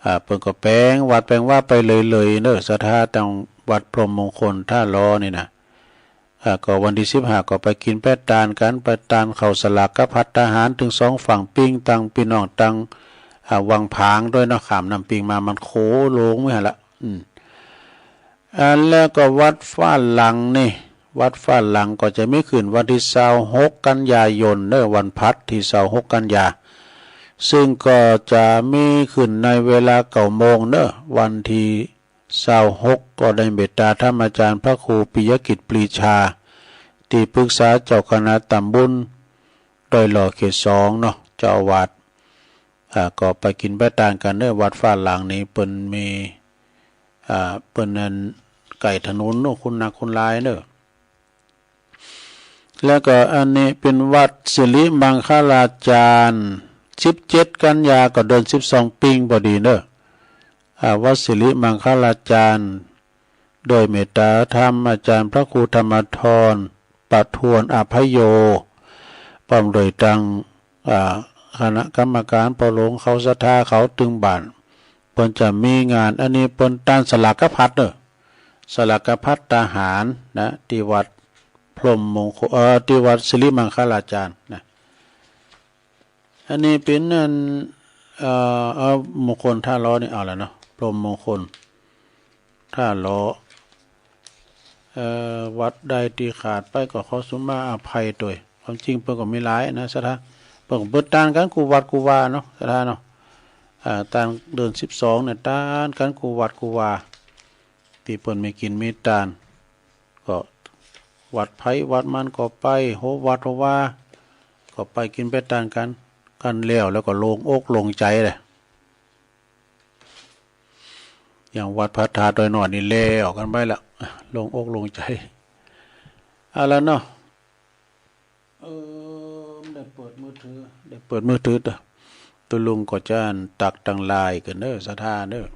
อ่า เปิ้นก็แป๋งวัดแป๋งวาไปเลยๆ เน่อ ศรัทธาตางวัดพรหมมงคลท่าล้อนี่นะ อ่า ก็วันตี้สิบห้าก็ไปกิ๋นไปตานกั๋น ไปตานข้าวสลากกับภัตตาหาร ตึงสองฝั่งปิง ตังปี้น้องตัง อ่า วังผางตวยเนาะ ข้ามน้ำปิงมา มันโขงลงไว้หั่นละ อืม อ่า แล้วก็วัดฟ้าหลังนี่ วัดฟ้าหลังก็จะมีขึ้นวันตี้ซาวหกกันยายนเน่อ วันพฤหัสตี้ซาวหกกันยา ซึ่งก็จะมีขึ้นในเวลาเก้าโมงเน่อ วันตี้ซาวหก ก็ได้เมตตาธรรมอาจารย์พระครูปิยกิจปรีชา ตี้ปรึกษาเจ้าคณะตำบลดอยหล่อเขตสองเนาะ เจ้าอาวาส อ่า ก็ไปกิ๋นไปตานกั๋นเน่อ วัดฟ้าหลังนี่ เปิ้นมี อ่า เปิ้นนั้นใก้ถนนเนาะ คุณนาคุณลายเน่อ แล้วก็อันนี้เป๋นวัดสิริมังคลาจารย์ สิบเจ็ดกันยาก็เดือนสิบสองปิงพอดีเน่อ อ่า วัดสิริมังคลาจารย์ โดยเมตตาธรรมอาจารย์พระครูธรรมธร ประทวนอภัยโย พร้อมโดยตัง อ่า คณะกรรมการพ่อหลวงเขาศรัทธาเขาตึงบ้าน เปิ้นจะมีงาน อันนี้เปิ้นตานสลากพัดเน่อ สลากพัดตาหารนะ ตี้วัดพรหมมงคล เอ่อ ตี้วัดสิริมังคลาจารย์นะ อันนี้เป๋นอัน เอ่อ เอามงคลท่าล้อนี่เอาละเนาะ พรหมมงคลท่าล้อ เอ่อ วัดใดตี้ขาดไปก็ขอสุมาอภัยตวย ความจริงเปิ้นก็มีหลายนะศรัทธา เปิ้นก็เปิดตานกั๋นกู้วัดกู้วาเนาะศรัทธาเนาะ อ่า ตานเดือนสิบสองเนี่ย ตานกั๋นกู้วัดกู้วา ตี้เปิ้นมีกิ๋นมีตาน ก็วัดไผวัดมันก็ไป โฮวัดโฮวา ก็ไปกิ๋นไปตานกั๋น กั๋นแล้ว แล้วก็โล่งอกโล่งใจ๋เลย อย่างวัดพระธาตุดอยหน่อยนี่แล้วกั๋นไปละ โล่งอกโล่งใจ๋ เอาละเนาะ เออ ได้เปิดมือถือ ได้เปิดมือถือเต๊อะ ตุ๊ลุงก็จะอันตักตังหลายกั๋นเน่อ ศรัทธาเน่อ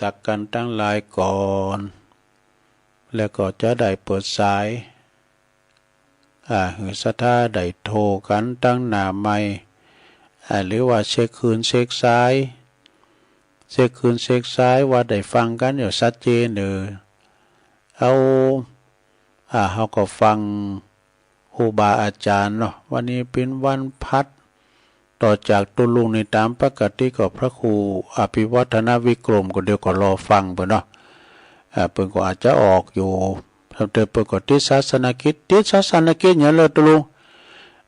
ตักกั๋นตังหลายก่อน แล้วก็จะได้เปิดสาย อ่า หื้อศรัทธาได้โทรกั๋นตังหน้าไมค์ อ่า หรือว่าเช็คคืนเช็คสาย เช็คคืนเช็คสายว่าได้ฟังกั๋นอยู่ชัดเจนเน่อ เอา อ่า เฮาก็ฟังครูบาอาจ๋ารย์เนาะ วันนี้เป๋นวันพฤหัส ต่อจากตุ๊ลุงนี่ต๋ามปกติก็พระครูอภิวัฒนวิกรม ก็เดี๋ยวก็รอฟังเปิ้นเนาะ อ่า เปิ้นก็อาจจะออกอยู่ แต่เปิ้นก็ติดศาสนกิจ ติดศาสนกิจหยังเหรอตุ๊ลุง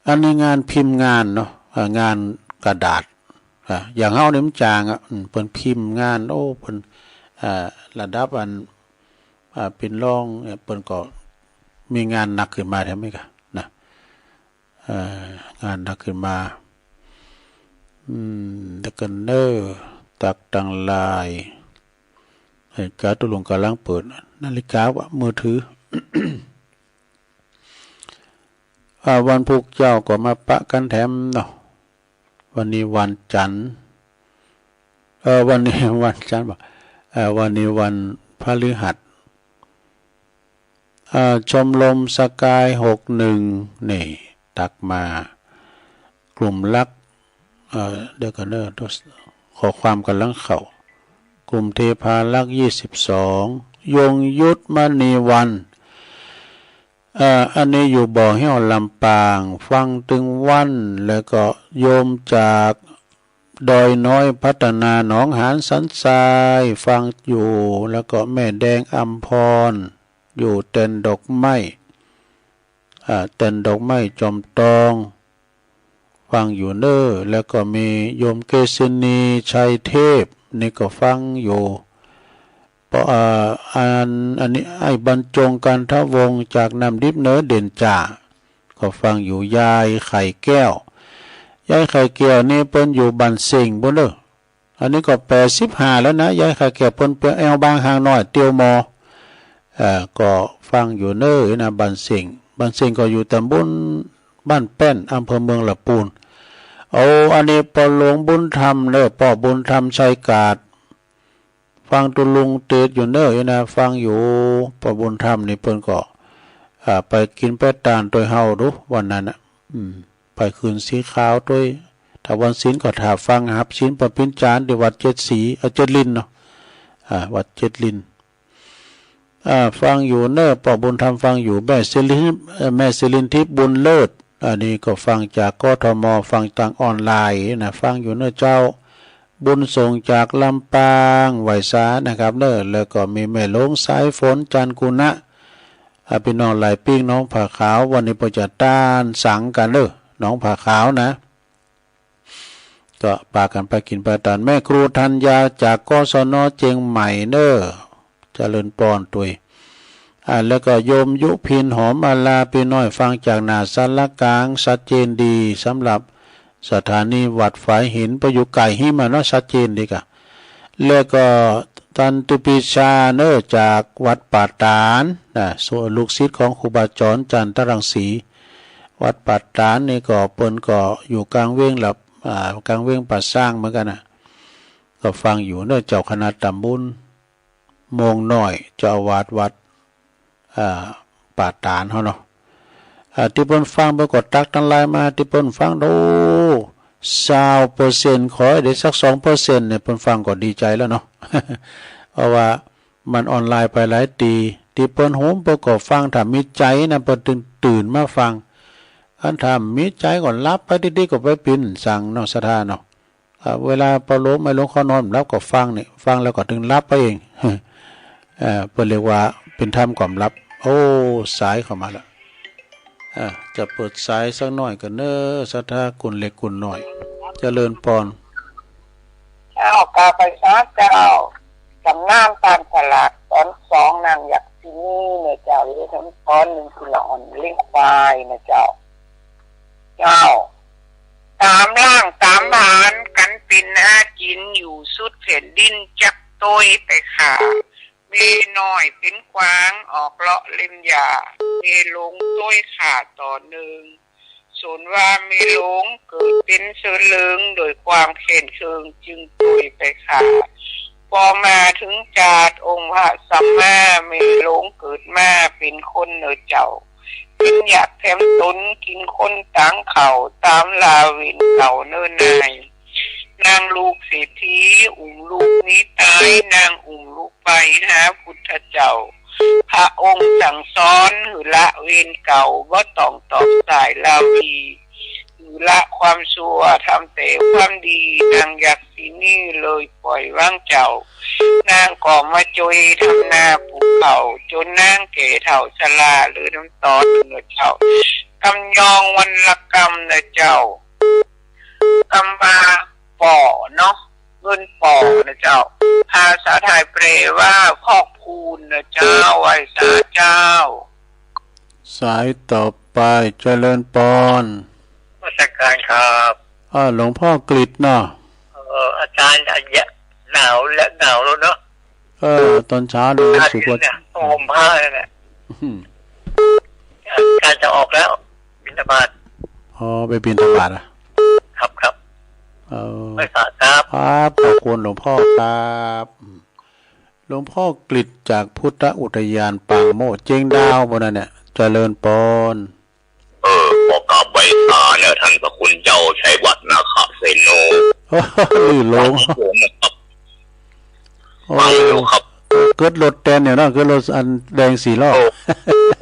อันนี้งานพิมพ์งานเนาะ อ่า งานกระดาษ อ่า อย่างเฮานี่มันจ๋างอะ อืม เปิ้นพิมพ์งาน โอ้ เปิ้น อ่า ระดับอัน อ่า เป๋นรองเนี่ย เปิ้นก็มีงานหนักขึ้นมาแถมอีกอะนะ เอ่อ งานหนักขึ้นมา อืม แล้วก็เน่อ ตักตังหลาย เอ่อ กาตุ๊ลุงก่ำลังเปิดนาฬิกาว่ามือถือ อ่า วันพุธเจ้าก็มาปะกั๋นแถมเนาะ วันนี้วันจั๋นทร์ เอ่อ วันนี้วันจั๋นทร์บ่ เอ่อ วันนี้วันพฤหัส เอ่อ ชมรมสกายหกหนึ่ง นี่ ตักมา กลุ่มลัก เอ่อ เดี๋ยวก่อนเน่อ ข้อความก่ำลังเข้า กลุ่มเทพาลักษณ์ ยี่สิบสอง ยงยุทธมณีวรรณ เอ่อ อันนี้อยู่บ่อแฮ้วลำปาง ฟังตึงวัน แล้วก็โยมจากดอยน้อยพัฒนาหนองหานสันทราย ฟังอยู่ แล้วก็แม่แดงอำพร อยู่แตนดอกไม้ อ่า แตนดอกไม้จอมตอง ฟังอยู่เน่อ แล้วก็มีโยมเกษินี ชัยเทพ นี่ก็ฟังอยู่ เพราะ อ่า อัน อันนี้ไอ้บรรจง กันทวงศ์ จากน้ำดิบเน่อ เด่นจ่า ก็ฟังอยู่ ยายไข่แก้ว ยายไข่แก้วนี่เปิ้นอยู่บ้านเส้งปู้นเน่อ อันนี้ก็แปดสิบห้าแล้วนะ ยายไข่แก้ว เปิ้นไปแอ่วบางห่างน้อย เตียวมอ เอ่อ ก็ฟังอยู่เน่อนะ บ้านเส้ง บ้านเส้งก็อยู่ตำบลบ้านแป้น อำเภอเมืองละปูน เอา อันนี้ป้อหลวงบุญธรรมเน่อ ป้อบุญธรรม ชัยกาด ฟังตุ๊ลุงเตสอยู่เน่อนะ ฟังอยู่ ป้อบุญธรรมนี่เปิ้นก็ อ่า ไปกิ๋นไปตานตวยเฮาดู วันนั้นน่ะ อืม ไปคืนสีขาวตวย ถ้าวันศีลก็ถ้าฟังหับศีลปะปินจานตี้วัดเจ็ดสี เอ่อ เจ็ดลินเนาะ อ่า วัดเจ็ดลิน อ่า ฟังอยู่เน้อ ป้อบุญธรรมฟังอยู่ แม่สิริน เอ่อ แม่สิรินทิพย์บุญเลิศ อันนี้ก็ฟังจาก กทม ฟังตางออนไลน์นะ ฟังอยู่เน้อเจ้า บุญส่งจากลำปาง ไหว้สานะครับเน้อ แล้วก็มีแม่หลวงสายฝน จันทร์กุณะ อ่า ปี้น้องหลายปิ้ง หนองผาขาว วันนี้เปิ้นจะต้านสังกั๋นเน้อ หนองผาขาวนะ ก็ปากั๋นไปกิ๋นไปตาน แม่ครูธัญญาจาก กศน เจียงใหม่เน้อ เจริญปอนตวย อ่า แล้วก็โยมยุพินหอมอาลา ปี้น้อยฟังจากหน้าศาลากลาง ชัดเจนดี สำหรับสถานีวัดฝายหิน เพราะอยู่ใก้หิมะเนาะ ชัดเจนดีก่ะ แล้วก็ตันติปีชาเน้อ จากวัดป่าตาดนะ ส่วนลูกศิษย์ของครูบาจร จันทรังสี วัดป่าตาดนี่ก็เปิ้นก็อยู่กลางเว้งละ อ่า กลางเว้งป่าซางเหมือนกั๋นนะ ก็ฟังอยู่เน้อ เจ้าคณะตำบลโมงน้อย เจ้าอาวาสวัด อ่า ป่าตาดเฮาเนาะ อ่า ตี้เปิ้นฟังเปิ้นก็ตักตังไลน์มา ตี้เปิ้นฟัง โอ้ ซาวเปอร์เซ็นต์ ขอหื้อได้สักสองเปอร์เซ็นต์เนี่ย เปิ้นฟังก็ดีใจ๋แล้วเนาะ เพราะว่ามันออนไลน์ไปหลายตี้ ตี้เปิ้นโฮมเปิ้นก็ฟัง ถ้ามีใจ๋นะ เปิ้นตื่น ตื่นมาฟัง อันถ้ามีใจ๋ก็หลับไป ตี้ๆ ก็ไปปินสังเนาะ ศรัทธาเนาะ อ่า เวลาป้อหลวงแม่หลวงเขานอนหลับก็ฟังนี่ ฟังแล้วก็ตึงหลับไปเอง อ่า เปิ้นเรียกว่าเป๋นธรรมความหลับ โอ้ สายเข้ามาละ อ่า จะเปิดสายสักหน้อยก่อนเน้อ ศรัทธากุลเล็กกุลน้อย เจริญปอน เจ้า กราบไหว้สาเจ้า ต๋ำนานต้านสลากต๋อนสอง นางยักษินีเน้อเจ้า เรื่องต๋อนนึ่งคือละอ่อนเลี้ยงควายเน้อเจ้า เจ้า ต๋ามล้างต๋ามผลาญกั๋นปินหากิ๋น อยู่สุดแผ่นดินจักโตยไปค่ะ เมน้อยเป๋นกวางออกเลาะเล็มหญ้า เมหลวงโตยค่ะต่อเนิง ส่วนว่าเมหลวงเกิดเป๋นเสือเหลือง โดยความแค้นเคืองจึงโตยไปค่ะ ปอมาเถิงจาติองค์พระสัมมา เมหลวงเกิดมาเป๋นคนเน้อเจ้า กิ๋นอยากแถมต๋น กิ๋นคนตางเขา ต๋ามลาเวรเก่าเน้อนาย นางลูกเศรษฐี อุ้มลูกหนีต๋าย นางอุ้มลูกไปหาพุทธเจ้า พระองค์สั่งสอนหื้อละเวรเก่า บ่ต้องตอกสายลาวี หื้อละความชั่ว ทำแต่ความดี นางยักษินีเลยปล่อยวางเจ้า นางก็มาจ้วยทำนาปลูกข้าว จ๋นนางแก่เฒ่าชรา เหลือน้ำต๋อนเน้อเจ้า กำยองวันละกำเน้อเจ้า กำว่า ป่อเนาะ เงินป่อเน้อเจ้า ภาษาไทยแปลว่าพอกพูนเน้อเจ้า ไหว้สาเจ้า สายต่อไป เจริญปอน นมัสการครับ อ่า หลวงพ่อกฤษเนาะ เอ่อ อาจารย์ หนาวแล้ว หนาวแล้วเนาะ เออ ต๋อนเช้านี่รู้สึกว่า เนี่ย ต้องห่มผ้าเลยเนี่ย อืม อาจารย์จะออกแล้ว บิณฑบาต อ๋อ ไปบิณฑบาตอะ ครับ ครับ เออ ไหว้สาครับ ครับ ขอบคุณหลวงพ่อครับ หลวงพ่อกฤษจากพุทธอุทยานปางโมกข์ เจียงดาวบ่นั่นเนี่ย เจริญปอน เออ ขอกราบไหว้สาเน้อ ท่านพระคุณเจ้าชัยวัฒน์นาคเสโน โอ้โห ลื่นลง ฟังอยู่นะครับ โอ้ ฟังอยู่ครับ เกิดรถแตนอยู่เนาะ เกิดรถอันแดงสี่ล้อ โอ้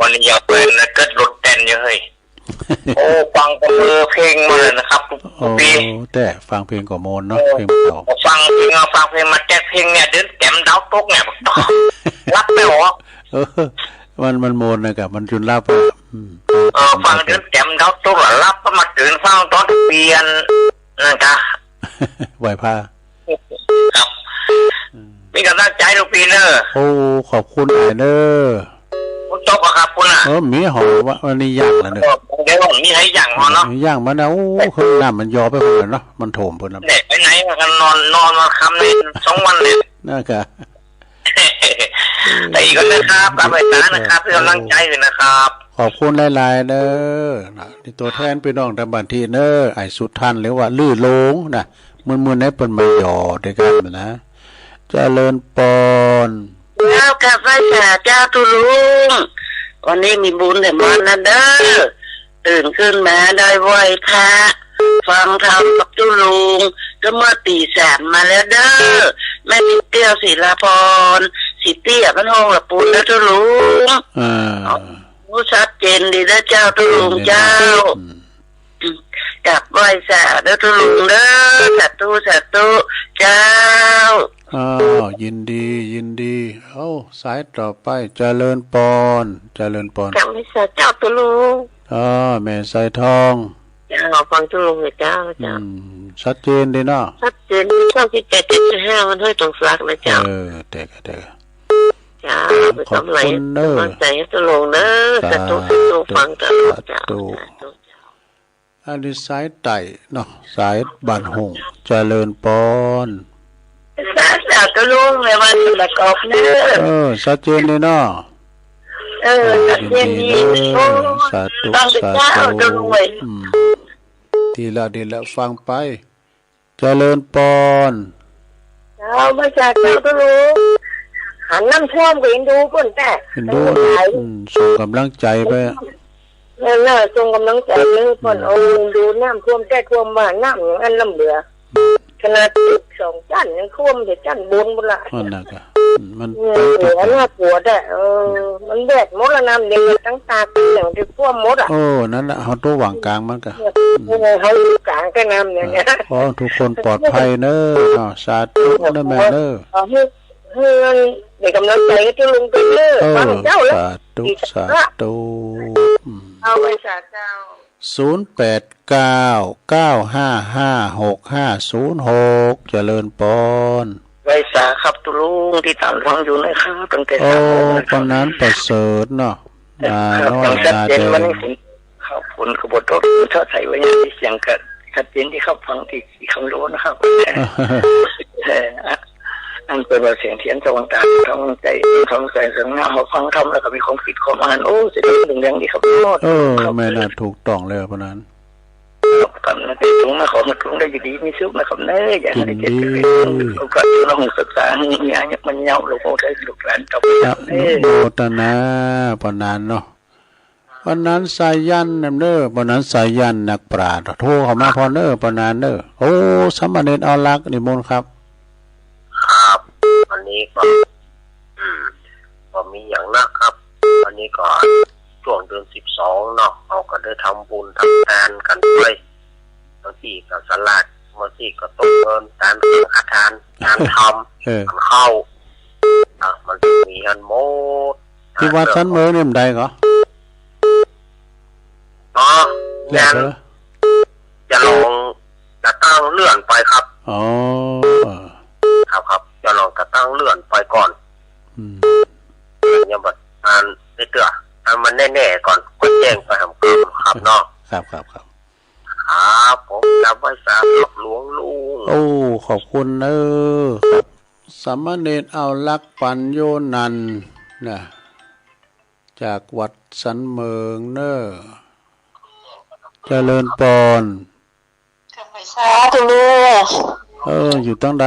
วันนี้อยากเป็นนะ เกิดรถแตนอยู่เฮ้ย โอ้ ฟังแต่เพลงมาเลยนะครับ ทุก โอ้ ทุกปี แต่ฟังเพลงก็ม่วนเนาะ เออ เพลงเก่า ฟังเพลง ฟังเพลงมา แต่เพลงเนี่ย เดินแต้มดาวตกเนี่ย หลับไม่ออก เออ มัน มันม่วนนะครับ มันจนหลับอะ อืม เออ ฟังเดินแต้มดาวตกอะ หลับก็มาตื่นฟังต๋อนเปียนนั่นกะ ไหว้พระ ครับ อืม มีก๋ำลังใจ๋ลูกปี้เน้อ โอ้ ขอบคุณอ้ายเน้อ ฝนตกอะครับคุณอะ เออ มีหอวะ วันนี้ย่างแล้วเน้อ เดี๋ยวมีให้ย่างหอเนาะ มีย่างมานะ โอ้ เครื่องน้ำมันยอไปหมดแล้วเนาะ มันถ่วมไปแล้ว เนี่ย ไปไหนกัน นอน นอนมาค่ำนี่สองวันเลย นั่นกะ แต่อีกคนนะครับ ครับอาจารย์นะครับ ที่กำลังใจอยู่นะครับ ขอบคุณหลายๆ เน้อ นะ นี่ตั๋วแทนปี้น้องตางบ้านตี้เน้อ อ้ายสุทัน หรือว่าลื่นลงนะ มื้อๆ นี้เปิ้นมาหยอดด้วยกั๋นนะ เจริญปอน เจ้า กราบไหว้สาเจ้าตุ๊ลุง วันนี้มีบุญแถมวันนะเน้อ ตื่นขึ้นมาได้ไหว้พระ ฟังธรรมกับตุ๊ลุง ก็เมื่อตีสามมาแล้วเด้อ แม่เตี้ยว ศิลาภรณ์ ศรีเตี้ย บ้านห้องละปูนนะตุ๊ลุง อ่า โอ้ ชัดเจนดีนะเจ้าตุ๊ลุงเจ้า อืม กราบไหว้สาเด้อตุ๊ลุงเด้อ สาธุ สาธุ เจ้า อ้าว ยินดี ยินดี เอ้า สายต่อไป เจริญปอน เจริญปอน กราบไหว้สาเจ้าตุ๊ลุง อ้อ แม่สายทอง เจ้า ฟังตุ๊ลุงนะเจ้า เจ้า อืม ชัดเจนดีเนาะ ชัดเจนดี เก้าสิบแปด เจ็ดสิบห้า มันห้วยตองสักนะเจ้า เออ แต่ก็ แต่ก็ เจ้า ครับ ไปทำอะไร ขอบคุณเด้อ กำลังใจให้ตุ๊ลุงเด้อ สาธุ สาธุ สาธุ ฟังตลอดเจ้า สาธุ สาธุเจ้า อันนี้สายใต้เนาะ สายบ้านห้อง เจริญปอน สาธุตุ๊ลุง แม่วันประกอบเด้อ เออ ชัดเจนดีเนาะ เออ เออ ชัดเจนดี ยินดีเด้อ โอ้ สาธุ ฟังเถอะเจ้า สาธุ ตุ๊ลุงเว้ย อืม ดีละ ดีละ ฟังไป เจริญปอน เจ้า ไหว้สาเจ้าตุ๊ลุง หันน้ำท่วมก็เอ็นดูเปิ้นแต๊ เอ็นดู อืม ส่งกำลังใจไป นั่นน่ะ ส่งกำลังใจให้เปิ้น อืม โอ้ เอ็นดู น้ำท่วมแต๊ ท่วมบ้าน น้ำอย่างอั้นน้ำเหลือ อืม ขนาดตึกสองชั้นยังท่วมแต่ชั้นบนพุ้นละ นั่นน่ะก็ อืม มัน เออ ไปตก น่ากลัวแต๊ เออ มันแวดหมดละ น้ำเด็กตั้งตากอย่างที่ท่วมหมดอะ โอ้ นั่นน่ะ เฮาตั๋วหว่างกลางมันก็ เออ เฮาอยู่กลางแต๊น้ำเนี่ย เออ ขอทุกคนปลอดภัยเน้อ อ้าว สาธุเน้อแม่เน้อ ขอหื้อ หื้อ เดี๋ยวกำลังใจให้ตุ๊ลุงไปเน้อ เออ ฟังเจ้าแล้ว สาธุ สาธุ อืม เอาไหว้สาเจ้า ศูนย์แปดเก้า เก้าห้าห้า หกห้าศูนย์หก เจริญปอน ไหว้สาครับตุ๊ลุง ติดต๋ามฟังอยู่นะครับ ตั้งแต่ โอ้ สามโมงนะครับ ปานนั้นประเสริฐเนาะ เออ อ่า ครับ เนาะ อย่างชัดเจน นาเดิม วันนี้ฝน ครับ ฝนก็บ่ตก เทาะไถว่ายังมีเสียงกะชัดเจนดีครับ ฟังตี้ ตี้คำโลนะครับ เออ อันเปิ้นว่าเสียงเทียนสว่างต๋า สว่างใจ๋ สว่างใจ๋ สว่างงาม เฮาฟังธรรมแล้วก็มีความคิดความอ่าน โอ้ จะได้เรื่องดีครับ เออ ครับ แม่นน่ะ ถูกต้องแล้วปานนั้น ครับ ครับ นะ แต่ตุ๊ลุงนะ ขอหื้อตุ๊ลุงได้อยู่ดีมีสุขนะครับเน้อ อย่าหื้อได้เจ็บ ยินดี โอกาสที่เราศึกษาหื้อมีอายุมั่นยืน หลวงปู่ได้ลูกหลานต่อไป อนุโมทนาปานนั้นเนาะ ปานนั้นสายัณแหมเน้อ ปานนั้นสายัณนักปราชญ์ โทรเข้ามาพ่องเน้อ ปานนั้นเน้อ โอ้ สามเณรเอาลักษณ์ นิมนต์ครับ ครับ วันนี้ก็ อืม บ่มีหยังนักครับ วันนี้ก็ช่วงเดือนสิบสองเนาะ เฮาก็ได้ทำบุญทำทานกั๋นไป บางตี้ก็สลาก บางตี้ก็ตกเงิน ตานสังฆทาน ตานธรรม เออ ตานข้าว อ่ะ มันจะมีกันหมด ตี้วัดสันเหมิงนี่มันได้ก่อ อ๋อ แม่น จะลองจะตั้งเลื่อนไปครับ อ๋อ ครับ ครับ จะลองจะตั้งเลื่อนไปก่อน อืม ยังบ่ทันได้เตื้อ ให้มันแน่ๆก่อน ก็แจ้งไปหำกึมครับเนาะ ครับ ครับ ครับ ครับ ผมกราบไหว้สาครับหลวงลุง โอ้ ขอบคุณเน้อ ครับ สามเณรเอาลักษณ์ ปัญโญนันท์ นะ จากวัดสันเหมิงเน้อ เจริญปอน กราบไหว้สาตุ๊ลุง เออ อยู่ตังใด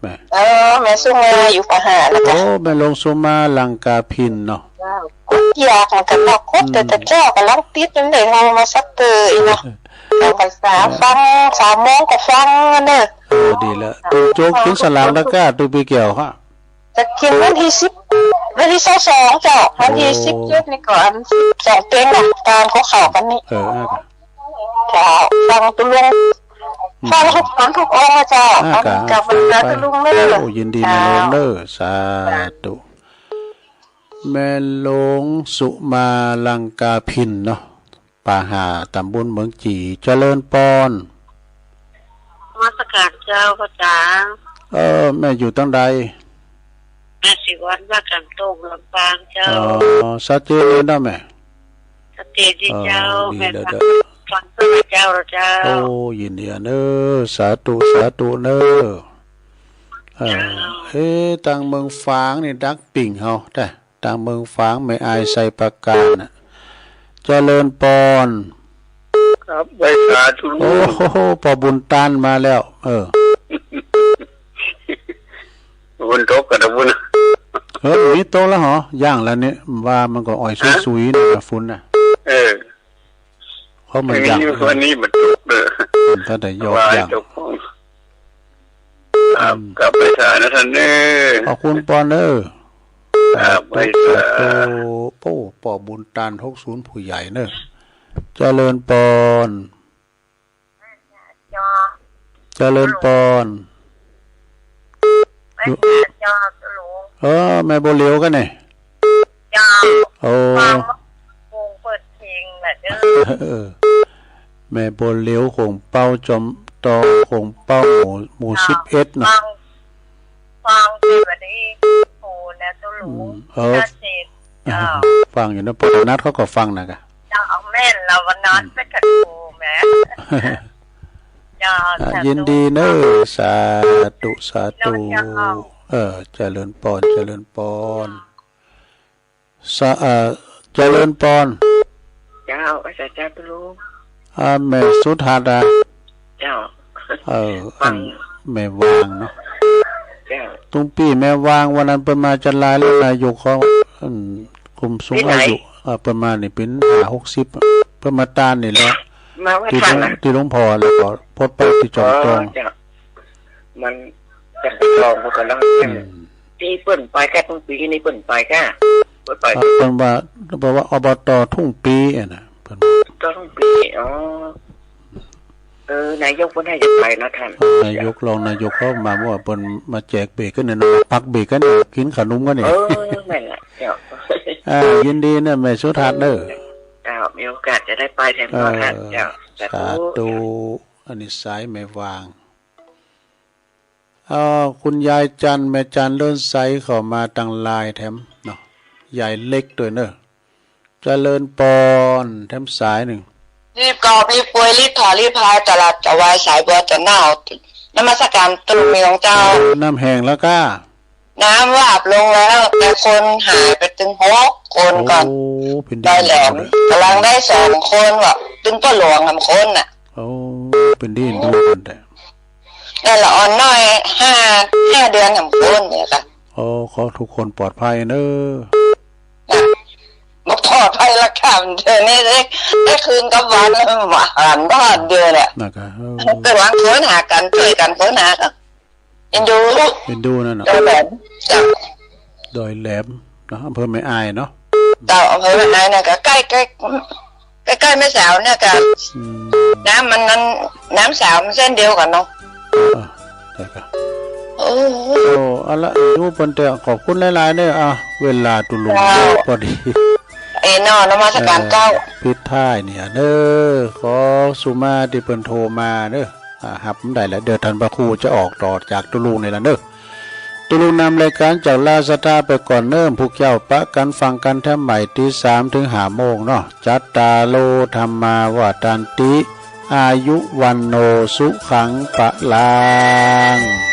แม่ เออ แม่สุมาอยู่ป่าหาดนะจ๊ะ โอ้ แม่หลวงสุมาลังกาภิณฑ์เนาะ เจ้า ก็อยากเหมือนกั๋นเนาะ คบแต่ อืม แต่เจ้าก็ลังติดยังได้โทรมาสักเตื้ออีกเนาะ กราบไหว้สา ฟัง สามโมงก็ฟังเน้อ เออ ดีละ ตุ๊โจ๊ก ตุ๊สลางตะกร้า ตุ๊ปีเกี่ยวฮะ จะกิ๋นวันตี้สิบ วันตี้ซาวสองเจ้า วันตี้ โอ้ สิบเจ็ดนี่ก็อันสองเต็งน่ะ ตานเขาเข้ากั๋นนี่ เออ อ่ะ เจ้า ฟังตุ๊ลุง อืม ฟังทุกต๋อนทุกองค์อะเจ้า อ่ะ กราบไหว้สาตุ๊ลุงเน้อ โอ้ ยินดี เจ้า แม่หลวงเน้อ สาธุ แม่หลวงสุมาลังกาภิณฑ์เนาะ ป่าหาด ต๋ำบลเหมิงจี่ เจริญปอน นมัสก๋านเจ้า พระอาจ๋ารย์ เออ แม่อยู่ตังใด แม่ศรีวัฒน์ บ้านกลางโต่ง ลำปางเจ้า อ๋อ ชัดเจนเลยเนาะแม่ ชัดเจนดีเจ้า เออ ดี แม่ เลย ฟัง เด้อ ฟังเจ้า เจ้า โอ้ ยินดีเน้อ สาธุ สาธุเน้อ เออ เจ้า เอ๊ะ ตางเมืองฝางนี่ดักปิ่งเฮา แต๊ ตางเมืองฝาง แม่อาย ไชยปราการน่ะ เจริญปอน ครับ ไหว้สาตุ๊ลุง โอ้โห ป้อบุญต้านมาแล้ว เออ ฝนตกกั๋นนะบุญ เออ มีตกแล้วเหรอ ยังแล้วเนี่ย ว่ามันก็อ่อย ฮะ ซุยๆ นะ ฝนน่ะ เออ เพราะมันยัง วันนี้มันตกเด้อ ถ้าได้ยกอย่าง ครับ อืม กลับไปสานะท่านเอ้ย ขอบคุณปอนเอ้ย ครับ สาธุ ไหว้สา โอ้ ป้อบุญตาน หกศูนย์ ผู้ใหญ่เนอะ เจริญปอน เจริญปอน เออ แม่บัวเหลียวกั๋นเนี่ย เจ้า โอ้ ฟังวงเปิดเพลงน่ะเด้อ เออ แม่บัวเหลียว โขงเป๊าจอมตอง โขงเป๊าหมู่ หมู่ เจ้า สิบเอ็ดน่ะ ฟัง ฟังที่วันนี้โหนะตุ๊ลุง อืม เออ ชัดเจน เจ้า ฟังอยู่นะ ปอนัดเขาก็ฟังนะกะ เจ้า แม่นละวันนั้น อืม ไปขัดหูแหม เจ้า อ่ะ สาธุ ยินดีเนอะ สาธุ สาธุ เจ้า เออ เจริญปอน เจริญปอน สะ เอ่อ เจริญปอน เจ้า อาจารย์ เจ้าตุ๊ลุง อ่า แม่สุทัศน์อ่ะ เจ้า เออ ฟัง อันแม่วางเนาะ เจ้า ตุ้งปี้แม่วาง วันนั้นเปิ้นมาจันทร์ลายแล้ว นายกเขา อืม กลุ่มสูงอายุ ที่ไหน อ่า เปิ้นมานี่เป๋นห้าหกสิบ เปิ้นมาตานนี่แหละ มาวัด ตี้หลวง ท่านน่ะ ตี้หลวงพ่อ แล้วก็ปลดไปตี้จอมตอง อ๋อ เจ้า มันจะไปลองพวกกันแล้ว อืม ตี้เปิ้นไปก้า ทุ่งปี้ นี่เปิ้นไปก้า เปิ้นไป เอ่อ เปิ้นว่า เปิ้นว่า อบต ทุ่งปี้อะนะ เปิ้นว่า อบต ทุ่งปี้ อ๋อ เออ นายกเปิ้นให้จะไปเนาะท่าน เออ นายก รองนายกเขามาเมื่อวาน เปิ้นมาแจกเบรกกั๋นเนี่ยเนาะ พักเบรกกั๋นเนี่ย กิ๋นขนมกั๋นเนี่ย เออ แม่นละ เจ้า อ่า ยินดีนะแม่สุทัศน์เนอะ เจ้า มีโอกาสจะได้ไปแถมเนาะท่าน เออ เจ้า สาธุ สาธุ อันนี้สายแม่วาง เอ่อ คุณยายจัน แม่จันเลื่อนไซเข้ามาตางไลน์แถมเนาะ ยายเล็กตวยเนอะ เจริญปอน แถมสายนึ่ง รีบกอบรีบกวย รีบถอดรีบพาย ตลาดจะวายสายบัวจะเน่า นมัสการตุ๊ลุงมีของเจ้า น้ำแห้งแล้วก้า น้ำวาบลงแล้ว แต่คนหายไปตึงหกคนก่อน โอ้ เป๋นดี ดอยแหลม กำลังได้สองคนว่ะ ตึงป้อหลวงสามคนน่ะ โอ้ เป๋นดีดูกันแต่ นั่นละอ่อนน้อย ห้า ห้าเดือนสามคนเนี่ยค่ะ โอ้ ขอทุกคนปลอดภัยเนอะ น่ะ บ่ปลอดภัยละค่ะ เดี๋ยวนี้ได้ ได้คืนกับวันแล้ว หาบ่ฮอดเดือนแหละ นะคะ เออ กำลังค้นหากั๋น ช่วยกั๋นค้นหากั๋น เอ็นดู เอ็นดูนั่นน่ะ ดอยแหลม เจ้า ดอยแหลมเนาะ อำเภอแม่อายเนาะ เจ้า อำเภอแม่อายเนี่ย ก็ใก้ ใก้ ใก้ๆ แม่สาวเนี่ยกะ อืม น้ำมันนั้น น้ำสาวมันเส้นเดียวกั๋นเนาะ อ่ะ ได้ค่ะ โอ้ โอ้ เอาละ อยู่เปิ้นแต่ ขอบคุณหลายๆ เด้อ อ่ะ เวลาตุ๊ลุง เจ้า พอดี เอ้ยเนาะ นมัสการเจ้า เออ ปิดท้ายเนี่ยเด้อ ขอสุมาตี้เปิ้นโทรมาเด้อ อ่า ฮับบ่ได้แล้ว เดี๋ยวท่านพระครูจะออกต่อจากตุ๊ลุงนี่ละเนอะ ตุ๊ลุงนำรายการจากราชสถาไปก่อนเนิ่ม พวกเจ้าปะกั๋นฟังกั๋นแถมใหม่ตี้สามเถิงห้าโมงเนาะ จัตตาโร ธัมมา วัฑฒันติ อายุ วัณโณ สุขัง พลัง